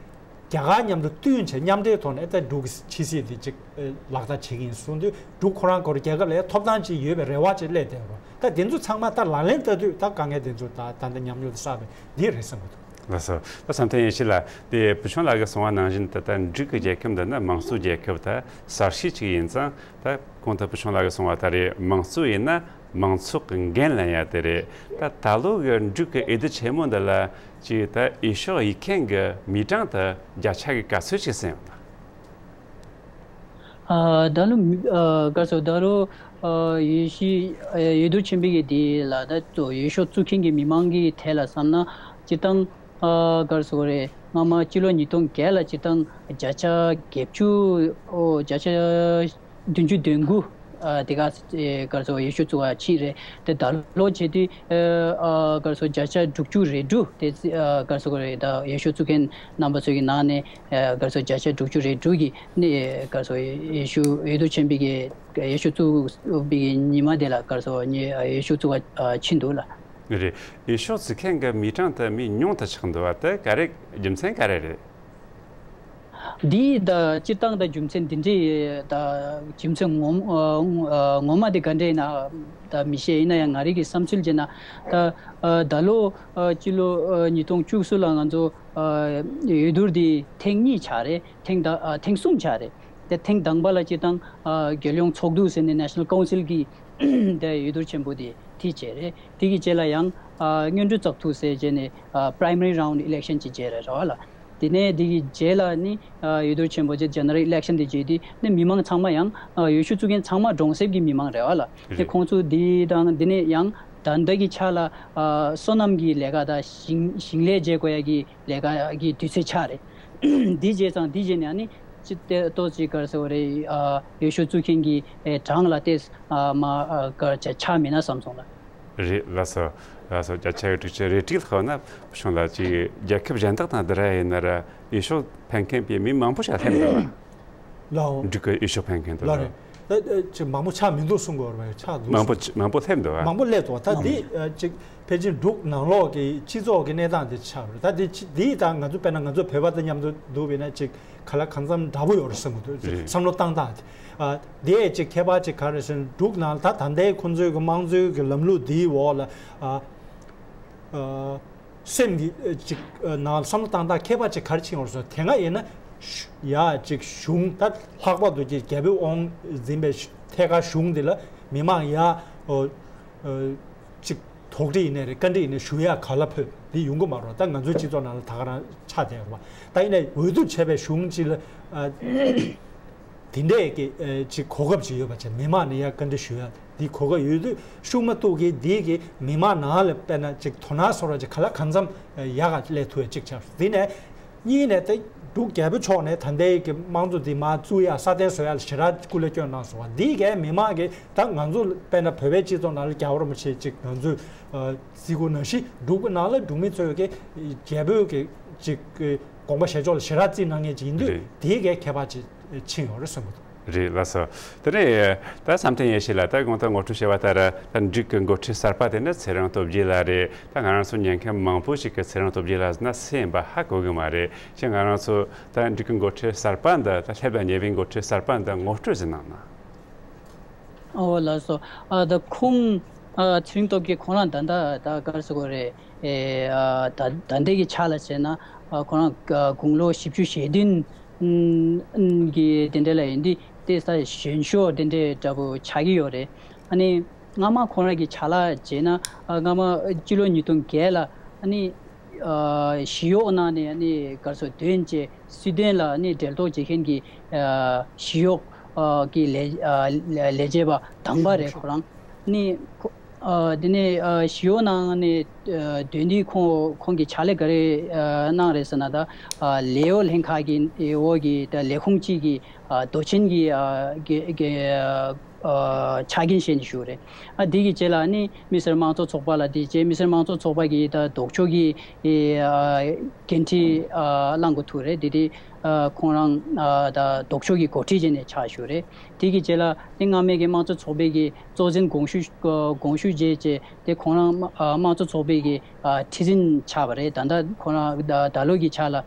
རྒྱ་གར་མཉམ་དུ་བསྟུན་བྱས་མཉམ་འབྲེལ་ཐོག་ནས་ད་འབྲུག་གི་ཕྱི་སྲིད་དེ་ཅིག་ལག་བསྟར་བྱེད་ཀྱི་ཡིན་གསུངས་དུས་འབྲུག་ཁོ་རང་སྐོར་རྒྱལ་ཁབ་ལ་ཐོབ་ཐང་ཅིག་ཡོད་པའི་རེ་བ་ཅིག་སླེབས་བསྡད་རོགས། ད་དེ་ཚོ་ཚང་མ་ད་ལག་ལེན་བསྟར་དུས་ད་དཀའ་ངལ་དེ་ཚོ་ད་ད་ལྟ་ཉམས་མྱོང་དུ་བསགས་པའི་འདི་རེད་བསམ་གྱི་འདུག་ལགས་སོ། ད་བསམ་གཏན་ཡེ་ཤེས་ལགས། དེ་བུ་ཆུང་ལགས་ཀྱིས་གསུངས་པ་ནང་བཞིན་ད་ལྟ་འབྲུག་གི་རྒྱལ་ཁབ་འདི་ནི་དམངས་གཙོའི་རྒྱལ་ཁབ་ད་གསར་ཤོས་ཅིག་ཡིན་ཙང་། ད་གོང་དུ་བུ་ཆུང་ལགས་ཀྱིས་གསུངས་པ་ལྟར་རེད། དམངས་གཙོ་ཡིན་ན་མང་ཚོགས་ཀྱི་འགན་ལེན་ཡ་དེ་རེད། ད་ད་ལོ་གི་འབྲུག་གི་འོས་བསྡུ་ཆེན་མོ་འདི་ལ་ཅིག་ད་འོས་ཤོག་ཡིད་མཁན་གྱི་མི་གྲངས་དེ་བརྒྱ་ཆ་གི་ག་ཚོད་ཅིག་ཟིན་ཡོད་ན། ཨ་ད་ལོ་མི་ཨ་ག་ཚོད་ད་ལོ་ཨ་འོས་གཞི་ཨ་འོས་བསྡུ་ཆེན་པོའི་གི་དེ་ལ་ད་གཙོ་འོས་ཤོག་བཙུགས་མཁན་གྱི་མི་མང་གི་ཐད་ལ་བསམ་ན་སྤྱིར་བཏང་ཨ་ག་རེ་ཟེར་དགོས་རེད། སྔ་མ་སྤྱི་ལོ་ཉིས་སྟོང་བརྒྱད་ལ་སྤྱིར་བཏང་བརྒྱ་ཆ་བརྒྱད་ཅུ་ཨོ་བརྒྱ་ཆ་བདུན་ཅུ་དོན་དགུ་ཨ་དེ་ག་ཨེ་ག་རེ་ཟེར་དགོས་འོས་ཤོག་བཙུགས་པ་ཕྱིན་རེད། དེ་ད་ལོ་བྱས་དུས་ཨ་ག་རེ་ཟེར་དགོས་བརྒྱ་ཆ་དྲུག་ཅུ་རེ་དྲུག་དེ་ཨ་ག་རེ་ཟེར་དགོས་རེད། ད་འོས་ཤོག་བཙུགས་མཁན་རྣམ་པ་ཚོ་གི་ནང་ནས་ཨ་ག་རེ་ཟེར་དགོས་བརྒྱ་ཆ་དྲུག་ཅུ་རེ་དྲུག་གི་ནས་ག་རེ་ཟེར་དགོས་འོས་ཤོག་འོས་བསྡུ་ཆེན་པོའི་གི་འོས་ཤོག་བཙུགས་པའི་གི་ཉི་མ་དེ་ལ་ག་རེ་ཟེར་དགོས་ངས་འོས་ཤོག་བཙུགས་པ་ཨ་ཕྱིན་འདུག་ལ། རེད། འོས་ཤོག་བཙུགས་མཁན་གྱི་མི་གྲངས་དེ་མི་ཉུང་དུ་ཆགས་འདུག་བ། དེ་ག་རེ་རྒྱུ་མཚན་ག་རེ་རེད། འདི་ད་སྤྱིར་བཏང་ད་རྒྱུ་མཚན་འདི་འདྲའི་ད་རྒྱུ་མཚན་ངོ་མ་ཨ་ངོ་མ་དེ་ག་འདྲ་ཡིན་ན་ད་མི་ཤེས། ཡིན་ན་ཡང་ང་རང་གི་བསམ་ཚུལ་བྱས་ན་ད་ཨ་ད་ལོ་ཨ་སྤྱི་ལོ་ཨ་ཉིས་སྟོང་བཅུ་གསུམ་ལ་ང་ཚོ་ཨ་འོས་བསྡུ་འདི་ཐེངས་གཉིས་ཆགས་རེད། ཐེངས་ད་ཨ་ཐེངས་གསུམ་ཆགས་རེད། དེ་ཐེངས་དང་པ་ལ་སྤྱིར་བཏང་ཨ་རྒྱལ་ཡོངས་ཚོགས་འདུ་ཟེར་ནས་National Council་གི་དེ་འོས་བསྡུ་ཆེན་པོ་དེ་དེ་བྱས་རེད། དེ་གི་རྗེས་ལ་ཡང་ཨ་སྔོན་འགྲོ་བཙག་འཐུ་ཟེར་བྱས་ནས་ཨ་Primary Round Election་ཅིག་བྱས་རེད་ར་བ་ལ། དེ་ནས་དེ་གི་རྗེས་ལ་ནི་ཨ་འོས་བསྡུ་ཆེན་པོ་བྱས་General Election་དེ་བྱས་དུས་ནི་མི་མང་ཚང་མ་ཡང་ཨ་འོས་ཤོག་བཙུགས་མཁན་ཚང་མ་གྲོང་གསེབ་ཀྱི་མི་མང་རེད་བ་ལ། དེ་རེད། ཁོང་ཚོ་དེ་དང་དེ་ནས་ཡང་ད་ལྟ་གི་ཆ་ལ་ཨ་སོ་ནམ་གྱི་ལས་ཀ་དང་ཞིང་ཞིང་ལས་བྱེད་དགོས་ཡ་གི་ལས་ཀ་གི་དུས་ཚོད་ཆགས་རེད། འདི་བྱས་ཙང་འདི་བྱས་ནས་ཨ་ནི་ཅི་ཏེ་ཏོ་ཅི་ག་རེ་ཟེར་བ་རེད། ཨ་འོས་ཤོག་བཙུགས་མཁན་གྱི་ཨེ་གྲངས་ལ་ཏེ་ཨ་མ་ཨ་ག་ཆ་ཆགས་མེད་ན་བསམ་སོང་ལ། རེད་ལགས་སོ། ལགས་སོ། བརྒྱ་ཆ་དྲུག་ཅུ་རེ་དྲུག་ལྷག་ན་བྱུང་ལ་ཅིག་རྒྱལ་ཁབ་གཞན་དག་དང་འདི་ར་ཡིན་ན་ར་འོས་ཤོག་འཕེན་མཁན་པའི་མི་མང་པོ་ཞིག་སླེབས་འདུག་བ། ལའོ། འབྲུག་གི་འོས་ཤོག་འཕེན་མཁན་དུ་ལ་ལ། རེད། ད་ཅིག་མང་པོ་ཆགས་མི་འདུག་གསུང་དགོས་རེད། ཆགས་འདུག་མང་པོ་གསུང་། མང་པོ་སླེབས་འདུག་བ། མང་པོ་སླེབས་འདུག་བ། ད་འདི་ཅིག་ཕལ་ཆེར་འབྲུག་ནང་ལོགས་ཀྱི་སྤྱི་ཚོགས་ཀྱི་གནས་སྟངས་དེ་ཆགས་རེད། ད་འདི་ཅི་འདི་དང་ང་ཚོ་དཔེར་ན་ང་ཚོ་བོད་པ་དང་མཉམ་དུ་འདུག་བས་ན་ཅིག་ག་ལ་གང་འཚམ་འདྲ་པོ་ཡོད་རེད་བསམ་གྱི་འདུག་རེད། བསམ་བློ་བཏང་སྟངས་དེ། ཨ་དེ་ཅིག་ཁྱད་པར་ཅིག་ག་རེ་ཟེར་ན་འབྲུག་ནང་ད་ད་ལྟའི་ཁོང་ཚོའི་གི་དམངས་གཙོའི་གི་ལམ་ལུགས་འདིའི་འོག་ལ་ཨ་ཨ་སེམས་ཀྱི་ཨ་ཅིག་ཨ་ནང་བསམ་བློ་བཏང་སྟངས་ཁྱད་པར་ཅིག་ག་རེ་ཕྱིན་ཡོད་རེད་ཟེར་ན། དེ་སྔ་ཡིན་ན་ཤུ་ཡ་ཅིག་གཞུང་ད་ལྷག་པར་དུ་ཅིག་རྒྱ་བོད་དབང་འཛིན་པའི་ཐད་ཀར་གཞུང་འདི་ལ་མི་མང་ཡ་ཨོ་ཨོ་ཅིག་དོགས་འདྲི་ཡིན་ནའི་རེད། བཀའ་འདྲི་ཡིན་ནའི་ཞུ་ཡག་ག་ལ་ཕོད་འདི་ཡོང་གི་མ་རེད། ད་ང་ཚོའི་སྤྱི་ཚོགས་ནང་ལ་ད་ག་རང་ཆགས་བསྡད་ཡོད་རེད་པ། ད་ཡིན་ནའི་འོས་བསྡུ་བྱས་པའི་གཞུང་ཅིག་ལ་ཨ་དེ་འདྲས་ཀྱི་ཨ་ཅིག་གོ་སྐབས་ཅིག་ཡོད་པ་བྱས་མི་མང་ནས་ཡ་བཀའ་འདྲི་ཞུ་ཡག་འདི་གོ་སྐབས་ཡོད་དུས་ཤུགས་མ་གཏོགས་ཀྱི་འདི་གི་མི་མང་ནང་ལ་དཔེར་ན་ཅིག་དོ་སྣང་སོགས་ར་ཅིག་ག་ལ་གང་འཚམ་ཡག་ག་སླེབས་ཐུབ་ཡག་ཅིག་ཆགས་འདི་ནས། གཉིས་ནས་དེ་འབྲུག་རྒྱལ་པོ་མཆོག་ནས་ད་ལྟའི་གི་དམངས་གཙོ་འདི་མར་བཙུགས་ཡ་སྲ་བརྟན་བཟོ་ཡ་ལ་ཞེ་དྲག་སྐུ་ལས་བསྐྱོན་གནང་སོང་བ། འདིས་གའི་མི་མང་གིས་ད་ང་ཚོ་དཔེར་ན་བོད་པའི་སྤྱི་ཚོགས་ནང་ལ་རྒྱལ་བ་རིན་པོ་ཆེ་ཅིག་ང་ཚོས་ཨ་བརྩི་དགོས་ནང་བཞིན་འབྲུག་གི་ནང་ལ་འབྲུག་མི་ཚོས་གི་རྒྱལ་པོའི་གི་ཅིག་གི་དགོངས་པ་བཞེས་ཕྱོགས་ལ་ཞེ་དྲག་བརྩི་གནང་མཁན་ཅིག་ཡིན་དུས། རེད། དེའི་གའི་ཁྱད་པར་ཅིག་ཕྱིན་ཡོད་རེད་བསམ་གི་འདུག། རེད་ལགས་སོ། དེ་ནས་ད་བསམ་གཏན་ཡེ་ཤེས་ལགས། ད་གོང་དུ་ངོ་སྤྲོད་བྱས་པ་ལྟར་ད་འབྲུག་གི་འགོ་ཁྲིད་གསར་པ་དེ་ནི་ཚེ་རིང་སྟོབས་རྒྱས་ལགས་རེད། ད་ང་རང་ཚོ་ཉན་མཁན་མང་པོ་ཞིག་གིས་ཚེ་རིང་སྟོབས་རྒྱས་ལགས་ཟེར་ན་སུ་ཡིན་པ་ཧ་གོ་གི་མ་རེད། ཅེས་ང་རང་ཚོ་ད་འབྲུག་གི་འགོ་ཁྲིད་གསར་པ་འདི། ད་སླེབས་ལ་ཉེ་བའི་འགོ་ཁྲིད་གསར་པ་འདི་ངོ་སྤྲོད་ཅིག་གནང་ན། ཨོ་ལགས་སོ། ཨ་ད་ཁོང་ཨ་ཚེ་རིང་སྟོབས་རྒྱས་ཁོང་རང་ད་ལྟ་ད་ག་རེ་ཟེར་དགོས་རེད། ཨེ་ཨ་ད་ད་ལྟའི་གི་ཆ་ལ་བྱས་ན། ཨ་ཁོང་རང་ཨ་དགུང་ལོ་བཞི་བཅུ་ཞེ་བདུན་ཨམ་གི་དེ་འདྲ་ལ་ཡིན་དུས། དེ་ས་གཞོན་ཤོས་དེ་འདྲའི་འདྲ་པོ་ཆགས་ཀྱི་ཡོད་རེད། ཨ་ནི་སྔ་མ་ཁོང་རང་གི་ཕྱག་ལས་བྱས་ན། ཨ་སྔ་མ་སྤྱི་ལོ་ཉིས་སྟོང་བརྒྱད་ལ་ཨ་ནི་ཨ་ཞི་གཡོག་ནང་ནས་ཨ་ནི་ག་རེ་ཟེར་དགོས། དོན་བྱས་སྲིད་དོན་ལ་ཨ་ནི་འབྲེལ་གཏོགས་བྱེད་མཁན་གྱི་ཨ་ཞི་གཡོག་ཨ་གི་ལས་ཨ་ལས་བྱེད་པ་དང་པ་རེད། ཁོ་རང་ཨ་ནི་ཁོ་ཨ་དེ་ནས་ཨ་ཞི་གཡོག་ནང་ནས་ཨ་སྡོད་དུས་ཁོང་ཁོང་གིས་ཕྱག་ལས་ག་རེ་ཨ་གནང་རེད་ཟེར་ན། ད་ཨ་ལས་གཡོག་ལྷན་ཁག་གི་འོག་གི་ད་ལས་ཁུངས་གཅིག་གི་ཨ་མདོ་ཆེན་གྱི་ཨ་དགེ་དགེ་ཨ་ཕྱག་འགན་བཞེས་ནས་བཞུགས་རེད། ཨ་དེ་གི་རྗེས་ལ་ནི་མི་སེར་དམངས་གཙོ་ཚོགས་པ་ལ། དེ་རྗེས་མི་སེར་དམངས་གཙོ་ཚོགས་པ་གི་ད་ལྡོག་ཕྱོགས་ཀྱི་ཨ་འགན་འཁྲི་ཨ་བླང་དགོས་ཐུག་རེད། དེ་དེ་ཨ་ཁོང་རང་ཨ་ད་ལྡོག་ཕྱོགས་ཀྱི་འགོ་ཁྲིད་བྱས་ནས་ཕྱག་ཞུས་རེད། དེ་གི་རྗེས་ལ་ནི་སྔ་མའི་གི་དམངས་གཙོ་ཚོགས་པའི་གི་གཙོ་འཛིན་དགོངས་ཞུ་དགོངས་ཞུ་བྱས་རྗེས། དེ་ཁོང་རང་ཨ་དམངས་གཙོ་ཚོགས་པའི་གི་ཨ་ཁྲི་འཛིན་ཆགས་པ་རེད། ད་ལྟ་ཁོང་རང་ད་ད་ལོ་གི་ཆ་ལ་ཨ་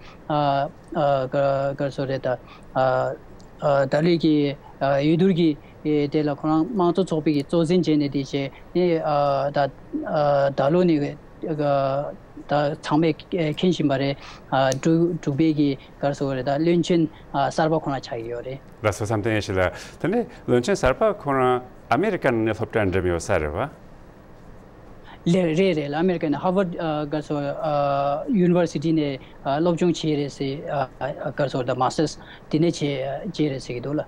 ཨ་ག་ག་རེ་ཟེར་དགོས་རེད། ད་ཨ་ཨ་ད་ལོའི་གི་ཨ་འོས་བསྡུ་གི་ཨེ་དེ་ལ་ཁོ་རང་དམངས་གཙོ་ཚོགས་པའི་གི་གཙོ་འཛིན་བྱས་ནས། དེ་བྱས་ནས་ཨ་ད་ཨ་ད་ལོ་ནས་ཨ་ད་ཚང་མས་མཁྱེན་བཞིན་པ་རེད། ཨ་འབྲུག་འབྲུག་པའི་གི་ག་རེ་ཟེར་དགོས་རེད། ད་བློན་ཆེན་ཨ་གསར་པ་ཁོ་རང་ཆགས་ཀྱི་ཡོད་རེད། ལགས་སོ། བསམ་གཏན་ཡེ་ཤེས་ལགས། དེ་ནས་བློན་ཆེན་གསར་པ་ཁོ་རང་ཨ་མེ་རི་ཀ་ནང་ནས་སློབ་གྲྭ་འགྲིམས་ཡོད་ས་རེད་བ། ལེ་རེད་རེད་ལ། ཨ་མེ་རི་ཀ་ནས་ཧར་ཝར་ཌི་ཨ་ག་རེ་ཟེར་ཨ་ཡུ་ནི་ཝར་སི་ཊི་ནས་ཨ་སློབ་སྦྱོང་བྱས་རེད་ཟེར། ཨ་ཨ་ག་རེ་ཟེར། ད་མ་སི་ཊར་སི་དེ་ནས་བྱས་བྱས་རེད་ཟེར་གྱི་འདུག་ལ།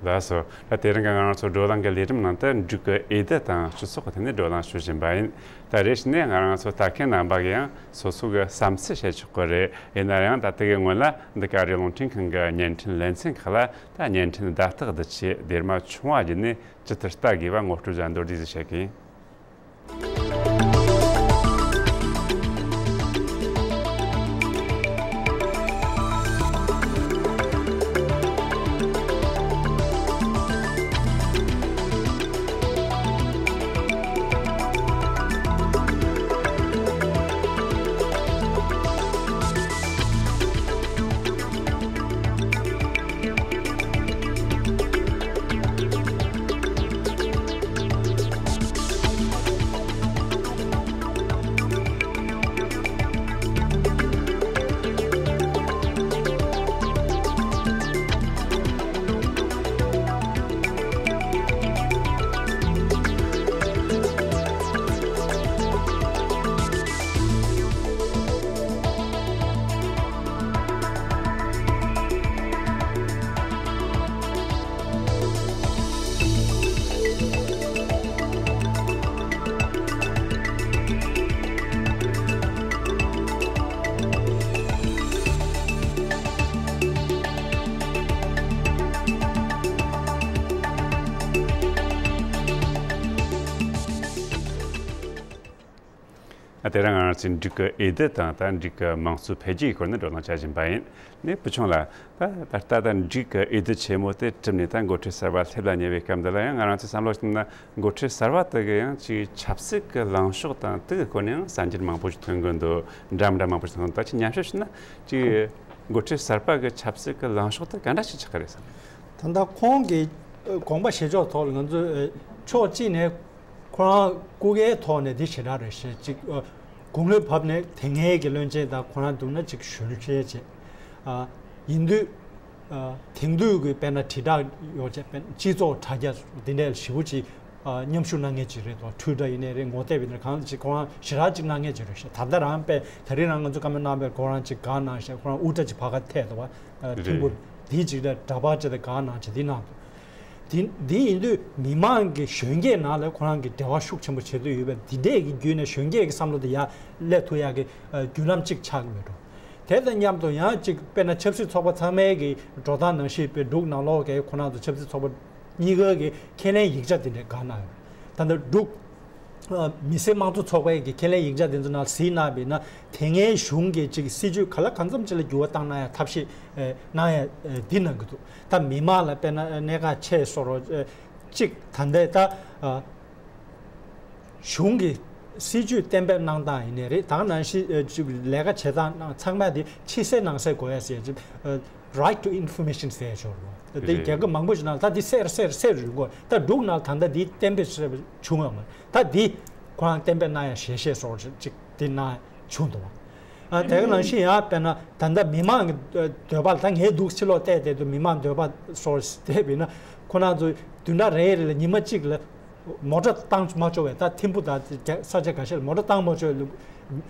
ལགས་སོ། ད་དེ་རིང་གི་ང་རང་ཚོ་བགྲོ་གླེང་གི་ལས་རིམ་ནང་དུ་འབྲུག་གི་འོས་བསྡུ་དང་སྤྱི་ཚོགས་ཀྱི་ཐད་ནས་བགྲོ་གླེང་ཞུ་བཞིན་པ་ཡིན། ད་རེས་ནས་ང་རང་ཚོ་ལྟ་མཁན་རྣམ་པ་གིས་ཡང་སོ་སོ་གི་བསམ་ཚུལ་བཤད་ཆོག་གི་རེད། ཡིན་ན་ཡང་ད་ལྟ་གི་སྔོན་ལ་འདི་ག་རེ་རླུང་འཕྲིན་ཁང་གི་བརྙན་འཕྲིན་ལེ་ཚན་ཁག་ལ་ད་བརྙན་འཕྲིན་བརྡ་རྟགས་འདི་ཆེད་སྡེར་མ་ཆུང་བ་བརྒྱུད་ནས་ཇི་ལྟར་ལྟ་དགོས་པ་ངོ་སྤྲོད་བྱ་འདོད་བསྡད་ཟེར་བཤད་ཀྱི་ཡིན། ཨ་དེ་རིང་ང་རང་ཚོས་འབྲུག་གི་འོས་བསྡུ་དང་ད་འབྲུག་གི་དམངས་གཙོའི་འཕེལ་རྒྱས་ཀྱི་སྐོར་ནས་བགྲོ་གླེང་བྱ་བཞིན་པ་ཡིན། ནས་བུ་ཆུང་ལགས། ད་ད་ལྟ་ད་འབྲུག་གི་འོས་བསྡུ་ཆེན་མོ་དེ་གྲུབ་ནས་ད་འགོ་ཁྲིད་གསར་པ་སླེབས་ལ་ཉེ་བའི་སྐབས་འདི་ལ་ཡང་ང་རང་ཚོས་བསམ་བློ་བཏང་ན་འགོ་ཁྲིད་གསར་པ་དེ་གི་ཡང་ཅིག་ཆབ་སྲིད་ཀྱི་ལངས་ཕྱོགས་དང་དེ་གི་སྐོར་ནས་ཡང་གསར་འགྱུར་མང་པོ་ཞིག་ཐོན་གི་འདུག། འདྲ་མི་འདྲ་མང་པོ་ཞིག་ཐོན་གི་འདུག། ད་ཅིག་ཉམས་ཞིབ་བྱས་ན་ཅིག་འགོ་ཁྲིད་གསར་པ་གི་ཆབ་སྲིད་ཀྱི་ལངས་ཕྱོགས་དེ་ག་འདྲ་ཞིག་ཆགས་ཀྱི་རེད་བསམ། ད་ལྟ་ཁོང་གི་ཨ་དགོངས་པ་བཞེས་ཕྱོགས་ཐོག་ལ་ང་ཚོས་ཨ་ཕྱོགས་གཅིག་ནས་ཁོ་རང་སྐུ་སྒེར་ཐོག་ནས་འདི་ཞེ་དྲག་རེད་ཤག། ཅིག་ཨ་དགུང་ལོ་བབས་ནས་དེ་སྔའི་གི་བློན་ཆེན་དང་ཁོ་རང་བསྡུར་ན་ཅིག་གཞོན་ཤོས་བྱས། ཨ་ཡིན་དུས་ཨ་དེང་དུས་ཀྱི་དཔེར་ན་དྲིལ་བསྒྲགས་ཡོད་ཅེས། དཔེར་ན་སྤྱི་ཚོགས་དྲ་རྒྱ་འདི་འདྲའི་ཞེ་པོ་ཅིག་ཨ་མཉམ་ཞུགས་གནང་མཁན་ཅིག་རེད་དོ། འཕྲུལ་དྲ་ཡིན་ནའི་རེད། ངོ་དེབ་ཡིན་ནའི་གང་ཅིག་ཁོ་རང་ཞེ་དྲག་ཅིག་གནང་མཁན་ཅིག་རེད་ཤག། ད་ལྟ་རང་དཔེ་ད་རིང་རང་ང་ཚོ་བཀའ་མོལ་གནང་བའི་ཁོ་རང་ཅིག་གང་གནང་ཤག། ཁོ་རང་དབུ་སྐྲ་ཅིག་བར་ག་ཐད་དོ་བ། ཨ་ཐིམ་པོ་འདི་ཅིག་ལ་འདྲ་པར་ཅིག་དང་གང་གནང་ཅིག་འདི་གནང་འདུག། དེ་འདི་ཡིན་དུས་མི་མང་གི་གཞོན་སྐྱེས་ནང་ལ་ཁོ་རང་གི་འབྲེལ་བ་ཤུགས་ཆེན་པོ་བྱེད་འདོད་ཡོད་པས། འདི་འདྲས་ཀྱི་བརྒྱུད་ནས་གཞོན་སྐྱེས་ཀྱི་བསམ་བློ་དེ་ཡར་སླེབས་ཐུབ་ཡག་གི་ཨ་བརྒྱུད་ལམ་གཅིག་ཆགས་ཀྱི་མེད་འགྲོ། དེ་དང་མཉམ་དུ་ཡང་གཅིག་དཔེར་ན་ཆབ་སྲིད་ཚོགས་པ་ཚང་མའི་གི་འགྲོ་སྟངས་ནང་བཞིན་པའི་འབྲུག་ནང་ལོགས་ཀྱི་ཁོ་རང་ཚོ་ཆབ་སྲིད་ཚོགས་པ་གཉིས་ཀའི་གི་ཁས་ལེན་ཡིག་ཆ་དེ་འདྲས་བཀའ་གནང་ཡོད། ད་ལྟ་འབྲུག་མི་སེར་དམངས་གཙོ་ཚོགས་པའི་གི་ཁས་ལེན་ཡིག་ཆ་དེ་ཚོ་ནང་གཟིགས་གནང་བས་ན། དེ་སྔའི་གཞུང་གི་ཅིག་སྲིད་ཇུས་ག་ལ་གང་འཚམ་ཅིག་ལ་འགྱུར་བ་བཏང་གནང་ཡ་ཐབས་ཤེས་གནང་ཡ་འདི་གནང་གི་འདུག་ད་མི་མང་ལ་དཔེར་ན་གནད་འགག་ཆེ་སོགས་རོ། གཅིག་ད་ལྟའི་ད་གཞུང་གི་སྲིད་ཇུས་གཏན་འབེབས་གནང་སྟངས་ཡིན་ནའི་རེད། ད་ག་ནང་བཞིན་ཅིག་ལས་ཀ་བྱེད་སྟངས་གནང་ཚང་མ་དེ་ཕྱི་གསལ་ནང་གསལ་དགོས་ཡ་ཟེར་ཅིག Right to Information ཟེར་ཆོག་རེད། ད་དེ་རེད། རྒྱལ་ཁབ་མང་པོ་ཞིག་ནང་ད་དེ་གསལ་གསལ་གསལ་རུ་དགོས། ད་འབྲུག་ནང་ད་ལྟ་དེ་གཏན་འབེབས་བྱུང་ཡོད་མ་རེད། ད་དེ་ཁོ་རང་གཏན་འབེབས་གནང་ཡ་ཞལ་བཞེས་སོགས་ཅིག་དེ་གནང་བྱུང་འདུག་ཨ་དེ་ག་ནང་བཞིན་ཡང་དཔེར་ན་ད་ལྟ་མི་མང་གི་འདོད་པ་ལ། ད་ངས་འདུག་ཕྱི་ལོགས་བལྟས་བསྡད་དུས་མི་མང་འདོད་པ་སོགས་བལྟས་པས་ན། ཁོ་རང་ཚོ་བདུན་ཕྲག་རེ་རེ་ལ་ཉི་མ་གཅིག་ལ་མོ་ཊ་བཏང་མ་ཆོག་པའི། ད་ཐིམ་ཕུ་དང་ས་ཆ་འགའ་ཤས་ལ་མོ་ཊ་བཏང་མ་ཆོག་པའི་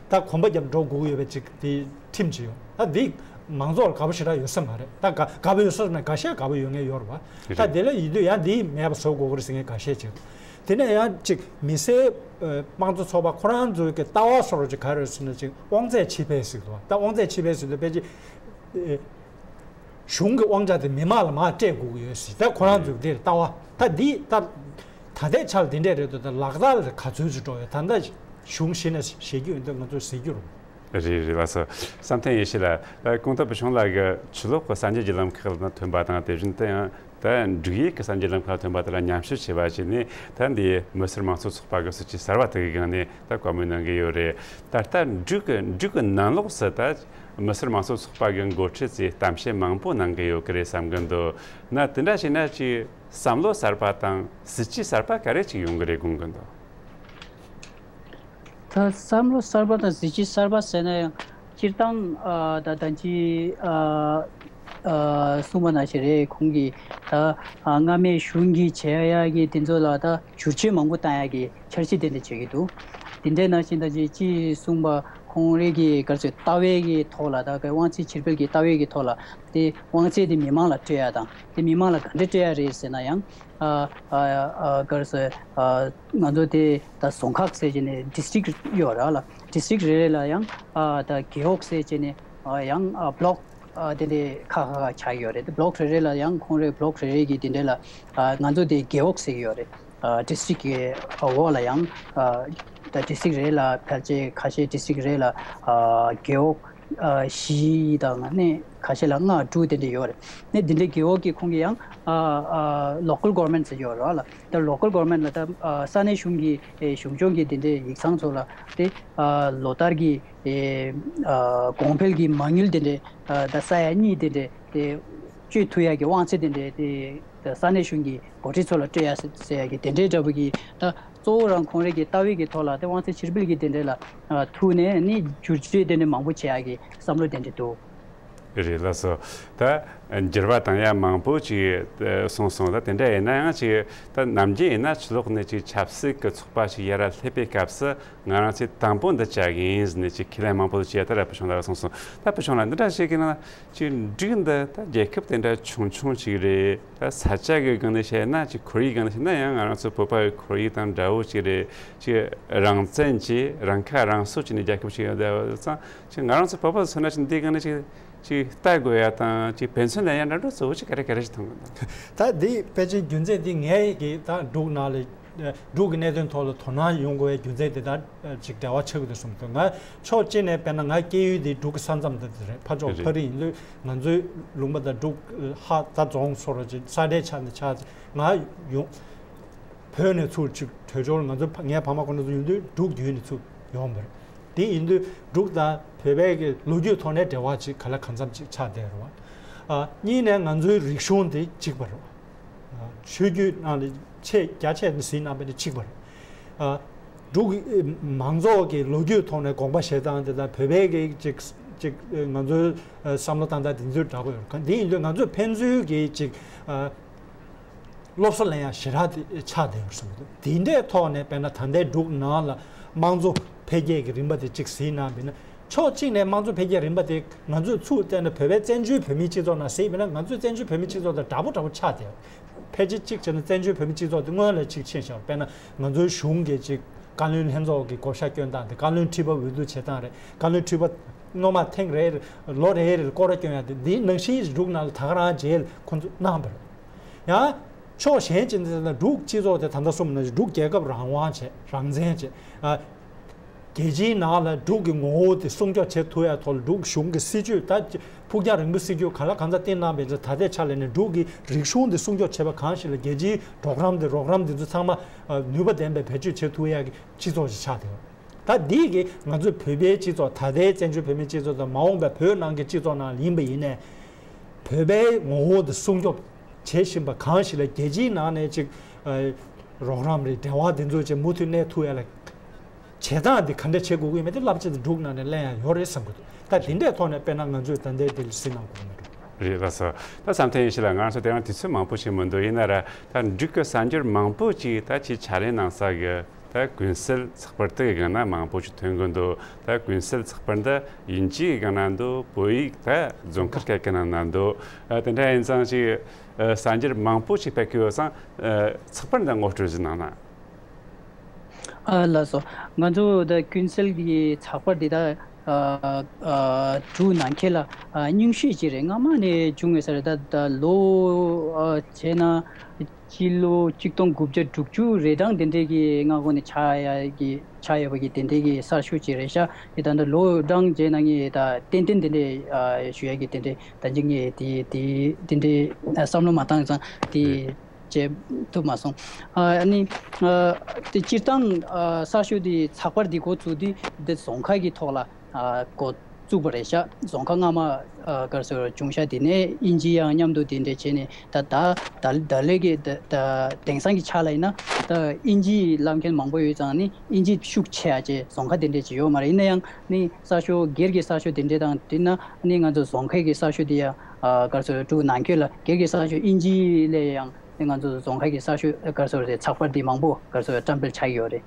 ད་གོམ་པ་བརྒྱབ་འགྲོ་དགོས་ཀྱི་ཡོད་པའི་ཅིག་དེ་ཁྲིམས་ཅིག་ཡོད། ད་འདི་མང་ཚོགས་ལ་དགའ་པོ་ཞེ་དྲག་ཡོད་ས་མ་རེད། ད་དགའ་དགའ་པོ་ཡོད་ས་མ་རེད། འགའ་ཤས་དགའ་པོ་ཡོད་མཁན་ཡོད་རེད་པ། ད་རེད། དེ་ལ་ཡིན་དུས་ཡང་འདི་མེད་པ་བཟོ་དགོས་ཀྱི་རེད་ཟེར་མཁན་འགའ་ཤས་ཅིག་དེ་ནས་ཡང་ཅིག་མི་སེར་དམངས་གཙོ་ཚོགས་པ་ཁོ་རང་ཚོའི་གི་ལྟ་བ་སོགས་ཅིག་ག་རེ་ཟེར་ན། ཅིག་དབང་ཚད་ཕྱི་ཕུད་ཟེར་འདུག་ད་དབང་ཚད་ཕྱི་ཕུད་ཟེར་དུས་ཕལ་ཆེར་གཞུང་གི་དབང་ཆ་དེ་མི་མང་ལ་མར་སྤྲད་དགོས་ཀྱི་ཡོད་ཟེར། ད་ཁོ་རང་ཚོའི་དེར་ལྟ་བ་ད་འདི་ད་ད་ལྟའི་ཆར་འདི་འདྲས་རེད་འདུག་ད་ལག་བསྟར་ག་ཚོད་ཅིག་འགྲོ་ཡོད། ད་ལྟ་གཞུང་གཞི་ནས་བཤད་རྒྱུ་ཡིན་དུས་ང་ཚོས་ཟེར་རྒྱུ་རེད། རེད་རེད། ལགས་སོ། བསམ་གཏན་ཡེ་ཤེས་ལགས། ད་གོང་དུ་བུ་ཆུང་ལགས་ཀྱིས་ཆུ་ལོག་གི་གསར་འགྱུར་བརྒྱུད་ལམ་ཁག་ལ་ཐོན་པ་དང་། དེ་བཞིན་དུ་ཡང་ད་འབྲུག་ཡུལ་གྱི་གསར་འགྱུར་ལམ་ཁག་ལ་ཐོན་པ་དེ་ལ་ཉམས་ཞིབ་བྱས་པ་བྱས་ནས། ད་འདི་མི་སེར་དམངས་གཙོ་ཚོགས་པ་གི་སྲིད་ཇུས་གསར་བ་དེ་གི་སྒང་ནས་ད་བཀའ་མོལ་གནང་གི་ཡོད་རེད། ད་ལྟ་འབྲུག་གི་འབྲུག་གི་ནང་ལོགས་སུ་ད་མི་སེར་དམངས་གཙོ་ཚོགས་པ་གི་འགོ་ཁྲིད་ཚོས་གཏམ་བཤད་མང་པོ་གནང་གི་ཡོད་ཀྱི་རེད་བསམ་གྱི་འདུག་ན། དེ་འདྲ་བྱས་ན་ཅིག་བསམ་བློ་གསར་པ་དང་སྲིད་ཇུས་གསར་པ་ག་རེ་ཅིག་ཡོང་གི་རེད་དགོངས་ཀྱི་འདུག་ད་བསམ་བློ་གསར་པ་དང་སྲིད་ཇུས་གསར་པ་ཟེར་ན་ཡང་། སྤྱིར་བཏང་ཨ་ད་ད་ཅི་ཨ་ཨ་གསུངས་པ་ནང་བཞིན་རེད། ཁོང་གིས་ད་ཨ་སྔ་མའི་གཞུང་གིས་བྱས་ཡག་གི་དེ་ཚོ་ལ་ད་བསྒྱུར་བཅོས་མང་པོ་བཏང་ཡག་གི་འཆར་གཞི་དེ་འདྲ་བྱེད་ཀྱི་འདུག་དེ་འདྲའི་ནང་བཞིན་ད་ཅི་ཅི་གསུངས་པ། ཁོང་རང་གི་ག་རེ་ཟེར། ལྟ་བའི་གི་ཐོག་ལ། ད་གི་དབང་ཚད་ཕྱིར་སྤེལ་གྱི་ལྟ་བའི་གི་ཐོག་ལ། དེ་དབང་ཚད་དེ་མི་མང་ལ་སྤྲད་ཡག་དང་། དེ་མི་མང་ལ་ག་འདྲ་སྤྲད་ཡག་རེད་ཟེར་ན་ཡང་། ཨ་ཨ་ཨ་ག་རེ་ཟེར། ཨ་ང་ཚོ་དེ་ད་རྫོང་ཁག་ཟེར་བྱས་ནས་ཌིས་ཊིག་ཡོད་རེད་ལ། ཌིས་ཊིག་རེ་རེ་ལ་ཡང་ཨ་ད་རྒེད་འོག་ཟེར་བྱས་ནས་ཨ་ཡང་ཨ་བྷ་ལོག་ཨ་དེ་འདྲའི་ཁག་ཁག་ཁག་ཆགས་ཡོད་རེད། བྷ་ལོག་རེ་རེ་ལ་ཡང་ཁོང་རའི་བྷ་ལོག་རེ་རེ་གི་དེ་འདྲ་ལ་ཨ་ང་ཚོ་དེ་རྒེད་འོག་ཟེར་གྱི་ཡོད་རེད། ཨ་ཌིས་ཊིག་གི་འོག་ལ་ཡང་ཨ་ད་ཌིས་ཊིག་རེ་ལ་ཕལ་ཆེར་ཁ་ཤས་ཌིས་ཊིག་རེ་ལ་ཨ་རྒེད་འོག་ཨ་བཞི་དང་ནས་ཁ་ཤས་ལ་ལྔ་དྲུག་དེ་འདྲ་ཡོད་རེད། ནས་དེ་འདྲའི་རྒེད་འོག་གི་ཁོང་གི་ཡང་ཨ་ཨ་ལོ་ཀལ་གོ་ཝར་མེན་ཊི་ཟེར་ཡོད་རེད་ལ། ད་ལོ་ཀལ་གོ་ཝར་མེན་ཊི་ལ་ད་ཨ་ས་གནས་གཞུང་གི་ཨེ་གཞུང་སྐྱོང་གི་དེ་འདྲའི་ཡིག་ཚང་ཚོ་ལ་དེ་ཨ་ལོ་ལྟར་གྱི་ཨེ་ཨ་གོང་འཕེལ་གྱི་མ་དངུལ་དེ་འདྲའི་ཨ་ད་ས་ཡ་གཉིས་དེ་འདྲའི་དེ་སྤྱོད་ཐུབ་ཡག་གི་དབང་ཚད་དེ་འདྲའི་དེ་ད་ས་གནས་གཞུང་གི་འགོ་ཁྲིད་ཚོ་ལ་སྤྲད་ཡག་ཟེར་ཡག་གི་དེ་འདྲའི་འདྲ་པོ་གི། ད་གཙོ་བོ་རང་ཁོང་རང་གི་ལྟ་བའི་གི་ཐོག་ལ་དེ་དབང་ཚད་ཕྱིར་སྤེལ་གྱི་དེ་འདྲ་ལ་ཨ་ཐུག་ནས་ནི་བསྒྱུར་བཅོས་དེ་འདྲ་མང་པོ་བྱེད་ཡག་གི་བསམ་བློ་དེ་འདྲ་འདུག་རེད། ལགས་སོ། ད་འགྱུར་བ་བཏང་ཡག་མང་པོ་ཅིག་གསུངས་སོང་། ད་དེ་འདྲ་ཡིན་ན་ཡང་ཅིག་ད་ནམ་རྒྱུན་ཡིན་ན་ཕྱི་ལོགས་ནས་ཅིག་ཆབ་སྲིད་ཀྱི་ཚོགས་པ་ཞིག་ཡར་སླེབས་པའི་སྐབས་སུ་ང་རང་ཚོས་དང་པོ་འདི་བྱ་གི་ཡིན་ཟེར་ནས་ཅིག་ཁས་ལེན་མང་པོ་ཅིག་ཡ་ད་ར་བུ་ཆུང་ལགས་གསུངས་སོང་། ད་བུ་ཆུང་ལགས་འདི་འདྲ་ཞིག་གི་ནང་ཅིག་འབྲུག་འདི་ད་རྒྱལ་ཁབ་དེ་འདྲ་ཆུང་ཆུང་ཅིག་རེད། ད་ས་ཆ་གི་སྒང་ནས་བཤད་ན་ཅིག་ཁོར་ཡུག་སྒང་ནས་བཤད་ན་ཡང་ང་རང་ཚོ་བོད་པ་གི་ཁོར་ཡུག་དང་འདྲ་བོ་ཅིག་རེད། ཅིག་རང་བཙན་གྱི་རང་ཁ་རང་གསོ་བྱས་ནས་རྒྱལ་ཁབ་ཅིག་ཡོད་བསྡད་པ་ཙང་། ཅིག་ང་རང་ཚོ་བོད་པ་ཚོ་མཚོན་ན་ཅིག་འདི་སྒང་ནས་ཅིག་ཅིག་ལྟ་དགོས་ཡ་དང་ཅིག་ཕན་ཚུན་ལ་ཡང་འདྲ་འདྲ་གཙོ་བོ་ཅིག་ག་རེ་ག་རེ་ཞིག་མཐོང་གི་འདུག་ད་འདི་ཕལ་ཆེར་རྒྱུ་མཚན་འདི་ངས་ཀྱི་ད་འབྲུག་ནང་ལ་འབྲུག་གི་གནད་དོན་ཐོག་ལ་དོ་སྣང་ཡོང་དགོས་པའི་རྒྱུ་མཚན་དེ་ད་ཅིག་འབྲེལ་བ་ཆགས་ཀྱི་འདུག་བསམ་འདུག་ང་ཕྱོགས་གཅིག་ནས་དཔེར་ན་ང་སྐྱེས་ཡུལ་དེ་འབྲུག་གི་ས་མཚམས་དེ་དེ་རེད། ཕར་ཕྱོགས་རེད། ཕ་རི་ཡིན་དུས་ང་ཚོའི་ལུང་པ་དང་འབྲུག་ཧ་ད་རྫོང་སོགས་ར་ཅིག་ས་འབྲེལ་ཆགས་ནས་ཆགས་ང་ཡོང་བོད་ནས་ཚུར་ཅིག་བྲོས་བྱོལ། ང་ཚོ་ཕ་ངའི་ཕ་མ་ཁོ་ན་ཚོ་ཡོང་དུས་འབྲུག་བརྒྱུད་ནས་ཚུར་ཡོང་བ་རེད། དེ་ཡིན་དུས་འབྲུག་དང་བོད་པའི་གི་ལོ་རྒྱུས་ཐོག་ནས་འབྲེལ་བ་ཅིག་ག་ལ་གང་འཚམ་ཅིག་ཆགས་བསྡད་རེད་བ། ཨ་གཉིས་ནས་ང་ཚོའི་རིག་གཞུང་དེ་གཅིག་པ་རེད་བ། ཆོས་བརྒྱུད་ནང་ལ་ཆེས་རྒྱ་ཆེ་ནས་ཟིན་གནང་བ་ནི་གཅིག་པ་རེད། ཨ་འབྲུག་མང་ཚོགས་ཀྱི་ལོ་རྒྱུས་ཐོག་ནས་དགོངས་པ་བཞེས་སྟངས་དེ་དང་བོད་པའི་གི་ཅིག་ཅིག་ང་ཚོའི་བསམ་བློ་བཏང་སྟངས་དེ་ཚོའི་འདྲ་པོ་ཡོད་རེད། དེ་ཡིན་དུས་ང་ཚོས་ཕན་ཚུན་གྱི་ཅིག་ཨ་སློབ་གསོ་ལེན་ཡ་ཞེ་དྲག་དེ་ཆགས་བསྡད་ཡོད་བསམ་གྱི་འདུག་དེ་འདྲའི་ཐོག་ནས་དཔེར་ན་ད་ལྟའི་འབྲུག་ནང་ལ་དམངས་གཙོ་འཕེལ་རྒྱས་ཀྱི་རིམ་པ་དེ་གཅིག་གཟིགས་གནང་བ་ཡིན་ན། ཕྱོགས་གཅིག་ནས་དམངས་གཙོ་འཕེལ་རྒྱས་རིམ་པ་དེ་ང་ཚོས་ཚུར་བལྟས་ན་བོད་པའི་བཙན་བྱོལ་བོད་མིའི་སྤྱི་ཚོགས་ནང་གཟིགས་པ་ཡིན་ན་ང་ཚོའི་བཙན་བྱོལ་བོད་མིའི་སྤྱི་ཚོགས་དང་འདྲ་པོ་འདྲ་པོ་ཆགས་བསྡད་ཡོད། ཕལ་ཆེར་གཅིག་བྱས་ན་བཙན་བྱོལ་བོད་མིའི་སྤྱི་ཚོགས་དེ་སྔོན་ལ་གཅིག་ཕྱིན་བཞག་དཔེར་ན་ང་ཚོའི་གཞུང་གི་ཅིག་བཀའ་བློན་ལྷན་ཚོགས་ཀྱི་བགོ་བཤའ་སྐྱོན་སྟངས་དེ། བཀའ་བློན་ཁྲི་པ་འོས་བསྡུ་བྱེད་སྟངས་རེད། བཀའ་བློན་ཁྲི་པ་ སྔོན་མ་ཐེངས་རེ་རེ་ལོ་རེ་རེར་སྐོར་ར་སྐྱོན་ཡ་དེ་འདིའི་ནང་བཞིན་འབྲུག་ནང་ལ་ད་ག་རང་བྱས་ཁོང་ཚོས་གནང་བ་རེད། ཡང་ཕྱོགས་གཞན་གཅིག་ནས་འབྲུག་སྤྱི་ཚོགས་དེ་ད་ལྟ་གསུངས་ནང་བཞིན་འབྲུག་རྒྱལ་ཁབ་རང་དབང་བྱས་རང་བཙན་བྱས། ཨ། རྒྱལ་སྤྱིའི་ནང་ལ་འབྲུག་གི་ངོ་བོ་དེ་སྲུང་སྐྱོབ་བྱེད་ཐུབ་ཡ་ཐོག་ལ་འབྲུག་གཞུང་གི་སྲིད་ཇུས་ད་ཕུགས་རྒྱང་རིང་པོའི་སྲིད་ཇུས་ག་ལ་གང་འཚམ་བཏིང་གནང་བའི་ད་ལྟའི་ཆ་ལ་ནི་འབྲུག་གི་རིག་གཞུང་དེ་སྲུང་སྐྱོབ་བྱེད་པ་གང་ཞིག་ལ་རྒྱལ་སྤྱིའི་གྲོགས་རམ་དེ་རོགས་རམ་དེ་ཚོ་ཚང་མ་ནུས་པ་ལྡན་པའི་བེད་སྤྱོད་བྱེད་ཐུབ་ཡ་གི་སྤྱི་ཚོགས་ཤིག་ཆགས་བསྡད་ཡོད། ད་འདི་གི་ང་ཚོའི་བོད་པའི་སྤྱི་ཚོགས་ད་ལྟའི་བཙན་བྱོལ་བོད་མིའི་སྤྱི་ཚོགས་དང་མ་འོངས་པའི་བོད་ནང་གི་སྤྱི་ཚོགས་ནང་ཡིན་པ་ཡིན་ནའི། བོད་པའི་ངོ་བོ་དེ་སྲུང་སྐྱོབ་བྱེད་བཞིན་པ་གང་ཞིག་ལ་རྒྱལ་སྤྱིའི་ནང་ནས་ཅིག་ཨ། རོགས་རམ་རེད་འབྲེལ་བ་དེ་ཚོ་ཅིག་མུ་མཐུད་གནས་ཐུབ་ཡ་ལ་བྱེད་སྟངས་དེ་ག་འདྲ་བྱེད་དགོས་ཀྱི་ཡོད་མེད་དེ་བསླབ་བྱ་དེ་འབྲུག་ནང་ནས་གླེང་ཡ་ཡོད་རེད་བསམ་གྱི་འདུག་ད་དེ་འདྲའི་ཐོག་ནས་དཔེར་ན་ང་ཚོས་ད་ལྟའི་དེ་ལ་གཟིགས་གནང་དགོས་ཀྱི་མེད་འགྲོ། རེད་ལགས་སོ། ད་བསམ་གཏན་ཡེ་ཤེས་ལགས་ང་རང་ཚོ་དེ་རིང་དུས་ཚོད་མང་པོ་ཞིག་མི་འདུག་ཡིན་ན་ར་ད་འབྲུག་གི་གསར་འགྱུར་མང་པོ་ཅིག་ད་ཅིག་ཕྱག་ལས་གནང་ས་གི་ད་ཀུན་གསལ་ཚགས་པར་དེ་གི་སྒང་ན་མང་པོ་ཞིག་ཐོན་གི་འདུག་ད་ཀུན་གསལ་ཚགས་པར་འདི་དབྱིན་ཇིའི་སྒང་ན་འདུག་བོད་ཡིག་ད་རྫོང་ཁའི་སྐད་ཀྱི་ནང་ན་འདུག་ཨ། དེ་འདྲ་ཡིན་ཙང་ཅིག་ཨ། གསར་འགྱུར་མང་པོ་ཞིག་སྤེལ་གི་ཡོད་ཙང་། ཨ། ཚགས་པར་འདི་ངོ་སྤྲོད་ཞིག་གནང་ན། ཨ། ལགས་སོ། ང་ཚོ་ད་ཀུན་གསལ་གྱི་ཚགས་པར་འདི་ད་ཨ། ཨ། འབྲུག་ནང་ཁུལ་ལ་ཨ། རྙིང་ཤོས་ཅིག་རེད། སྔ་མ་ནས་བྱུང་ཡོད་ས་རེད། ད་ད་ལོ་ཨ། བྱས་ན་སྤྱི་ལོ་གཅིག་སྟོང་དགུ་བརྒྱ་དྲུག་ཅུ་རེ་གྲངས་དེ་འདྲའི་གི་སྔ་གོང་ནས་ཆགས་ཡ་གི་ཆགས་ཡོད་པ་གི་དེ་འདྲའི་གི་གསར་ཤོས་ཅིག་རེད་ཤག་དེ་ད་ལྟ་ལོ་གྲངས་བྱས་ན་ངས་ད་ཏན་ཏན་དེ་འདྲའི་ཨ། ཞུ་ཡ་གི་དེ་འདྲའི་ད་ཅིག་ངས་དེ་དེ་དེ་འདྲའི་བསམ་བློ་མ་བཏང་ཙང་དེ་རེད། བྱེད་ཐུབ་མ་སོང་། ཨ་ནི་ཨ། དེ་སྤྱིར་བཏང་ཨ། གསར་ཤོས་དེ་ཚགས་པར་འདི་འགོ་བཙུགས་དུས་འདི་རྫོང་ཁ་གི་ཐོག་ལ་ཨ། འགོ་བཙུགས་པ་རེད་ཤག་རྫོང་ཁ་སྔ་མ་ཨ། ག་རེ་ཟེར་བྱུང་ཤག་དེ་ནས་དབྱིན་ཇི་ཡང་མཉམ་དུ་དེ་འདྲས་བྱས་ནས་ད་ད་ད་ད་ལོའི་གི་ད་ད་དེང་སང་གི་ཆ་ལ་ཡིན་ན་ད་དབྱིན་ཇི་བསླབ་མཁན་མང་པོ་ཡོད་ཙང་ནི་དབྱིན་ཇི་ཤུགས་ཆེ་ཡ་བྱས་རྫོང་ཁ་དེ་འདྲས་ཅིག་ཡོད་མ་རེད། ཡིན་ན་ཡང་ནི་གསར་ཤོས་སྒེར་གྱི་གསར་ཤོས་དེ་འདྲས་དང་བསྟུན་ན་ནི་ང་ཚོ་རྫོང་ཁའི་གི་གསར་ཤོས་དེ་ཡང་ཨ། ག་རེ་ཟེར་འབྲུག་ནང་ཁུལ་ལ་སྒེར་གྱི་གསར་ཤོས་དབྱིན་ཇི་ལས་ཡང་ང་ཚོ་རྫོང་ཁ་གི་གསར་ཤོས་ག་རེ་ཟེར་དེ་ཚགས་པར་འདི་མང་པོ་ག་རེ་ཟེར་བཀྲམ་སྤེལ་བྱ་གི་ཡོད་རེད།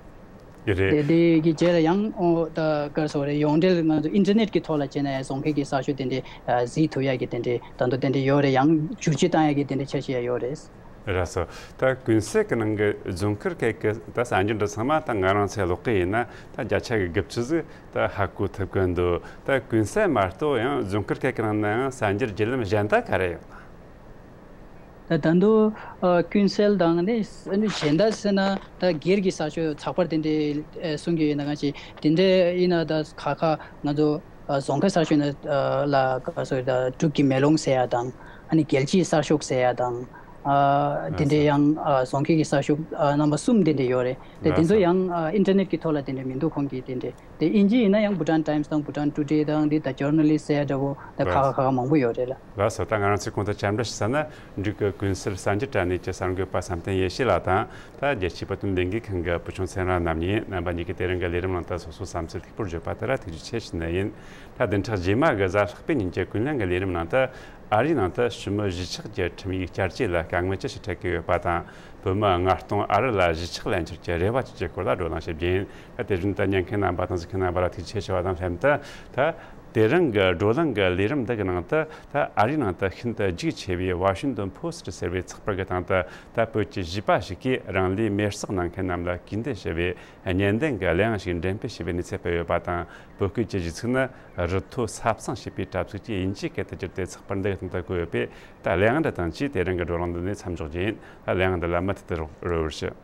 ཡོད་རེད། དེ་དེ་གི་རྗེས་ལ་ཡང་ཨོ་ད་ག་རེ་ཟེར་རེད། ཡོངས་འབྲེལ་ང་ཚོ་ཨིན་ཊར་ནེཊ་གི་ཐོག་ལ་བྱས་ན་ཡང་རྫོང་ཁའི་གི་གསར་ཤོས་དེ་འདྲའི་གཟིགས་ཐུབ་ཡ་གི་དེ་འདྲའི་ད་དུང་དེ་འདྲའི་ཡོད་རེད། ཡང་བསྒྱུར་བཅོས་བཏང་ཡ་གི་དེ་འདྲའི་འཆར་གཞི་ཡང་ཡོད་རེད། རེད་སོ། ད་ཀུན་གསལ་གི་ནང་གི་རྫོང་ཁའི་སྐད་ཀྱི་ད་གསར་འགྱུར་འདི་ཚང་མ་ད་ང་རང་ཚོའི་ཀློག་གི་ཡིན་ན་ད་བརྒྱ་ཆ་གི་དགུ་བཅུ་ཟིག་ད་ཧ་གོ་ཐུབ་གི་འདུག་ད་ཀུན་གསལ་མ་གཏོགས་ཡང་རྫོང་ཁའི་སྐད་ཀྱི་ནང་ན་ཡང་གསར་འགྱུར་བརྒྱུད་ལམ་གཞན་དག་ག་རེ་ཡོད་ན། ད་ད་དུང་ཨ། ཀུན་གསལ་དང་ནི་ཨ་ནི་གཞན་དག་ཟེར་ན་ད་སྒེར་གྱི་གསར་ཤོས་ཚགས་པར་དེ་འདྲའི་ཨ། གསུང་གི་ཡོད་ན་གང་ཞིག་དེ་འདྲའི་ཡིན་ན་ད་ཁ་ཁ་ང་ཚོ་ཨ། རྫོང་ཁའི་གསར་ཤོས་ན་ཨ། ལ་ག་རེ་ཟེར་ད་འབྲུག་གི་མེ་ལོང་ཟེར་ཡ་དང་ཨ་ནི་རྒྱལ་སྤྱིའི་གསར་ཤོག་ཟེར་ཡ་དང་ཨ། དེ་འདྲའི་ཡང་ཨ། རྫོང་ཁའི་གི་གསར་ཤོག་ཨ། རྣམ་པ་གསུམ་དེ་འདྲ་ཡོད་རེད། དེ་དེ་ཚོ་ཡང་ཨ། ཨིན་ཊར་ནེཊ་གི་ཐོག་ལ་དེ་འདྲ་མི་འདུག་ཁོང་གི་དེ་འདྲ། དེ་དབྱིན་ཇི་ཡིན་ན་ཡང་Bhutan Times དང་Bhutan Today དང་འདི་ད་Journalist ཟེར་ཡ་འདྲ་བོ་ད་ཁ་ཁ་ཁ་ཁ་མང་པོ་ཡོད་རེད་ལ། ལགས་སོ། ད་ང་རང་ཚོས་གོང་དུ་བཅར་འདྲི་ཞུས་ས་ན་འབྲུག་གི་ཀུན་གསལ་གསར་འགྱུར་དྲ་གནས་ཀྱི་གསར་འགོད་པ་བསམ་གཏན་ཡེ་ཤེས་ལགས་དང་ད་རྒྱལ་སྤྱིའི་བོད་དོན་ལས་འགུལ་ཁང་གི་བུ་ཆུང་ཚེ་རིང་རྣམ་གཉིས། རྣམ་པ་གཉིས་ཀྱིས་དེ་རིང་གི་ལས་རིམ་ནང་དུ་སོ་སོའི་བསམ་ཚུལ་ལེགས་པོར་བརྗོད་པ་དེ་ལ་ཐུགས་རྗེ་ཆེ་ཞུ་ནི་ཡིན། ད་བདུན་ཕྲག་རྗེས་མ་གི་གཟའ་ལྷག་པའི་ཉིན་གྱི་ཀུན་གླེང་གི་ལས་རིམ་ནང་དུ་ཨ་རིའི་ནང་དུ་ཞི་མོལ་གཞིས་ཆགས་ཀྱི་ཁྲིམས་ཡིག་བསྐྱར་བཅོས་ལ་དཀའ་ངལ་ཅི་ཞིག་འཕྲད་ཀྱི་ཡོད་པ་དང་། བོད་མི་ལྔ་སྟོང་ཨ་རི་ལ་གཞིས་ཆགས་ལེན་རྒྱུར་གྱི་རེ་བ་བཅོལ་རྒྱུའི་སྐོར་ལ་བགྲོ་གླེང་ཞིག་བྱས་ཡིན། ད་དེ་བཞིན་དུ་ཉན་མཁན་རྣམ་པ་དང་གཟིགས་མཁན་རྣམ་པ་ལ་ཐུགས་རྗེ་ཆེ་ཞུ་བ་དང་ལྷན་དུ། ད་དེ་རིང་གི་བགྲོ་གླེང་གི་ལས་རིམ་འདི་གི་ནང་དུ་ད་ཨ་རིའི་ནང་དུ་ཤིན་ཏུ་རྒྱུགས་ཆེ་བའི་Washington Post ཟེར་བའི་ཚགས་པར་གྱི་སྟེང་དུ་ད་བོད་ཀྱི་གཞིས་པ་ཞིག་གིས་རང་ལུས་མེར་བསྲེགས་གནང་མཁན་རྣམས་ལ་གུས་འདུད་ཞུ་བའི་སྙན་ལྡན་གྱི་གླུ་དབྱངས་ཤིག་འགྲེམས་སྤེལ་བྱས་པའི་གནས་ཚུལ་སྤེལ་ཡོད་པ་དང་། བོད་སྐད་ཀྱི་གཞས་ཚིག་ནི་རུ་ཐོག་ས་བསྲིངས་ཞེས་པའི་དྲ་ཚིགས་ཀྱིས་དབྱིན་ཇིའི་སྐད་དུ་བསྒྱུར་ཏེ་ཚགས་པར་འདི་གི་སྟེང་དུ་བཀོད་ཡོད་པས། ད་གླུ་དབྱངས་འདི་དང་བཅས་དེ་རིང་གི་བགྲོ་གླེང་འདི་ནས་མཚམས་འཇོག་རྒྱུ་ཡིན། ད་གླུ་དབྱངས་འདི་ལ་མུ་མཐུད་དུ་རོལ་རོལ་བར་ཞུ།